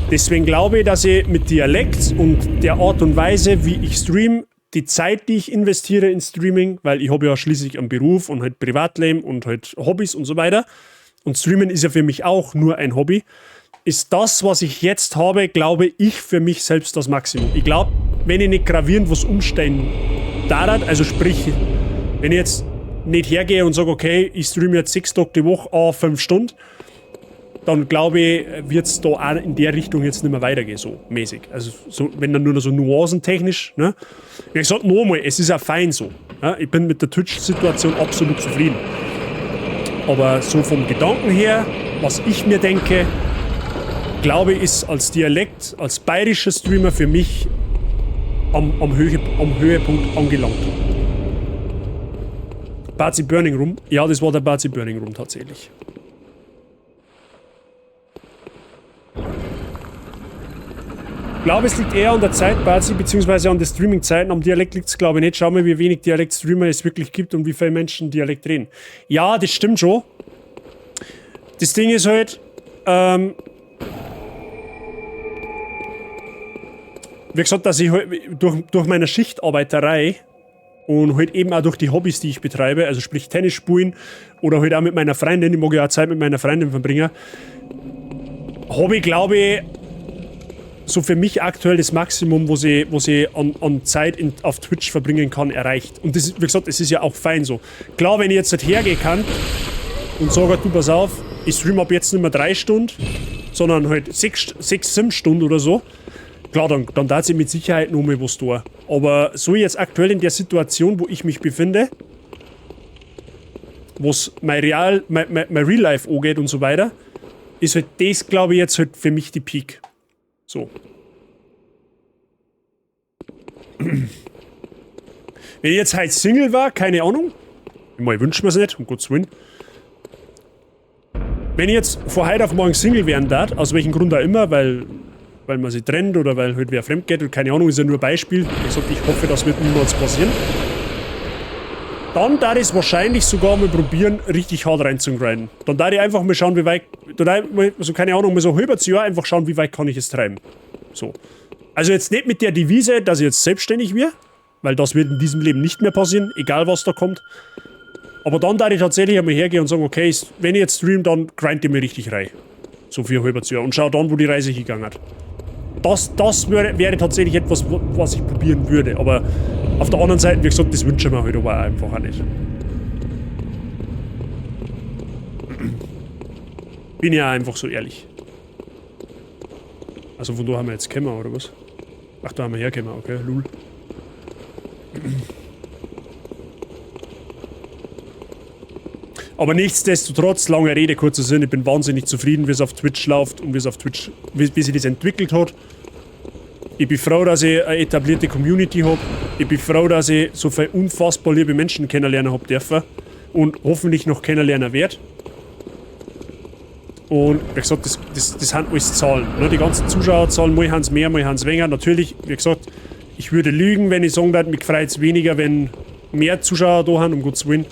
Deswegen glaube ich, dass ich mit Dialekt und der Art und Weise, wie ich stream, die Zeit, die ich investiere in Streaming, weil ich habe ja schließlich einen Beruf und halt Privatleben und halt Hobbys und so weiter. Und Streamen ist ja für mich auch nur ein Hobby. Ist das, was ich jetzt habe, glaube ich, für mich selbst das Maximum. Ich glaube, wenn ich nicht gravierend was umstellen darf, also sprich, wenn ich jetzt nicht hergehe und sage, okay, ich streame jetzt 6 Tage die Woche, 5 Stunden, dann glaube ich, wird's da auch in der Richtung jetzt nicht mehr weitergehen, so mäßig. Also so, wenn dann nur noch so nuancentechnisch, ne? Wie gesagt, nochmal, es ist auch fein so. Ja? Ich bin mit der Twitch-Situation absolut zufrieden. Aber so vom Gedanken her, was ich mir denke, glaube ich, ist als Dialekt, als bayerischer Streamer für mich am Höhepunkt angelangt. Bazi Burning Room? Ja, das war der Bazi Burning Room tatsächlich. Ich glaube, es liegt eher an der Zeit, Bazi, beziehungsweise an den Streaming-Zeiten. Am Dialekt liegt es, glaube ich, nicht. Schau mal, wie wenig Dialekt-Streamer es wirklich gibt und wie viele Menschen Dialekt reden. Ja, das stimmt schon. Das Ding ist halt, wie gesagt, dass ich halt durch meine Schichtarbeiterei und halt eben auch durch die Hobbys, die ich betreibe, also sprich Tennis spielen oder halt auch mit meiner Freundin, ich mag ja auch Zeit mit meiner Freundin verbringen, habe ich, glaube ich, so für mich aktuell das Maximum, was ich an Zeit auf Twitch verbringen kann, erreicht. Und das, wie gesagt, das ist ja auch fein so. Klar, wenn ich jetzt halt hergehen kann und sage, du, pass auf, ich stream ab jetzt nicht mehr 3 Stunden, sondern halt 6, 7 Stunden oder so, klar, dann darf ich mit Sicherheit noch mal was tun. Aber so jetzt aktuell in der Situation, wo ich mich befinde, wo's mein Real Life angeht und so weiter, ist halt das, glaube ich, jetzt halt für mich die Peak. So. Wenn ich jetzt halt Single war, keine Ahnung. Ich meine, ich wünsche mir's nicht, um Gottes Willen. Wenn ich jetzt von heute auf morgen Single werden darf, aus welchem Grund auch immer, weil man sich trennt oder weil halt wer fremd geht und keine Ahnung, ist ja nur ein Beispiel. Wie gesagt, ich hoffe, das wird niemals passieren. Dann darf ich es wahrscheinlich sogar mal probieren, richtig hart reinzugrinden. Dann darf ich einfach mal schauen, wie weit, dann darf ich mal, so keine Ahnung, mal so halbes Jahr einfach schauen, wie weit kann ich es treiben. So. Also jetzt nicht mit der Devise, dass ich jetzt selbstständig werde, weil das wird in diesem Leben nicht mehr passieren, egal was da kommt. Aber dann darf ich tatsächlich einmal hergehen und sagen, okay, wenn ich jetzt stream, dann grind ich mir richtig rein. So für ein halbes Jahr. Und schau dann, wo die Reise hingegangen hat. Das wäre tatsächlich etwas, was ich probieren würde. Aber auf der anderen Seite, wie gesagt, das wünsche ich mir halt aber einfach auch nicht. Bin ja einfach so ehrlich. Also von da haben wir jetzt gekommen, oder was? Ach, da haben wir hergekommen, okay, lul. Aber nichtsdestotrotz, lange Rede, kurzer Sinn, ich bin wahnsinnig zufrieden, wie es auf Twitch läuft und wie es auf Twitch, wie sich das entwickelt hat. Ich bin froh, dass ich eine etablierte Community hab. Ich bin froh, dass ich so viele unfassbar liebe Menschen kennenlernen hab dürfen und hoffentlich noch kennenlernen werd. Und wie gesagt, das sind alles Zahlen. Ne? Die ganzen Zuschauerzahlen, mal haben's mehr, mal haben's weniger. Natürlich, wie gesagt, ich würde lügen, wenn ich sagen würde, mich freut's weniger, wenn mehr Zuschauer da sind, um Gottes Willen.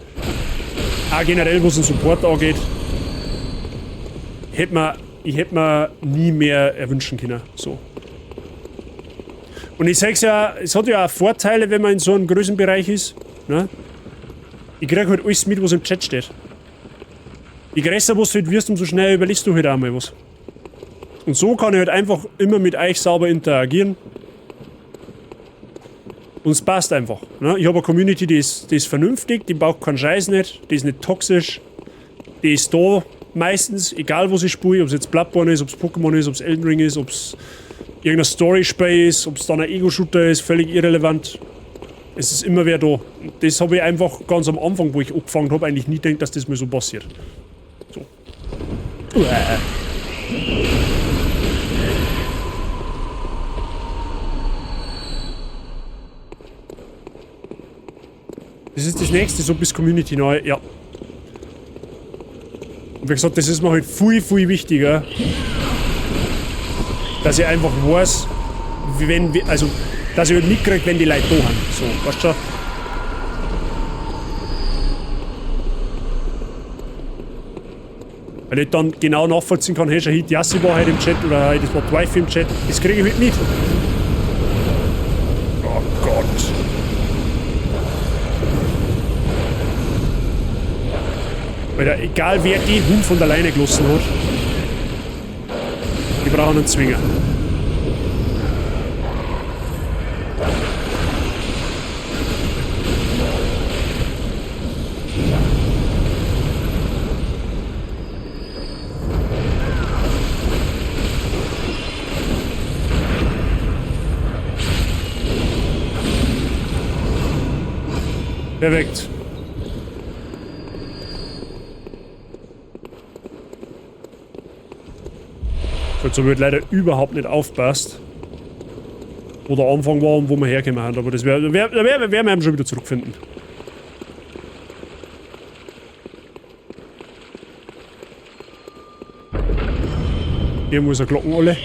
Auch generell, was den Support angeht, ich hätte mir nie mehr erwünschen können. So. Und ich sag's ja, es hat ja auch Vorteile, wenn man in so einem Größenbereich ist. Ne? Ich krieg halt alles mit, was im Chat steht. Je größer was du halt wirst, umso schneller überliest du halt auch mal was. Und so kann ich halt einfach immer mit euch sauber interagieren. Und es passt einfach. Ne? Ich hab eine Community, die ist vernünftig, die braucht keinen Scheiß nicht, die ist nicht toxisch, die ist da meistens, egal was ich spiele, ob's jetzt Bloodborne ist, ob's Pokémon ist, ob's Elden Ring ist, ob's irgendein Story-Spiel ist, ob's dann ein Ego-Shooter ist, völlig irrelevant. Es ist immer wer da. Und das hab ich einfach ganz am Anfang, wo ich angefangen hab, eigentlich nie gedacht, dass das mir so passiert. So. Uäh. Das ist das nächste, so bis Community neu, ja. Und wie gesagt, das ist mir halt viel, viel wichtiger, dass ich einfach weiß, wenn wir, also, dass ich halt mitkrieg, wenn die Leute da sind. So, weißt du schon? Weil ich dann genau nachvollziehen kann, hey, schau, Yassi war heute im Chat oder hey, das war Twife im Chat. Das kriege ich halt mit. Oh Gott. Alter, egal wer den Hund von der Leine gelassen hat, die brauchen einen Zwinger. Perfekt. So, jetzt habe ich leider überhaupt nicht aufpasst, wo der Anfang war und wo wir hergekommen sind. Aber das werden wir eben schon wieder zurückfinden. Irgendwo ist eine Glockenulle.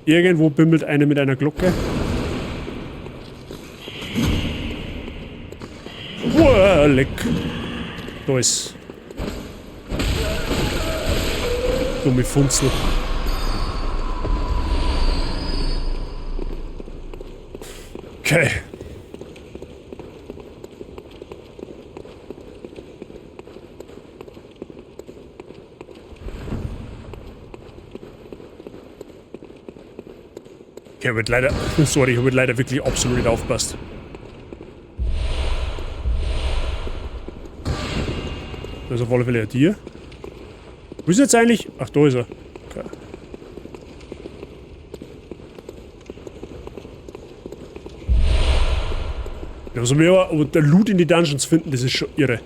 Irgendwo bimmelt eine mit einer Glocke. Uah, leck. Da ist. Dumme Funzel. Okay. Okay, wird leider. Sorry, ich habe leider wirklich absolut nicht aufgepasst. Da ist auf alle Fälle ein Tier. Wo ist jetzt eigentlich? Ach, da ist er. Okay. Also wir aber der Loot in die Dungeons finden, das ist schon irre.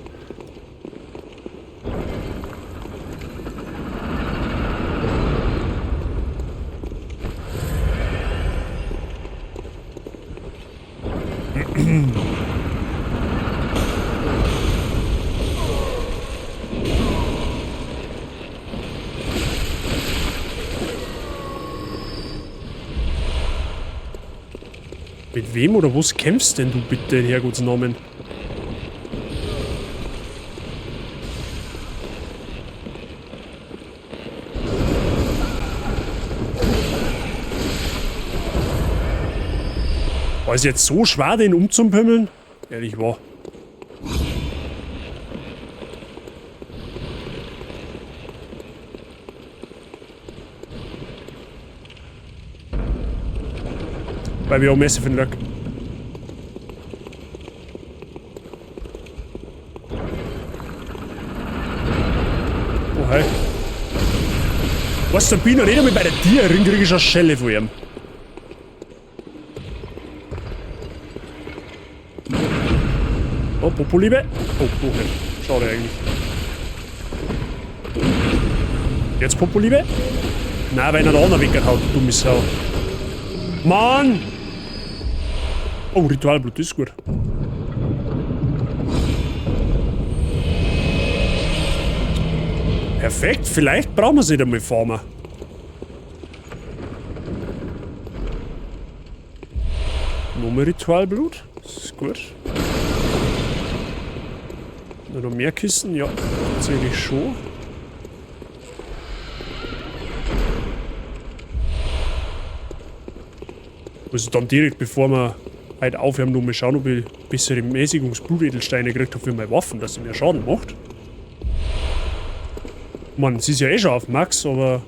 Mit wem oder was kämpfst denn du bitte in Herrgotts Namen? War es jetzt so schwer, den umzupimmeln? Ehrlich wahr. Weil wir auch Messe für den Lack. Oh, hi. Was, der Biene nicht einmal bei der Tierin krieg ich schon Schelle von ihm. Oh, Popoliebe. Oh, doch nicht. Schade eigentlich. Jetzt Popoliebe? Nein, weil er da anderen weggehaut, du dumme Sau. Mann! Oh, Ritualblut, das ist gut. Perfekt, vielleicht brauchen wir es nicht einmal farmen. Nochmal Ritualblut, das ist gut. Noch mehr Kisten? Ja, tatsächlich schon. Also dann direkt, bevor wir heute aufhören, noch mal schauen, ob ich bessere Mäßigungsblutedelsteine gekriegt habe für meine Waffen, dass sie mehr Schaden macht. Man, sie ist ja eh schon auf Max, aber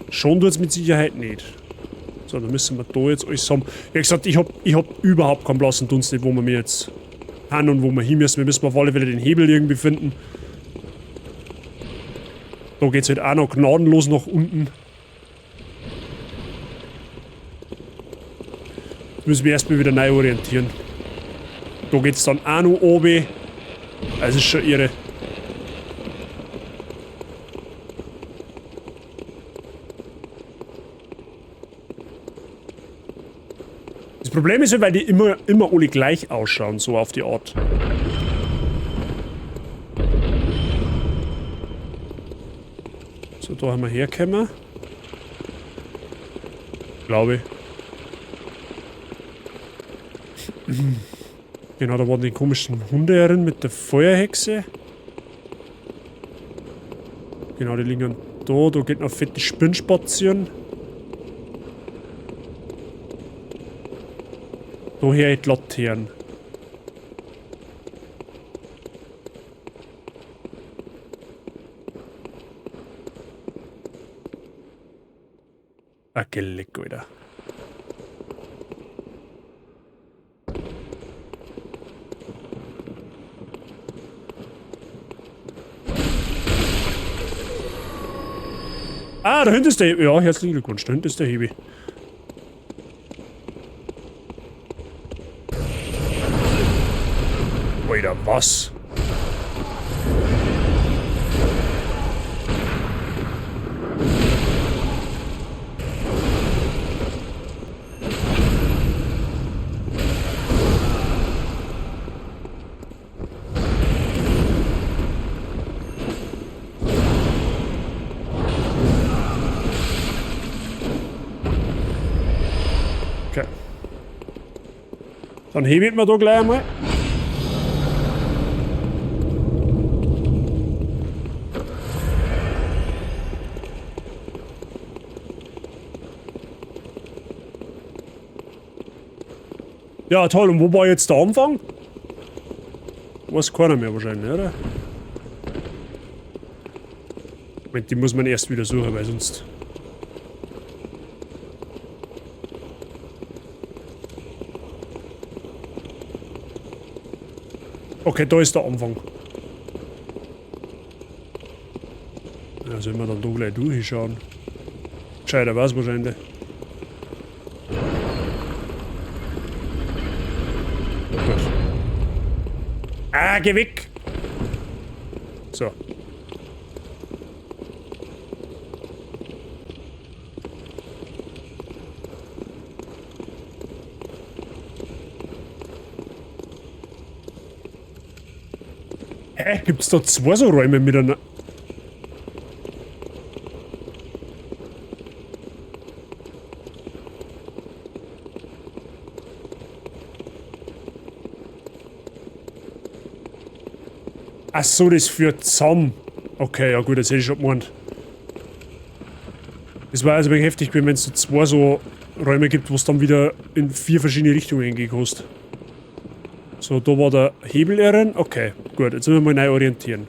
schon tut's mit Sicherheit nicht. So, dann müssen wir da jetzt alles haben. Wie gesagt, ich hab überhaupt keinen blassen Dunst nicht, wo wir mir jetzt hin und wo wir hin müssen. Wir müssen auf alle Fälle den Hebel irgendwie finden. Da geht's halt auch noch gnadenlos nach unten. Jetzt müssen wir erstmal wieder neu orientieren. Da geht's dann auch noch oben. Also ist schon irre. Das Problem ist ja, weil die immer alle gleich ausschauen, so auf die Art. So, da haben wir hergekommen. Glaube ich. Genau, da waren die komischen Hunde herin mit der Feuerhexe. Genau, die liegen da. Da geht noch fette Spinnen spazieren. Daher die Laternen. Ah, geleck, Alter. Ah, da hinten ist der Hebel. Ja, herzlichen Glückwunsch, da hinten ist der Hebel. Alter, was? Dann hebe ich mir da gleich einmal. Ja, toll. Und wo war jetzt der Anfang? Weiß keiner mehr wahrscheinlich, oder? Moment, die muss man erst wieder suchen, weil sonst... Okay, da ist der Anfang. Ja, sollen wir dann da gleich durchschauen? Gescheiter war's wahrscheinlich. Gut. Ah, geh weg! So. Hä? Gibt's da zwei so Räume miteinander? Ach so, das führt zusammen. Okay, ja gut, das hätte ich schon gemeint. Das war also ein wenig heftig, wenn es so zwei so Räume gibt, wo es dann wieder in 4 verschiedene Richtungen gehen kannst. So, da war der Hebel drin. Okay, gut, jetzt müssen wir mal neu orientieren.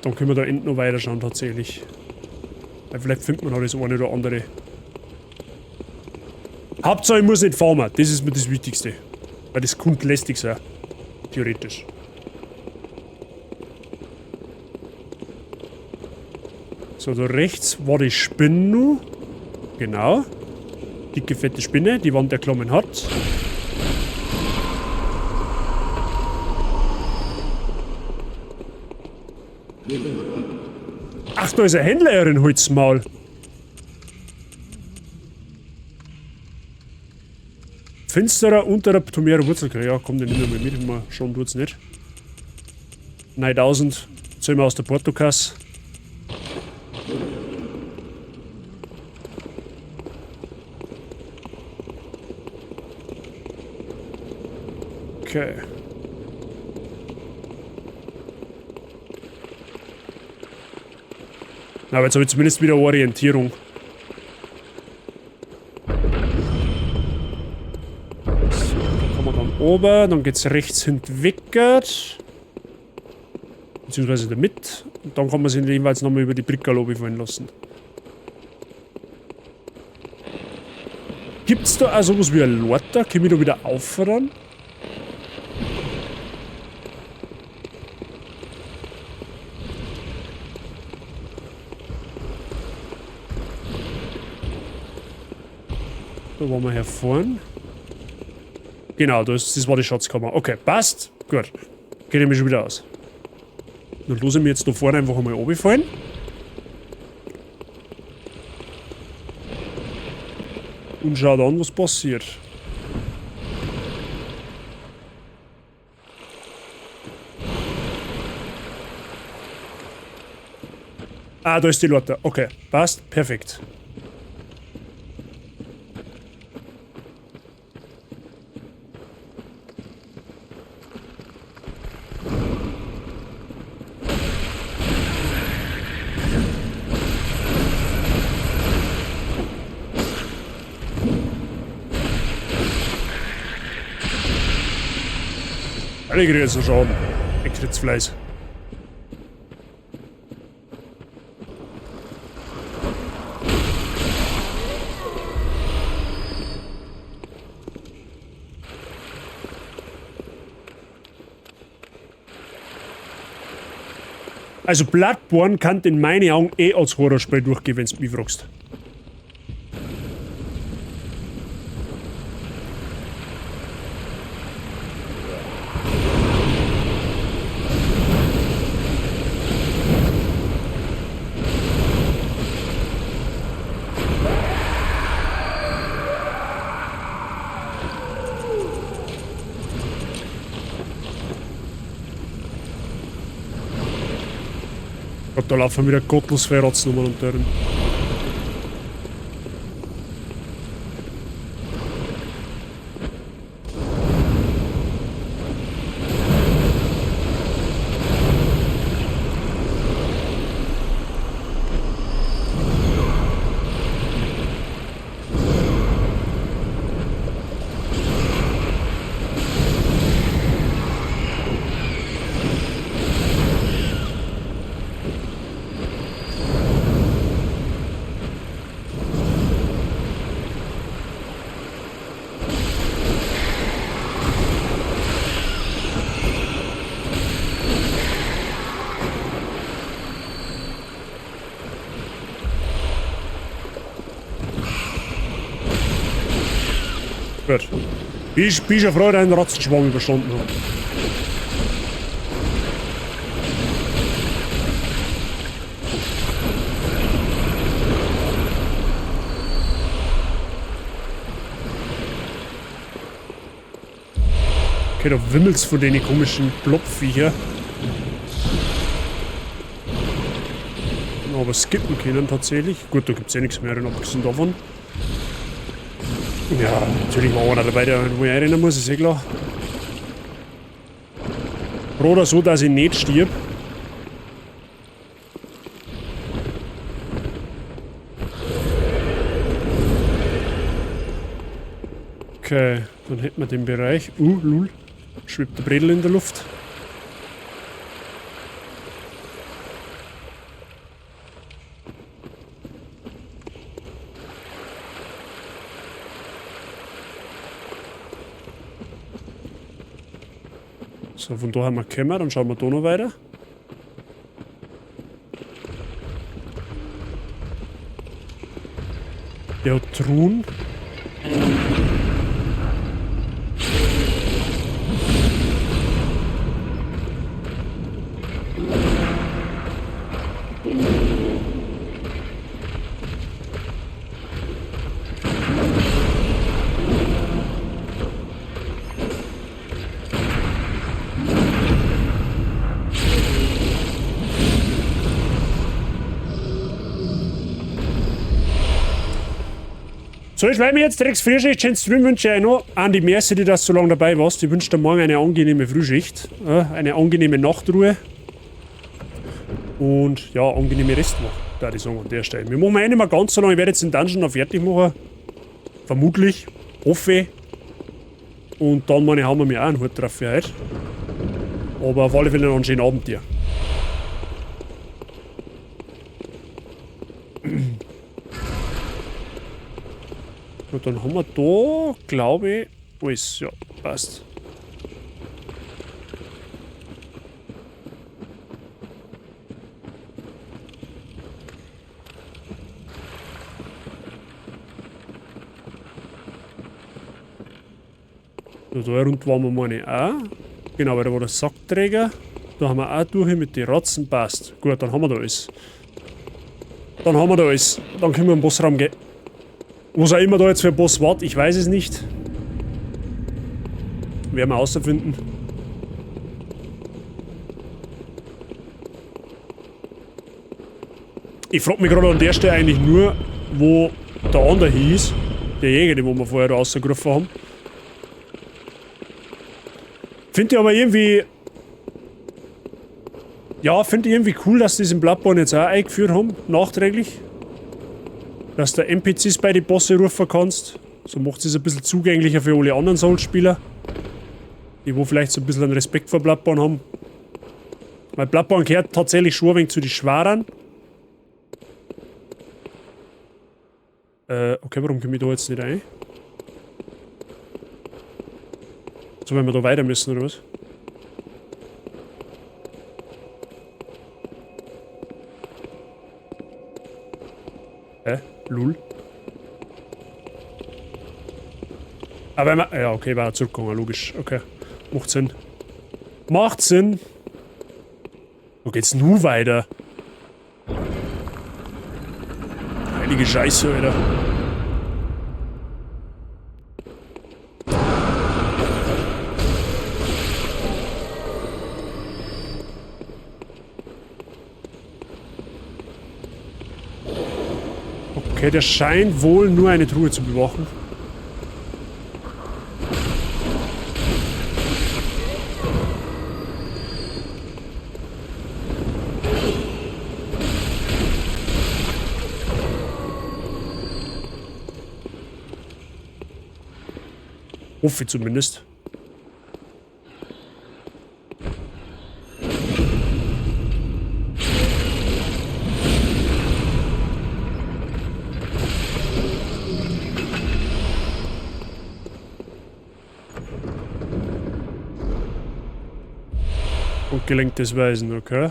Dann können wir da hinten noch weiterschauen tatsächlich. Weil vielleicht findet man noch das eine oder andere. Hauptsache ich muss nicht farmen, das ist mir das Wichtigste. Weil das könnte lästig sein. Theoretisch. So, da rechts war die Spinne noch. Genau. Dicke, fette Spinne, die Wand erklommen hat. Ach, da ist eine Händlerin, halt's Maul. Finsterer unterer Ptomerer Wurzelkrieg. Ja, komm, den nehmen wir mal mit. Mal schauen tut's nicht. 9000. Zählen wir aus der Portokasse. Okay. Na, aber jetzt habe ich zumindest wieder Orientierung. So, da kommen wir dann oben, dann geht's rechts hinten. Beziehungsweise in der Mitte. Und dann kann man sich jeweils nochmal über die Brücke fallen lassen. Gibt's da auch sowas wie ein Leiter? Kann ich da wieder auffahren? Da waren wir hier vorn. Genau, das war die Schatzkammer. Okay, passt. Gut. Geht nämlich schon wieder aus. Dann lasse ich mich jetzt da vorne einfach einmal runterfallen. Und schau dann, was passiert. Ah, da ist die Leiter. Okay, passt. Perfekt. Ich krieg jetzt noch Schaden. Ich krieg's Fleiß. Also Bloodborne kann in meinen Augen eh als Horrorspiel durchgehen, wenn's mich fragst. Gott, da laufen wieder gottlos viele Rotzen um und drin. Gut. Ich bin schon froh, dass ich einen Ratzenschwamm überstanden habe. Okay, da wimmelt's von den komischen Blobviecher. Aber skippen können tatsächlich. Gut, da gibt's eh nichts mehr, abgesehen davon. Ja, natürlich war einer dabei, der wo ich einrennen muss, ist eh klar. Oder so, dass ich nicht stirb. Okay, dann hätten wir den Bereich. Lul. Schwebt der Bredel in der Luft. So, von da haben wir gekommen, dann schauen wir da noch weiter. Der hat Truhen. So, ich melde mich jetzt direkt Frühschicht. Schönen Stream wünsche ich euch noch. Andi, merci dir, dass du so lange dabei warst. Ich wünsche dir morgen eine angenehme Frühschicht, eine angenehme Nachtruhe und ja, angenehme Restwoche, da ich sagen an der Stelle. Wir machen eh nicht mehr ganz so lange. Ich werde jetzt den Dungeon noch fertig machen. Vermutlich. Hoffe ich. Und dann meine, haben wir mir auch einen Hut drauf für heute. Aber auf alle Fälle noch einen schönen Abend dir. Gut, dann haben wir da, glaube ich, alles. Ja, passt. So, da rund waren wir meine auch. Genau, weil da war der Sackträger. Da haben wir auch durch mit den Ratzen, passt. Gut, dann haben wir da alles. Dann haben wir da alles. Dann können wir in den Bossraum gehen. Was auch immer da jetzt für ein Boss war, ich weiß es nicht. Werden wir herausfinden. Ich frag mich gerade an der Stelle eigentlich nur, wo der andere hieß. Der Jäger, den wir vorher da rausgerufen haben. Finde ich aber irgendwie... Ja, finde ich irgendwie cool, dass sie das im Bloodborne jetzt auch eingeführt haben, nachträglich. Dass du N P Cs bei den Bosse rufen kannst. So macht es ein bisschen zugänglicher für alle anderen Souls-Spieler. Die wo vielleicht so ein bisschen einen Respekt vor Bloodborne haben. Weil Bloodborne gehört tatsächlich schon ein wenig zu den Schwerern. Okay, warum komme ich da jetzt nicht rein? So, wenn wir da weiter müssen, oder was? Hä? Lul? Aber wenn man, ja, okay, war zurückgegangen, logisch. Okay. Macht Sinn. Macht Sinn! Wo geht's nun weiter? Heilige Scheiße, Alter. Okay, der scheint wohl nur eine Truhe zu bewachen. Hoffe ich zumindest. Und Gelenk des Weisen, okay.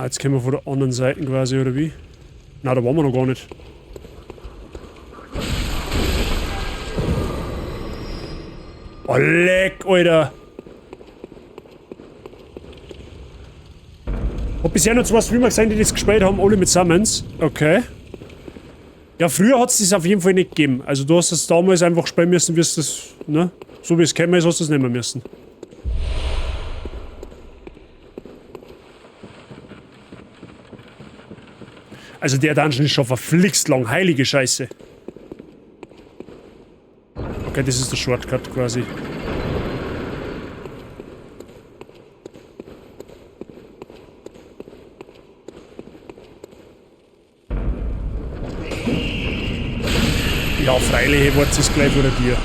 Ah, jetzt kommen wir von der anderen Seite quasi, oder wie? Na, da waren wir noch gar nicht. Oh, leck, Alter! Hab bisher nur zwei Streamer gesehen, die das gespielt haben, alle mit Summons. Okay. Ja, früher hat es das auf jeden Fall nicht gegeben. Also du hast es damals einfach spielen müssen, wie es das, ne? So wie es gekommen ist, hast du es nicht mehr müssen. Also der Dungeon ist schon verflixt lang, heilige Scheiße. Okay, das ist der Shortcut quasi. Ja, freilich, warte, ist gleich vor der Tür.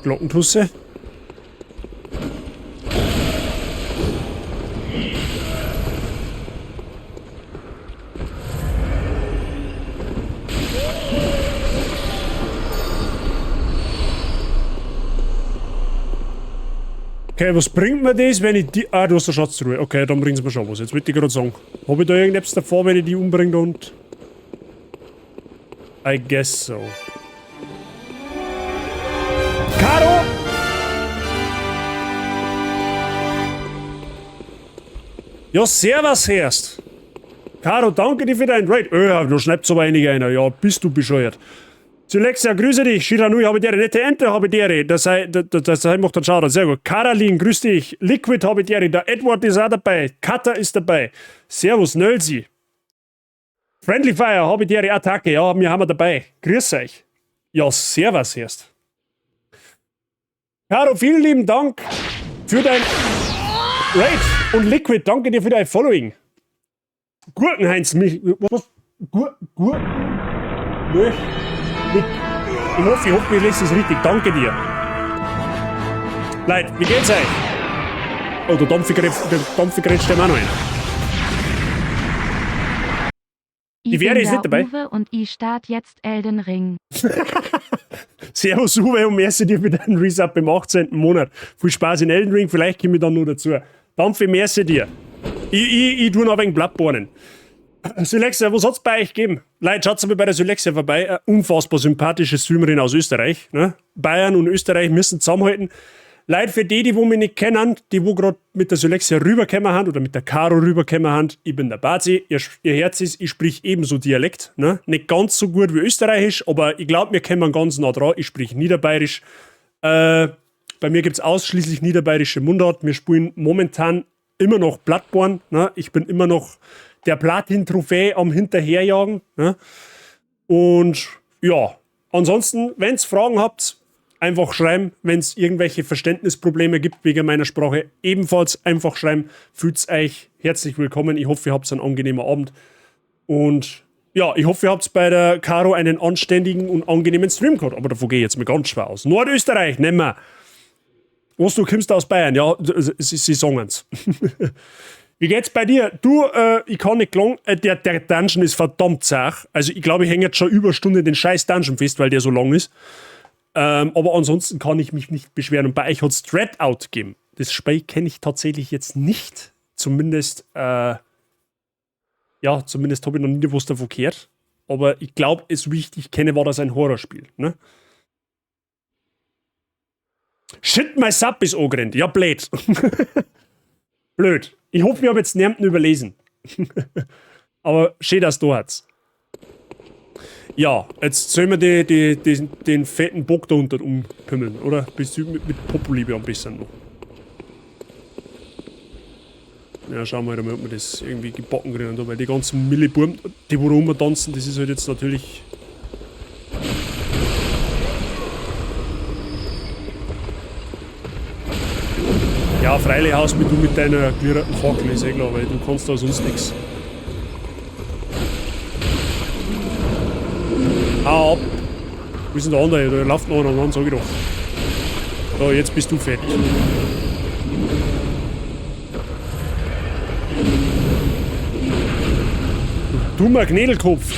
Glockentusse. Okay, was bringt mir das, wenn ich die... Ah, du hast eine Schatztruhe. Okay, dann bringt's mir schon was. Jetzt wollte ich gerade sagen. Hab ich da irgendetwas davor, wenn ich die umbringe und... I guess so. Caro! Ja, servus, Herst! Caro, danke dir für dein Raid. Du schnappst aber einige einer. Ja, bist du bescheuert. Zulexia, grüße dich. Shiranui, habe die nette Ente, habe die. Das sei, das, das macht dann Shoutout. Sehr gut. Karalin, grüß dich. Liquid, habe die. Der Edward ist auch dabei. Kata ist dabei. Servus, Nölsi. Friendly Fire, habe die Attacke. Ja, wir haben wir dabei. Grüß euch. Ja, servus erst. Caro, vielen lieben Dank für dein Raid. Und Liquid, danke dir für dein Following. Gurkenheinz, mich. Was? Gurken? Milch? Ich hoffe, ich lese es richtig. Danke dir. Leute, wie geht's euch? Oh, der Dampfgrätscht dem auch noch einer. Die Vera ist nicht dabei. Uwe und ich start jetzt Elden Ring. Servus Uwe und merci dir für deinen Resub im 18. Monat. Viel Spaß in Elden Ring, vielleicht komme ich dann nur dazu. Dampfe, merci dir. Ich tue noch ein wenig Bloodborne. Sylexia, was hat's bei euch gegeben? Leute, schaut mal bei der Sylexia vorbei. Eine unfassbar sympathische Streamerin aus Österreich. Ne? Bayern und Österreich müssen zusammenhalten. Leute, für die, die wo mich nicht kennen, die wo gerade mit der Sylexia rübergekommen haben oder mit der Caro rübergekommen haben, ich bin der Bazi, ihr Herz ist, ich sprich ebenso Dialekt. Ne? Nicht ganz so gut wie Österreichisch, aber ich glaube, wir kommen ganz nah dran. Ich sprich Niederbayerisch. Bei mir gibt's ausschließlich niederbayerische Mundart. Wir spielen momentan immer noch Bloodborne. Ne? Ich bin immer noch der Platin-Trophäe am Hinterherjagen. Ne? Und ja, ansonsten, wenn's Fragen habt, einfach schreiben. Wenn's irgendwelche Verständnisprobleme gibt wegen meiner Sprache, ebenfalls einfach schreiben. Fühlt's euch herzlich willkommen. Ich hoffe, ihr habt einen angenehmen Abend. Und ja, ich hoffe, ihr habt bei der Caro einen anständigen und angenehmen Stream gehabt. Aber davon gehe ich jetzt mal ganz schwer aus. Nordösterreich, nehmen wir. Was, du kommst aus Bayern? Ja, sie sagen's. Wie geht's bei dir? Du, ich kann nicht klagen. Der Dungeon ist verdammt zach. Also ich glaube, ich hänge jetzt schon über eine Stunde den scheiß Dungeon fest, weil der so lang ist. Aber ansonsten kann ich mich nicht beschweren. Und bei euch hat's Dreadout gegeben. Das Spiel kenne ich tatsächlich jetzt nicht. Zumindest, ja, zumindest habe ich noch nie was davon gehört. Aber ich glaube, es wie ich dich kenne, war das ein Horrorspiel. Ne? Shit, mein Sub ist angerannt. Ja, blöd. Blöd. Ich hoffe, ich habe jetzt niemanden überlesen. Aber schön, dass du hast. Ja, jetzt sollen wir den fetten Bock da unten umpümmeln, oder? Bist du mit Popoliebe am besten noch? Ja, schauen wir mal, ob wir das irgendwie gebacken kriegen. Da, weil die ganzen Milliburm, die wo rumtanzen, das ist halt jetzt natürlich... Ja, freilich haust mich du mit deiner glierten Fackel, ist eh klar, weil du kannst da sonst nix. Hau ab! Wo ist denn der andere? Da läuft noch einer an, sag ich doch. So, jetzt bist du fertig. Du Dummer Knädelkopf.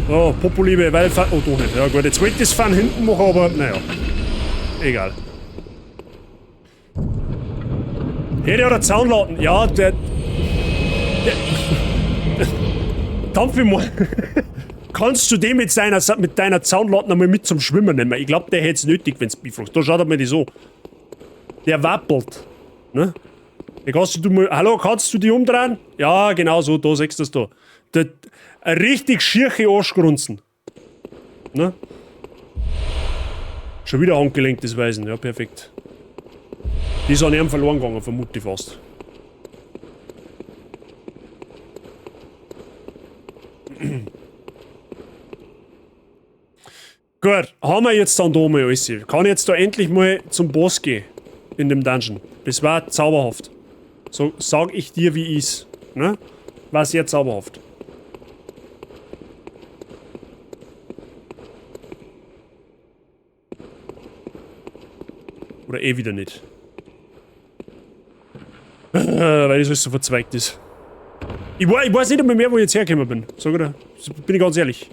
Oh, Popoliebe, weil... Oh, doch nicht. Ja gut, jetzt wollte ich das von hinten machen, aber naja. Egal. Hey, der hat einen Zaunladen. Ja, der... Der... Dampf mal. Kannst du den mit, mit deiner Zaunladen einmal mit zum Schwimmen nehmen? Ich glaube, der hätte es nötig, wenn es mich fragst. Da schaut er mir die so. Der wappelt. Ne? Ja, kannst du mal, hallo, kannst du die umdrehen? Ja, genau so, da siehst du das da. Der, ein richtig schierche Arschgrunzen. Ne? Schon wieder Handgelenk des Weisen, ja, perfekt. Die ist an ihm verloren gegangen, vermute ich fast. Gut, haben wir jetzt dann da mal alles. Kann ich jetzt da endlich mal zum Boss gehen in dem Dungeon. Das war zauberhaft. So sag ich dir, wie ich's. Ne? War sehr zauberhaft. Oder eh wieder nicht. Weil das alles so verzweigt ist. Ich weiß nicht einmal mehr, wo ich jetzt hergekommen bin. Sag ich dir. Bin ich ganz ehrlich.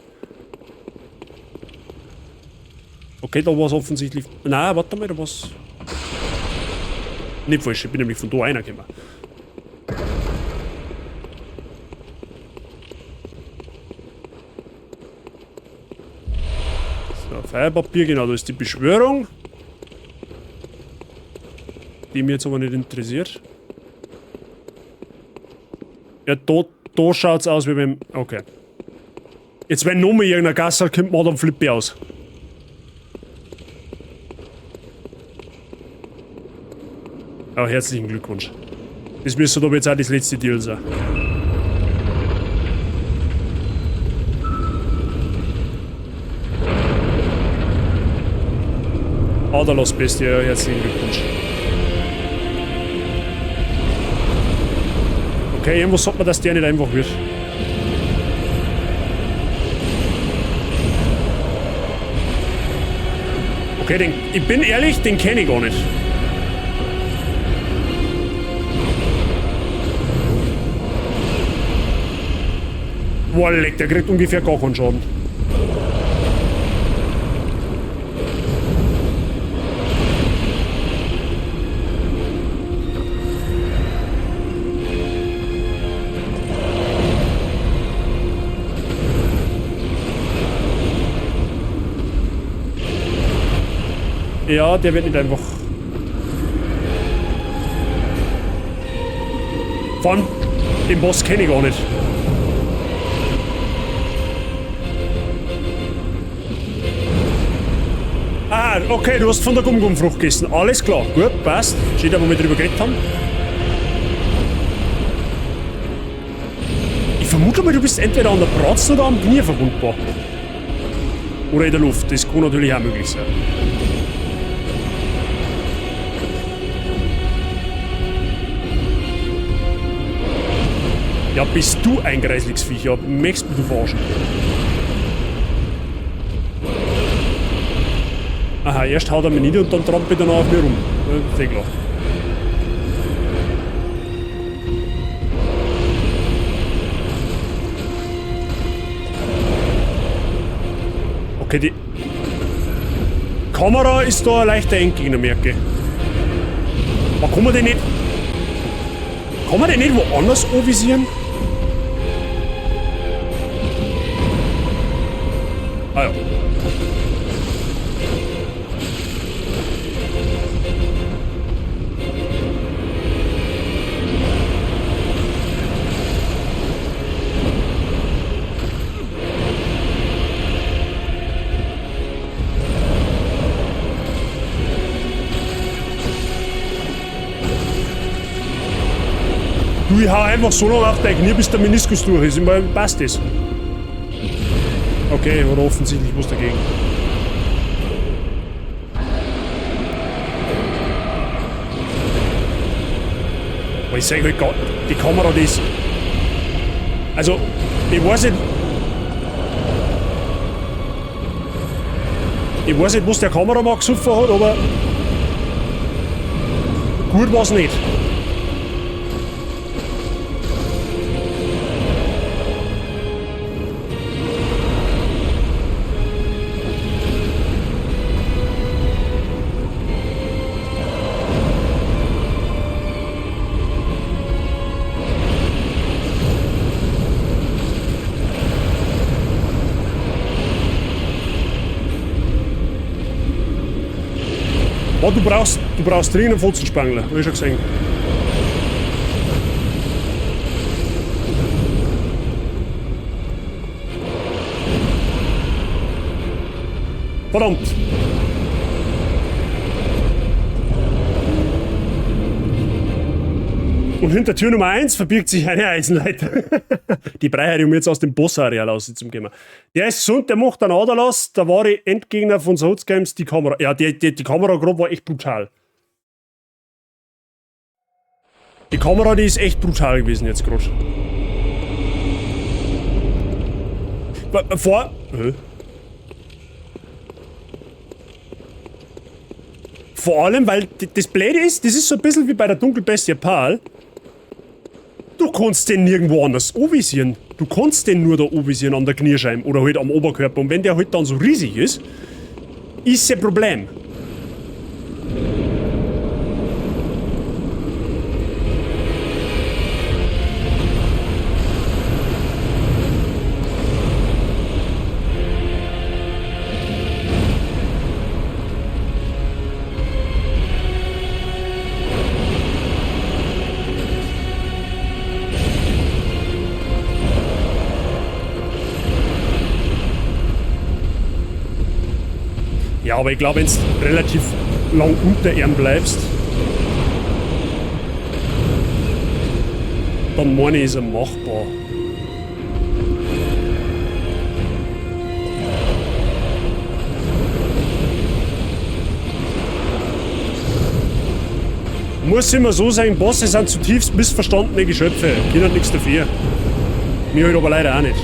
Okay, da war es offensichtlich... Nein, warte mal, da war's... Nicht falsch, ich bin nämlich von da reingekommen. So, Feuerpapier, genau, da ist die Beschwörung. Die mich jetzt aber nicht interessiert. Ja, da schaut's aus wie beim... Okay. Jetzt, wenn nochmal irgendein Gasser kommt, mal dann flippe ich aus. Ja, herzlichen Glückwunsch. Das müsste doch jetzt auch das letzte Deal sein. Aderlass Bestie, ja, herzlichen Glückwunsch. Okay, irgendwo sagt man, dass der nicht einfach wird. Okay, den, ich bin ehrlich, den kenne ich gar nicht. Boah, leck, der kriegt ungefähr gar keinen Schaden. Ja, der wird nicht einfach... Vor allem, den Boss kenne ich gar nicht. Ah, okay, du hast von der Gum-Gum-Frucht gegessen. Alles klar, gut, passt. Schön, dass wir mal drüber geredet haben. Ich vermute mal, du bist entweder an der Bratze oder am Knie verwundbar. Oder in der Luft, das kann natürlich auch möglich sein. Ja, bist du ein greisliches Viech? Ja, möchtest du verarschen? Aha, erst haut er mich nieder und dann trampelt er noch auf mir rum. Ja, ist eh klar. Okay, die Kamera ist da ein leichter Endgegner, merke ich. Aber kann man den nicht... Kann man den nicht woanders anvisieren? Ah ja. Du, ich hau einfach so lange auf dein Knie, bis der Meniskus durch ist. Ich meine, passt das? Okay, oder offensichtlich was dagegen. Aber ich sag halt gar, die Kamera, die ist... Also, ich weiß nicht... Ich weiß nicht, was der Kameramann gesoffen hat, aber gut war's nicht. Oh, du brauchst dringend einen Fotzenspangler, hab ich schon gesehen. Verdammt! Und hinter Tür Nummer 1 verbirgt sich eine Eisenleiter. Die brauche ich, um jetzt aus dem Bossareal rauszukommen. Der ist gesund, der macht einen Aderlass. Der wahre Endgegner von Souls Games, die Kamera. Ja, die Kamera gerade war echt brutal. Die Kamera, die ist echt brutal gewesen jetzt gerade. Vor. Hä? Vor allem, weil das Blöde ist, das ist so ein bisschen wie bei der Dunkelbestie Paul. Du kannst den nirgendwo anders anvisieren. Du kannst den nur da anvisieren an der Kniescheibe oder halt am Oberkörper. Und wenn der halt dann so riesig ist, ist ein Problem. Ja, aber ich glaube, wenn du relativ lang unter ihm bleibst, dann meine ich, ist er machbar. Muss immer so sein, Bosse sind zutiefst missverstandene Geschöpfe. Können nichts dafür. Mir halt aber leider auch nicht.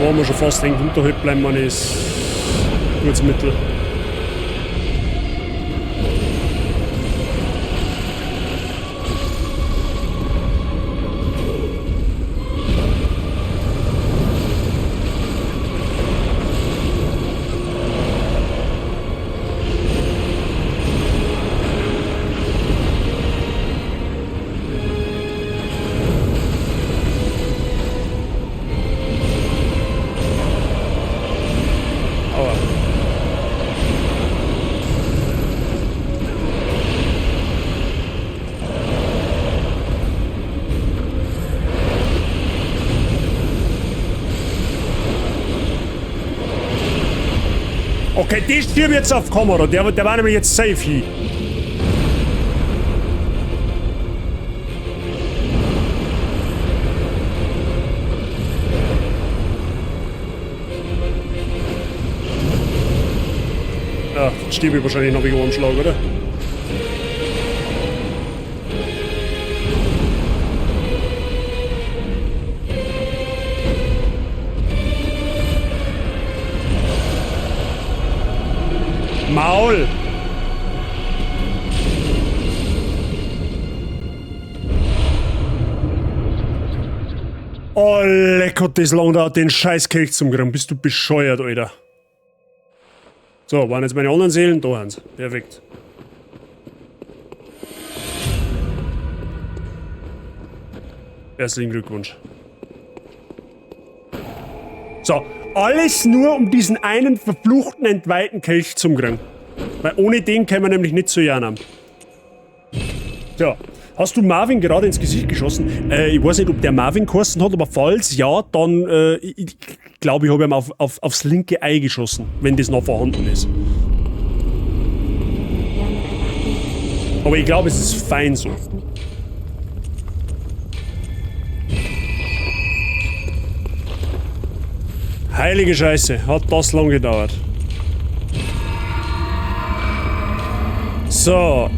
Wo wir schon fast denkt, unterhalb bleiben, man ist gutes Mittel. Aua. Okay, die stirbt jetzt auf Kamera. Der war nämlich jetzt safe hier. Ja, jetzt stirb ich wahrscheinlich noch wegen einem Schlag, oder? Maul! Oh, leck, hat das lang dauert, den scheiß Kelch zum kriegen. Bist du bescheuert, Alter. So, waren jetzt meine anderen Seelen? Da sind sie. Perfekt. Herzlichen Glückwunsch. So, alles nur, um diesen einen verfluchten, entweihten Kelch zum kriegen. Weil ohne den können wir nämlich nicht zu Yharnam. Tja, hast du Marvin gerade ins Gesicht geschossen? Ich weiß nicht, ob der Marvin geheißen hat, aber falls ja, dann ich glaube, ich habe ihm aufs linke Ei geschossen, wenn das noch vorhanden ist. Aber ich glaube, es ist fein so. Heilige Scheiße, hat das lang gedauert. So.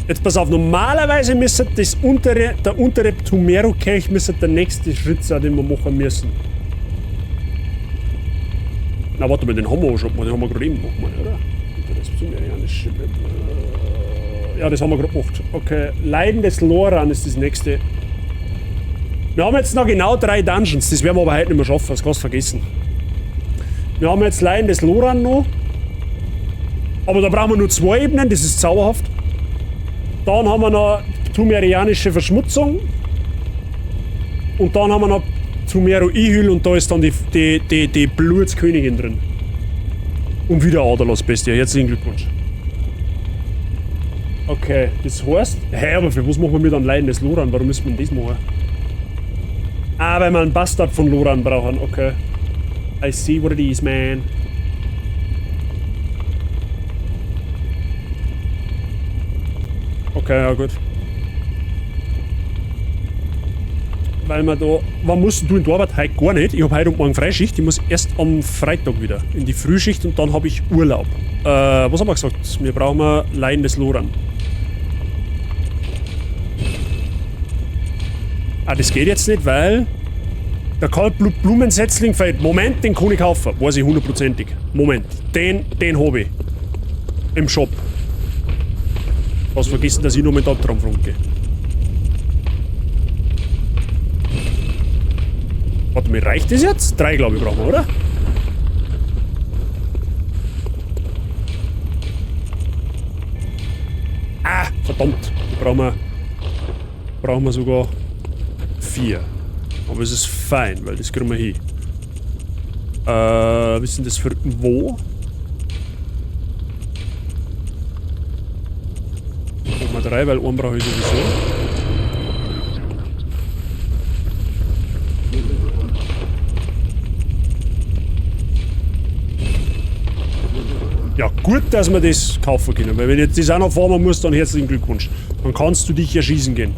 Jetzt pass auf, normalerweise müsste das untere, der untere Pthumeru-Kelch müsste der nächste Schritt sein, den wir machen müssen. Na warte mal, den haben wir auch schon gemacht, den haben wir gerade eben gemacht, oder? Das Pthumerianische. Ja, das haben wir gerade gemacht. Okay, Leiden des Loran ist das nächste. Wir haben jetzt noch genau 3 Dungeons, das werden wir aber heute nicht mehr schaffen, das kannst du vergessen. Wir haben jetzt Leiden des Loran noch. Aber da brauchen wir nur 2 Ebenen, das ist zauberhaft. Dann haben wir noch Pthumerianische Verschmutzung. Und dann haben wir noch Pthumeru Ihyll und da ist dann die Blutskönigin drin. Und wieder Aderlass Bestie. Herzlichen Glückwunsch. Okay, das heißt... Hä, aber für was machen wir dann Leiden des Loran? Warum müssen wir denn das machen? Ah, weil wir einen Bastard von Loran brauchen. Okay. I see what it is, man. Okay, ja gut. Weil man da... Wann musst du in die Arbeit? Heute gar nicht. Ich hab heute und morgen Freischicht. Ich muss erst am Freitag wieder in die Frühschicht und dann hab ich Urlaub. Was haben wir gesagt? Wir brauchen Leiden des Loran. Ah, das geht jetzt nicht, weil... Der Kaltblut-Blumensetzling fällt. Moment, den kann ich kaufen. Weiß ich hundertprozentig. Moment. Den hab ich. Im Shop. Hast vergessen, dass ich noch mit Albtraum gehe. Warte mal, reicht das jetzt? 3, glaube ich, brauchen wir, oder? Ah, verdammt. Da brauchen wir sogar 4. Aber es ist fein, weil das kriegen wir hin. Was sind das für... Wo? Machen wir 3, weil einen brauche ich sowieso. Ja, gut, dass wir das kaufen können, weil wenn ich jetzt das auch noch farmen muss, dann herzlichen Glückwunsch. Dann kannst du dich erschießen gehen.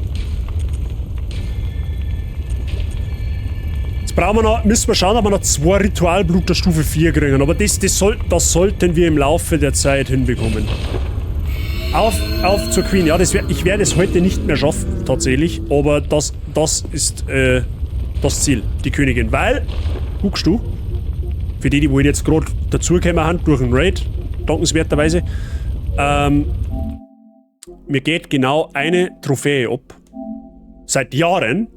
Jetzt brauchen wir noch, müssen wir schauen, ob wir noch 2 Ritualblut der Stufe 4 kriegen. Aber das sollten wir im Laufe der Zeit hinbekommen. Auf zur Queen. Ja, ich werde es heute nicht mehr schaffen, tatsächlich. Aber das ist das Ziel, die Königin. Weil, guckst du, für die, die wohl jetzt gerade dazugekommen haben durch den Raid, dankenswerterweise, mir geht genau eine Trophäe ab. Seit Jahren.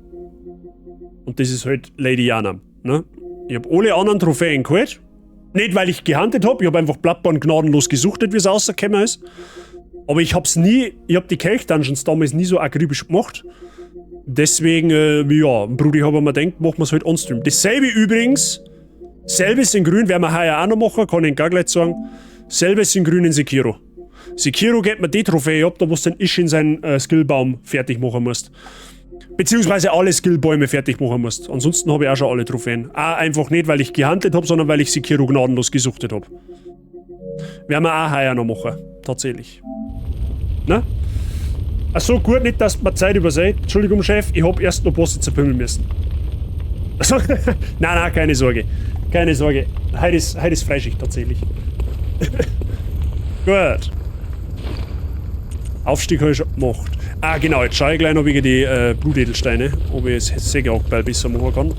Und das ist halt Lady Yharnam. Ne? Ich hab alle anderen Trophäen geholt. Nicht, weil ich gehuntet hab, ich hab einfach Bloodborne gnadenlos gesuchtet, wie es rausgekommen ist. Aber ich hab's nie, ich hab die Kelch-Dungeons damals nie so akribisch gemacht. Deswegen, ja, Brudi, hab ich mir gedacht, machen wir's halt on-stream. Dasselbe übrigens, selbes in Grün werden wir heuer auch noch machen, kann ich Ihnen gar gleich sagen. Selbes in Grün in Sekiro. Sekiro geht mir die Trophäe ab, da wo du den Isshin seinen Skillbaum fertig machen musst. Beziehungsweise alle Skillbäume fertig machen musst. Ansonsten habe ich auch schon alle Trophäen. Auch einfach nicht, weil ich gehandelt hab, sondern weil ich Sekiro gnadenlos gesuchtet hab. Werden wir auch heuer noch machen. Tatsächlich. Ne? Ach so, gut, nicht, dass man Zeit übersieht. Entschuldigung, Chef, ich hab erst noch Bosse zerpümmeln müssen. Also, nein, nein, keine Sorge. Keine Sorge. Heute ist Freischicht tatsächlich. Gut. Aufstieg habe ich schon gemacht. Ah, genau, jetzt schaue ich gleich noch wegen die Blutedelsteine, ob ich das Sägehackbeil besser machen kann.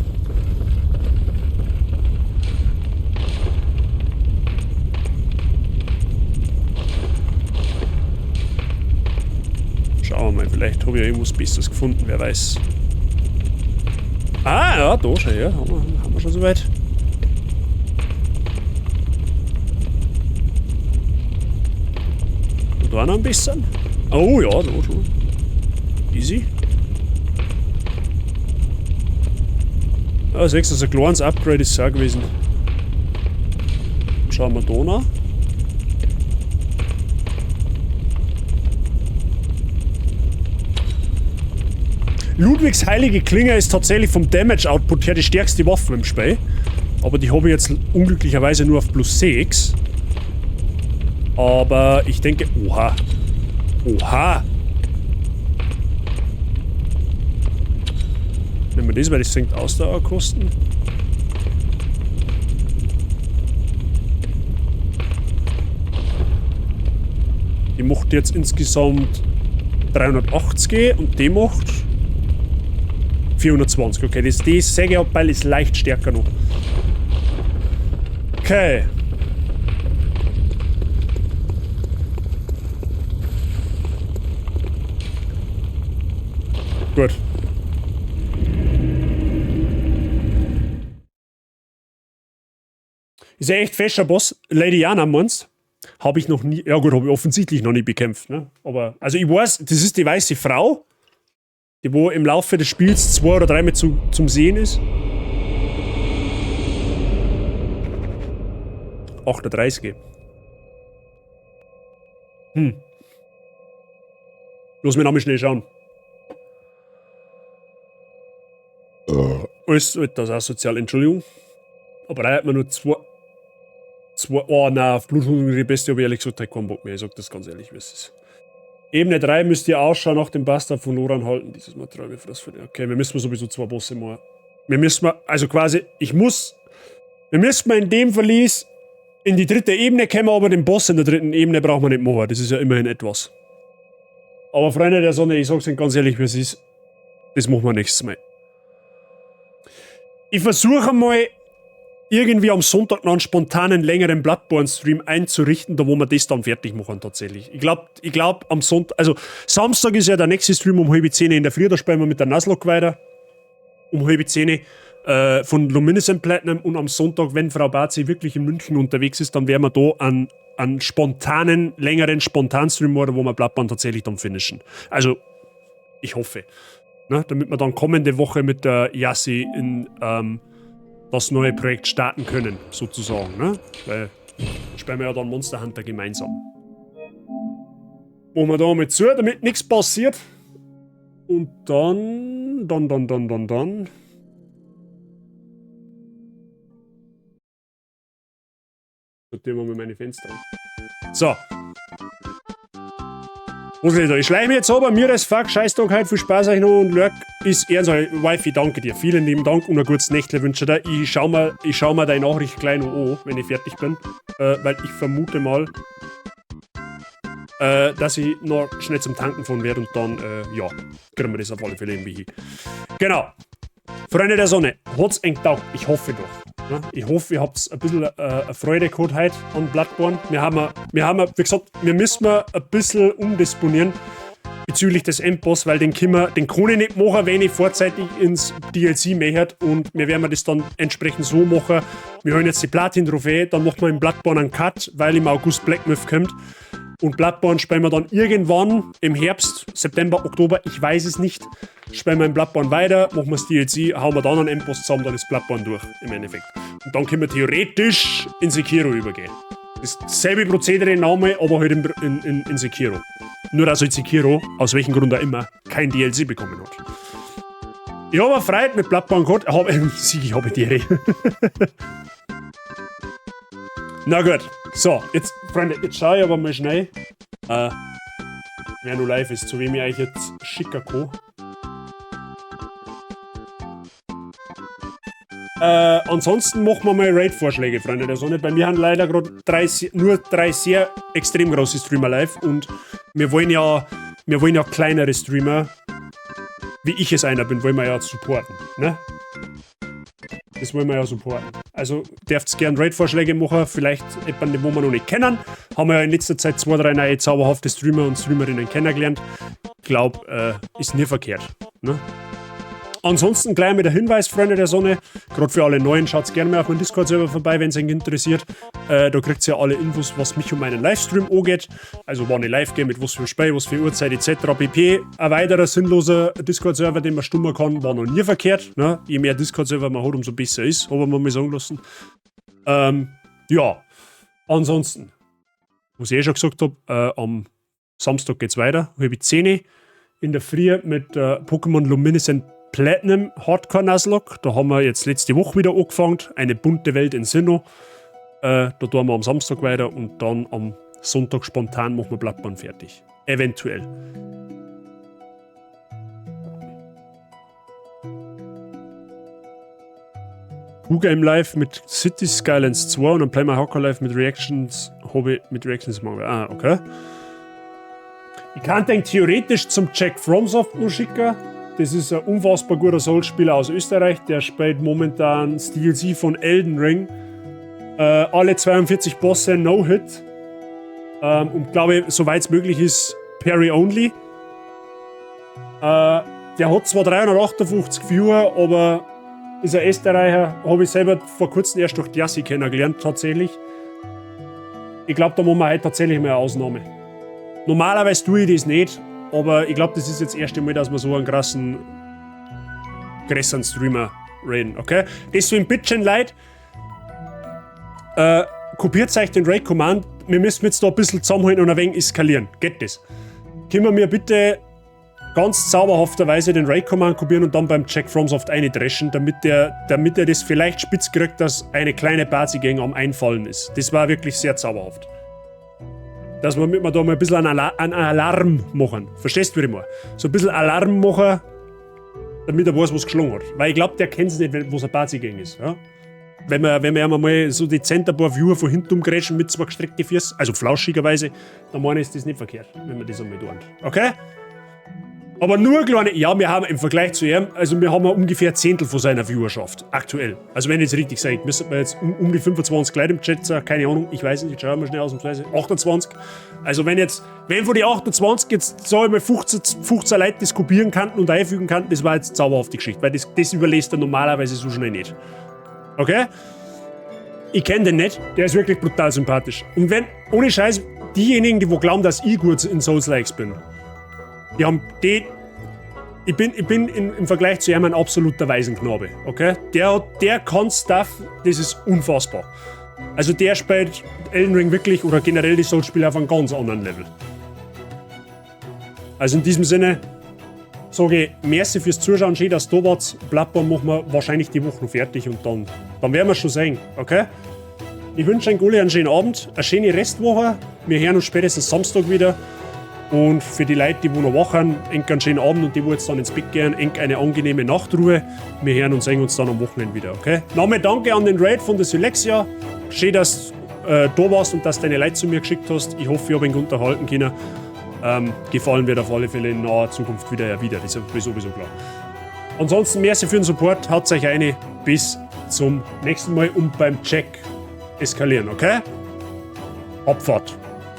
Schauen wir mal, vielleicht habe ich ja irgendwas Besseres gefunden, wer weiß. Ah, ja, da schon, ja, haben wir schon soweit. Und da noch ein bisschen. Oh ja, da schon. Easy. Ah, siehst du, so ein kleines Upgrade ist es auch gewesen. Schauen wir da noch. Ludwigs heilige Klinge ist tatsächlich vom Damage Output her die stärkste Waffe im Spiel. Aber die habe ich jetzt unglücklicherweise nur auf plus 6. Aber ich denke... Oha. Oha. Nehmen wir das, weil das sinkt Ausdauerkosten. Die macht jetzt insgesamt 380 und die macht 420. Okay, das, die Sägeabbeil ist leicht stärker noch. Okay. Gut. Ist ja echt fescher Boss. Lady Jana, meinst? Habe ich noch nie. Ja, gut, habe ich offensichtlich noch nie bekämpft. Ne? Aber, also ich weiß, das ist die weiße Frau, die wo im Laufe des Spiels 2 oder 3 Mal zum Sehen ist. 38. Lass mich nochmal schnell schauen. Alles, das ist asozial, Entschuldigung. Aber da hat man nur zwei, oh nein, auf Bluthungrige Bestie habe ich ehrlich gesagt keinen Bock mehr. Ich sag das ganz ehrlich, wie es ist. Ebene 3 müsst ihr Ausschau nach dem Bastard von Loran halten. Dieses Material wird das für. Okay, wir müssen sowieso 2 Bosse machen. Wir müssen, also quasi, ich muss. Wir müssen in dem Verlies in die dritte Ebene kommen, aber den Boss in der dritten Ebene brauchen wir nicht machen. Das ist ja immerhin etwas. Aber Freunde der Sonne, ich sag's Ihnen ganz ehrlich, wie es ist. Das machen wir nächstes Mal. Ich versuche mal irgendwie am Sonntag noch einen spontanen, längeren Bloodborne-Stream einzurichten, da wo wir das dann fertig machen tatsächlich. Ich glaub am Sonntag, also Samstag ist ja der nächste Stream um 9:30 in der Früh, da spielen wir mit der Nuzlocke weiter. Um 9:30 von Luminescent Platinum und am Sonntag, wenn Frau Bazi wirklich in München unterwegs ist, dann werden wir da einen spontanen, längeren Spontan-Stream machen, wo wir Bloodborne tatsächlich dann finishen. Also, ich hoffe. Ne, damit wir dann kommende Woche mit der Yassi in das neue Projekt starten können, sozusagen. Ne? Weil spielen wir ja dann Monster Hunter gemeinsam. Machen wir da mal zu, damit nichts passiert. Und dann. Sortieren wir mal meine Fenster an. So. Was ist da? Ich schleiche mich jetzt aber, mir ist fuck, Scheißtag heute, viel Spaß euch noch und Lurk ist Ehrensache. Wifi, danke dir. Vielen lieben Dank und ein gutes Nächtle wünsche dir. Ich schau mal deine Nachricht gleich noch an, wenn ich fertig bin. Weil ich vermute mal, dass ich noch schnell zum Tanken fahren werde und dann, ja, kriegen wir das auf alle Fälle irgendwie hin. Genau. Freunde der Sonne, hat's eng getaugt? Ich hoffe doch. Ne? Ich hoffe, ihr habt ein bisschen Freude gehabt heute an Bloodborne. Wir haben, wie gesagt, wir müssen ein bisschen umdisponieren bezüglich des Endboss, weil den kann ich nicht machen, wenn ich vorzeitig ins DLC möchte. Und wir werden das dann entsprechend so machen. Wir holen jetzt die Platin-Trophäe, dann machen wir im Bloodborne einen Cut, weil im August Black Myth kommt. Und Bloodborne spielen wir dann irgendwann im Herbst, September, Oktober, ich weiß es nicht. Spielen wir in Bloodborne weiter, machen wir das DLC, hauen wir dann einen Endboss zusammen, dann ist Bloodborne durch im Endeffekt. Und dann können wir theoretisch in Sekiro übergehen. Dasselbe Prozedere Name, aber halt in Sekiro. Nur dass halt Sekiro, aus welchem Grund auch immer, kein DLC bekommen hat. Ich habe Freude mit Bloodborne gehabt, ich habe die Ehre. Na gut, so, jetzt, Freunde, jetzt schaue ich aber mal schnell, wer noch live ist, zu wem ich euch jetzt schicken kann. Ansonsten machen wir mal Raid-Vorschläge, Freunde der Sonne. Bei mir haben leider gerade nur drei sehr extrem große Streamer live und wir wollen ja kleinere Streamer, wie ich es einer bin, wollen wir ja supporten, ne? Das wollen wir ja supporten. Also dürft ihr gerne Raid-Vorschläge machen, vielleicht jemanden, den wir noch nicht kennen. Haben wir ja in letzter Zeit 2, 3 neue zauberhafte Streamer und Streamerinnen kennengelernt. Ich glaube, ist nie verkehrt. Ne? Ansonsten gleich mit der Hinweis, Freunde der Sonne, gerade für alle Neuen, schaut gerne mal auf meinen Discord-Server vorbei, wenn es euch interessiert. Da kriegt ihr ja alle Infos, was mich um meinen Livestream angeht. Also wann ich live gehe, mit was für Spiel, was für Uhrzeit etc. pp. Ein weiterer sinnloser Discord-Server, den man stummen kann, war noch nie verkehrt. Ne? Je mehr Discord-Server man hat, umso besser ist, habe ich mir mal sagen lassen. Ja, ansonsten, was ich eh schon gesagt habe, am Samstag geht's weiter, 9:30 in der Früh mit Pokémon Luminescent Platinum Hardcore Nuzlocke. Da haben wir jetzt letzte Woche wieder angefangen. Eine bunte Welt in Sinnoh. Da tun wir am Samstag weiter und dann am Sonntag spontan machen wir Bloodborne fertig. Eventuell. Q-Game Live mit City Skylines 2 und dann Play My Hardcore Live mit Reactions. Hobby mit Reactions machen wir. Ah, okay. Ich kann den theoretisch zum Jack FromSoft noch schicken. Das ist ein unfassbar guter Souls-Spieler aus Österreich. Der spielt momentan das DLC von Elden Ring. Alle 42 Bosse No-Hit. Und glaube ich, soweit es möglich ist, Parry Only. Der hat zwar 358 Viewer, aber ist ein Österreicher, habe ich selber vor kurzem erst durch Diassi kennengelernt, tatsächlich. Ich glaube, da machen wir heute tatsächlich mal eine Ausnahme. Normalerweise tue ich das nicht, aber ich glaube, das ist jetzt das erste Mal, dass wir so einen krassen, größeren Streamer raiden, okay? Deswegen bitteschön, Leute, kopiert euch den Raid Command. Wir müssen jetzt da ein bisschen zusammenhalten und ein wenig eskalieren. Geht das? Können wir mir bitte ganz zauberhafterweise den Raid Command kopieren und dann beim Jack FromSoft eindreschen, damit er das vielleicht spitz kriegt, dass eine kleine Party-Gang am Einfallen ist? Das war wirklich sehr zauberhaft. Dass wir mit mir da mal ein bisschen einen Alarm machen. Verstehst du, wie ich meine? So ein bisschen Alarm machen, damit er weiß, was geschlagen hat. Weil ich glaube, der kennt es nicht, was eine Party-Gang ist. Ja? Wenn wir einmal so dezent ein paar Viewer von hinten umgrätschen mit zwei gestreckten Füßen, also flauschigerweise, dann meine ich, ist das nicht verkehrt, wenn wir das einmal tun. Okay? Aber nur kleine, ja, wir haben im Vergleich zu ihm, also wir haben ungefähr ein Zehntel von seiner Viewerschaft, aktuell. Also wenn ich jetzt richtig sage, müssen wir jetzt um die 25 Leute im Chat sein, keine Ahnung, ich weiß nicht, ich schaue mal schnell ausnahmsweise, 28. Also wenn von die 28 jetzt, sag ich mal, 15, 15 Leute das kopieren könnten und einfügen könnten, das war jetzt zauberhafte Geschichte, weil das überlest er normalerweise so schnell nicht. Okay? Ich kenne den nicht, der ist wirklich brutal sympathisch. Und wenn, ohne Scheiß, diejenigen, die wo glauben, dass ich gut in Souls-Likes bin, die haben die. Ich bin im Vergleich zu ihm ein absoluter Waisenknabe, okay? Der kann Stuff, das ist unfassbar. Also der spielt Elden Ring wirklich oder generell die Souls-Spiele auf einem ganz anderen Level. Also in diesem Sinne sage ich merci fürs Zuschauen, schön, dass du da wart. Bloodborne machen wir wahrscheinlich die Woche noch fertig und dann werden wir schon sehen, okay? Ich wünsche euch alle einen schönen Abend, eine schöne Restwoche. Wir hören uns spätestens Samstag wieder. Und für die Leute, die wo noch wachen, enk einen schönen Abend und die, wo jetzt dann ins Bett gehen, enk eine angenehme Nachtruhe. Wir hören und sehen uns dann am Wochenende wieder, okay? Nochmal danke an den Raid von der Sylexia. Schön, dass du da warst und dass du deine Leute zu mir geschickt hast. Ich hoffe, ich habe ihn unterhalten können. Gefallen wird auf alle Fälle in naher Zukunft wieder erwidert, das ist sowieso klar. Ansonsten merci für den Support, haut euch eine. Bis zum nächsten Mal und beim Jack eskalieren, okay? Abfahrt.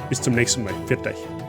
Bis zum nächsten Mal. Pfiat euch.